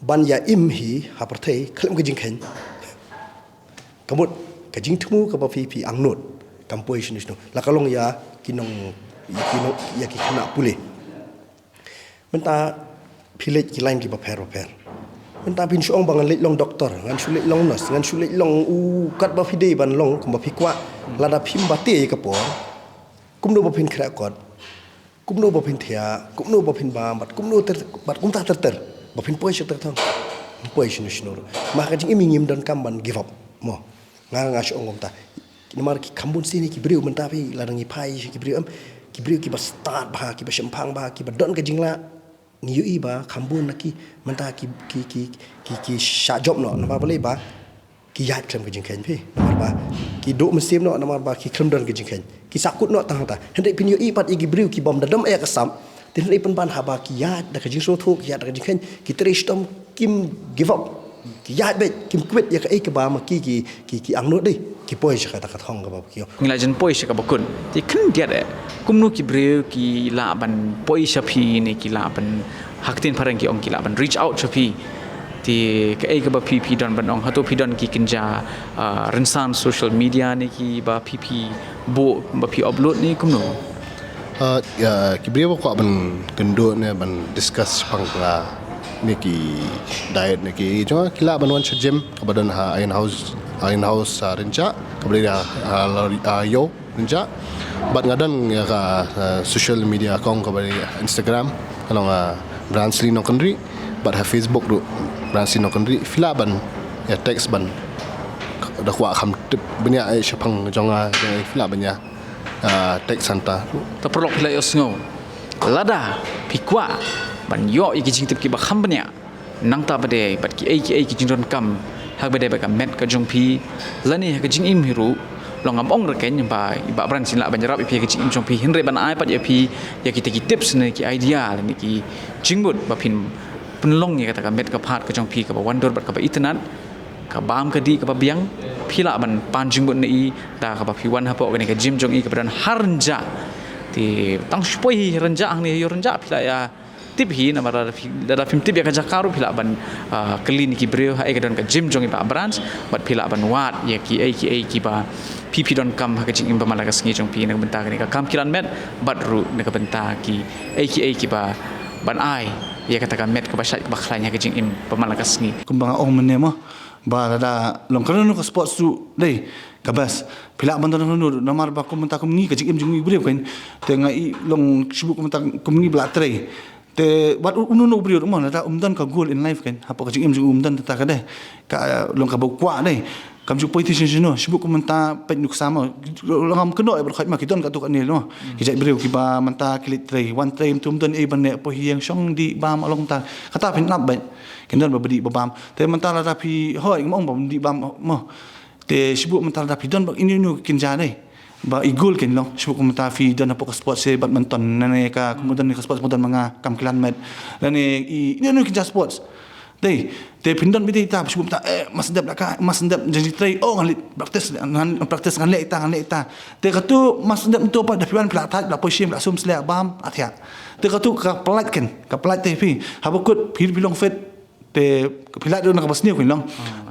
ban ïa im hi ha pyrthei khlem ka jingkheiñ. Ka mut ka jingthmu kaba phi phi angnud kam poi shano shano. La ka long ïa ki nong, ïa ki nong, ïa ki khynnah pule. Mynta phi leit ki lain kiba pher ba pher. Mynta phin shu ong ba ngan leit long doktor, ngan shu leit long nurse, ngan shu leit long u kat ba phi dei ban long kumba phi kwah. Lada phim bati ïa ka por, kumno ba phin khreh kot, kumno ba phin thiah, kumno ba phin bam, bad kumno ter, bad kumta ter ter ba phin poi sha ter thong. Poi shano shano ruh. Ma ka jingim ngim donkam ban give up mo. Nga, nga shu ong kumta. Namar ki kham bun sien ki briew mynta phi, lada ngi phai sha ki briew em, ki briew kiba stad bha, kiba shemphang bha, kiba don ka jinglah. Ngi ïohi ba kham bun na ki mynta ki, ki, ki, ki, ki shah jop noh namar balei ba ki ïaid khlem ka jingkheiñ phi. Namar ba ki duh mynsiem noh namar ba ki khlem don ka jingkheiñ. Ki sahkut noh tang hangta. Hynrei phin ïohi pat ïa ki briew kibym da dom ïa ka sam. Te hynrei pynban haba ki ïaid da ka jingsngewthuh, ki ïaid da ka jingkheiñ, ki trei shitom, kim give up. Ki ïaid beit, kim quit ïa kaei kaba ma ki, ki, ki, ki angnud dei. Ki poi sha kata ka thong kaba ki ong. Ngi la jan poi sha kaba kut. Te khyndiat eh. Kumno ki briew ki lah ban poi sha phi ne ki lah ban, ha ktien phareng ki ong ki lah ban reach out sha phi. Te kaei kaba phi phi don ban ong hato phi don ki kynja, ah, rynsan social media ne kiba phi phi buh ba phi upload ne kumno? Ah, ïa, ki briew ba kwah ban kynduh ne ban discuss shaphang ka ne ki diet ne ki jong ki lah ban wan sha gym kaba don ha Iron House, Iron House, ah, Rynjah kaba dei ha, ha, ha Ïew Rynjah. Bad nga don ïa ka, ah, social media account kaba dei Instagram ka long, ah, Bransley Nongkynrih, bad ha Facebook ruh Bransley Nongkynrih. Phi lah ban ïa text ban da kwah kham tip bniah ïa shaphang jong nga, jong nga phi lah ban ïa ah, text hangta. Ta paralok phi la ïohsngew. Lada phi kwah ban ïoh ïa ki jingtip kiba kham bniah, nangta ba dei bad kiei kiei ki jingdonkam ha kaba dei bad ka met ka jong phi lane ha ka jingim hi ruh, long ngam ong rkeiñ ba i Bah Bransley lah ban ïarap ïa phi ha ka jingim jong phi, hynrei ban ai pat ïa phi ïa kita ki tips ne ki idea lane ki jingmut ba phin pynlong ïa kata ka met ka phad ka jong phi kaba wandur bad kaba itynnad, ka bam ka dih kaba biang, phi lah ban pan jingmut na i da kaba phi wan hapoh kane ka gym jong i kaba don ha rynjah. Te tang shu poi hi rynjah hangne, ïoh rynjah phi lah ïa tip hi, namar lada phi, lada phim tip ïa ka jaka ruh phi lah ban, ah, kylli na ki briew ha ei ka don ka gym jong i Bah Brans, bad phi lah ban wad ïa ki ei ki ei kiba phi phi donkam ha ka jingim ba man la ka sngi jong phi na ka bynta kane ka kam kilan met, bad ruh na ka bynta ki ei ki ei kiba ban ai ïa kata ka met kaba shait kaba khlaiñ ha ka jingim ba man la ka sngi. Kumba nga ong mynne mo, ba lada long kano kano ka sports ruh dei ka best. Phi lah ban don kano kano, namar ba kum mynta kum ngi ka jingim jong ngi u briew kan. Te nga i long shu buh kum mynta kum ngi ba la trei. Te wat u, uno uno u briew ruh mo, lada um don ka goal in life kan, hapoh ka jingim jong u um don kata ka dei, ka long kaba u kwah dei, kam ju poi shisien shisien no. Shu buh kum mynta peit nuksa mo, long ngam kynnoh ïa ba khot ma ki don katto katne no. Ki jait briew kiba mynta ki leit trei, wan trei mynta um don ei ban leh, poi ïeng shong dih bam, long ta kata phin ap beit. Kin don ba dih ba bam. Te mynta lada phi hoi, ngam ong ba dih bam mo. Te shu buh mynta lada phi don ba ino ino kin ja dei, ba i goal kin long. Shu buh mynta phi don hapoh ka sports se badminton, lane ka, kum don ka sports, kum don ma nga kam kilan met, lane i ino ino kin ja sports. Dei, te phin don beit ta, shu buh mynta, eh, mas dep la ka, mas dep jong jingtrei, oh ngan leit practice, ngan practice, ngan leh ita, ngan leh ita. Te katu mas dep mynta pat da phi wan phi la thait, phi la poi shim, phi la sum sleh bam, ah thiah. Te katu ka pynlait kan, ka pynlait te phi. Haba kut phi, phi long fit. Te phi lah dei na kaba sniew kan long.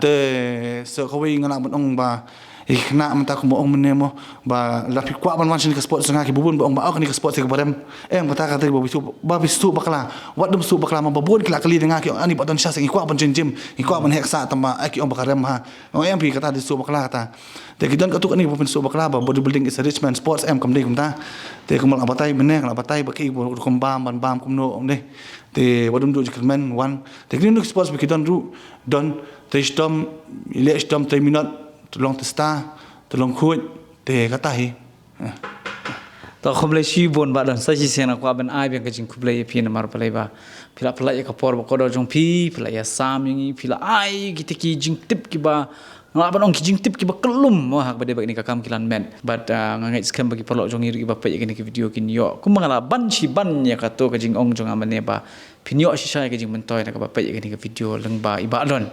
Te sa kawei nga lah ban ong ba, eh, khynnah mynta kumba ong mynne mo, ba lada phi kwah ban wan sha kane ka sports, nga ki bun bun ba ong ba, oh, kane ka sports ka ba rem. Em, kata kata ba phi suk, ba phi suk bakla. Wat dum suk bakla mo, ba bun ki la kylli da nga ki ong ani ba don sha, ngi kwah ban join gym, ngi kwah ban heh sah, tangba ai ki ong ba ka rem ha. Ong em phi, kata dei suk bakla kata. Te ki don katto katne ba pynsuk bakla ba bodybuilding is a rich man sports, em, kam dei kumta. Te kumba la batai mynne, la batai ba ki ba rukom bam ban bam kumno ong dei. Te wat dum duh jingkyrmen wan. Te kine ki sports ba ki don ruh, don, trei shitom, leh shitom, trei minot, te long te star, te long khuid, te kata hi. To khublei shibun Bah Don, sa shisien nga kwah ban ai biang ka jingkhublei ïa phi namar balei ba phi la pynlait ïa ka por ba kordor jong phi, phi la ïasam ïa ngi, phi la ai kita ki jingtip kiba, nga lah ban ong ki jingtip kiba kyllum mo ha kaba dei bad kane ka kam kilan met. Bad, ah, nga ngeit skhem ba ki paralok jong ngi ruh kiba peit ïa kane ka video kin ïoh, kumba nga la ban shi ban ïa kato ka jingong jong nga mynne ba phin ïoh shisha ïa ka jingmyntoi na kaba peit ïa kane ka video lyngba i Bah Don.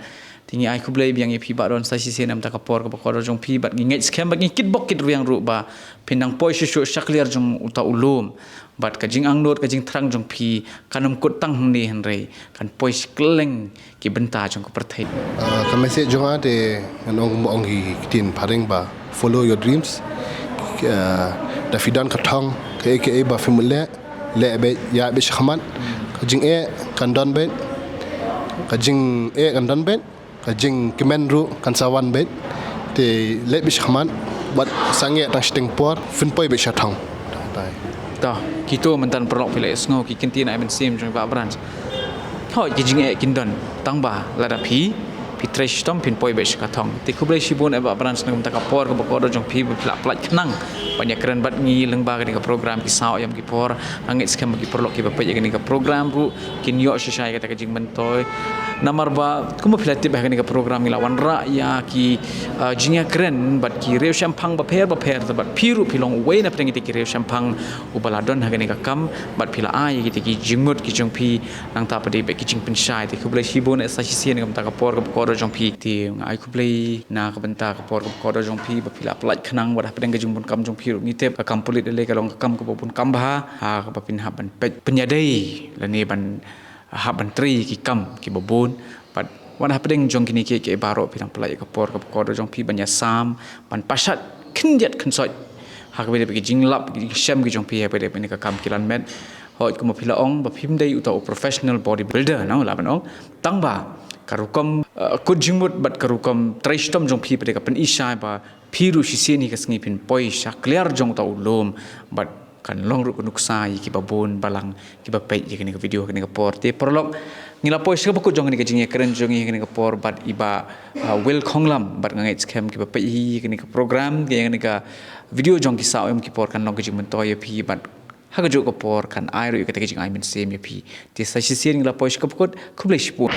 Te ngi ai khublei biang ïa phi Bah Don sa shisien namar ka por kaba kordor jong phi, bad ngi ngeit skhem bad ngi kitbok kitrwiang ruh ba phin nang poi shuh shuh sha kliar jong uta u lum. Bad ka jingangnud, ka jingthrang jong phi kan ym kut tang hangne hynrei kan poi sha kylleng ki bynta jong ka pyrthei. Ah, ka message jong nga te ngan ong kumba ong ki ktien phareng ba follow your dreams. Ah, da phi don ka thong, kaei kaei ba phi mut leh, leh beit, ïaid beit shakhmat. Ka jingeh kan don beit, ka jingeh kan don beit, ka jingkmen ruh kan sa wan beit. Te leh beit shakhmat, bad sangeh tang shiteng por, phin poi beit sha thong. To, kito mynta paralok phi la ïohsngew ki ktien ai mynsiem jong i Bah Brans. Hooid, ki jingeh kin don, tangba lada phi, phi trei shitom phin poi beit sha ka thong. Te khublei shibun eh Bah Brans na ka bynta ka por kaba kordor jong phi ba phi la pynlait khnang ban ïakren bad ngi lyngba kane ka program Ki Saw Aïom Ki Por. Nga ngeit skhem ba ki paralok kiba peit ïa kane ka program ruh kin ïoh shisha ïa kata ka jingmyntoi. Namar ba kumba phi la tip ha kane ka program ngi la wanrah ïa ki, ah, jingïakren bad ki riewshemphang bapher bapher, bad phi ruh phi long uwei na pdeng kita ki riewshemphang uba la don ha kane ka kam, bad phi la ai ïa kita ki jingmut ki jong phi, nangta pat dei bad ki jingpynshai. Te khublei shibun eh sa shisien na ka bynta ka por kaba kordor jong phi. Te nga ai khublei na ka bynta ka por kaba kordor jong phi ba phi la pynlait khnang, wat hapdeng ka jingbun kam jong phi ruh ngi tip ka kam pulit lei ka long ka kam kaba bun kam bha, ha kaba phin hap ban peit pynïadei lane ban hap ban trei ki kam kiba bun. Bad wat hapdeng jong kine kiei kiei baroh phi dang pynlait ïa ka por kaba kordor jong phi ban ïasam, ban pashat khyndiat khynsoit ha kaba dei bad ki jinglap ki jingshem ki jong phi ha kaba dei bad kane ka kam kilan met. Hooid, kumba phi la ong ba phim dei uta u professional bodybuilder, no, lah ban ong. Tangba ka rukom, eh, kut jingmut bad ka rukom trei shitom jong phi pat dei ka pyni shai ba phi ruh shisien hi ka sngi phin poi sha kliar jong uta u lum, bad kan long ruh ka nuksa ïa kiba bun balang kiba peit ïa kane ka video ha kane ka por. Te paralok, ngi la poi sha kaba kut jong kane ka jingïakren jong ngi ha kane ka por bad i Bah, ah, Will Khonglam, bad nga ngeit skhem kiba peit hi ïa kane ka program, ïa kane ka video jong Ki Saw Aïom Ki Por kan long ka jingmyntoi ïa phi, bad ha kajuh ka por kan ai ruh ïa kata ka jingai mynsiem ïa phi. Te sa shisien ngi la poi sha kaba kut, khublei shibun.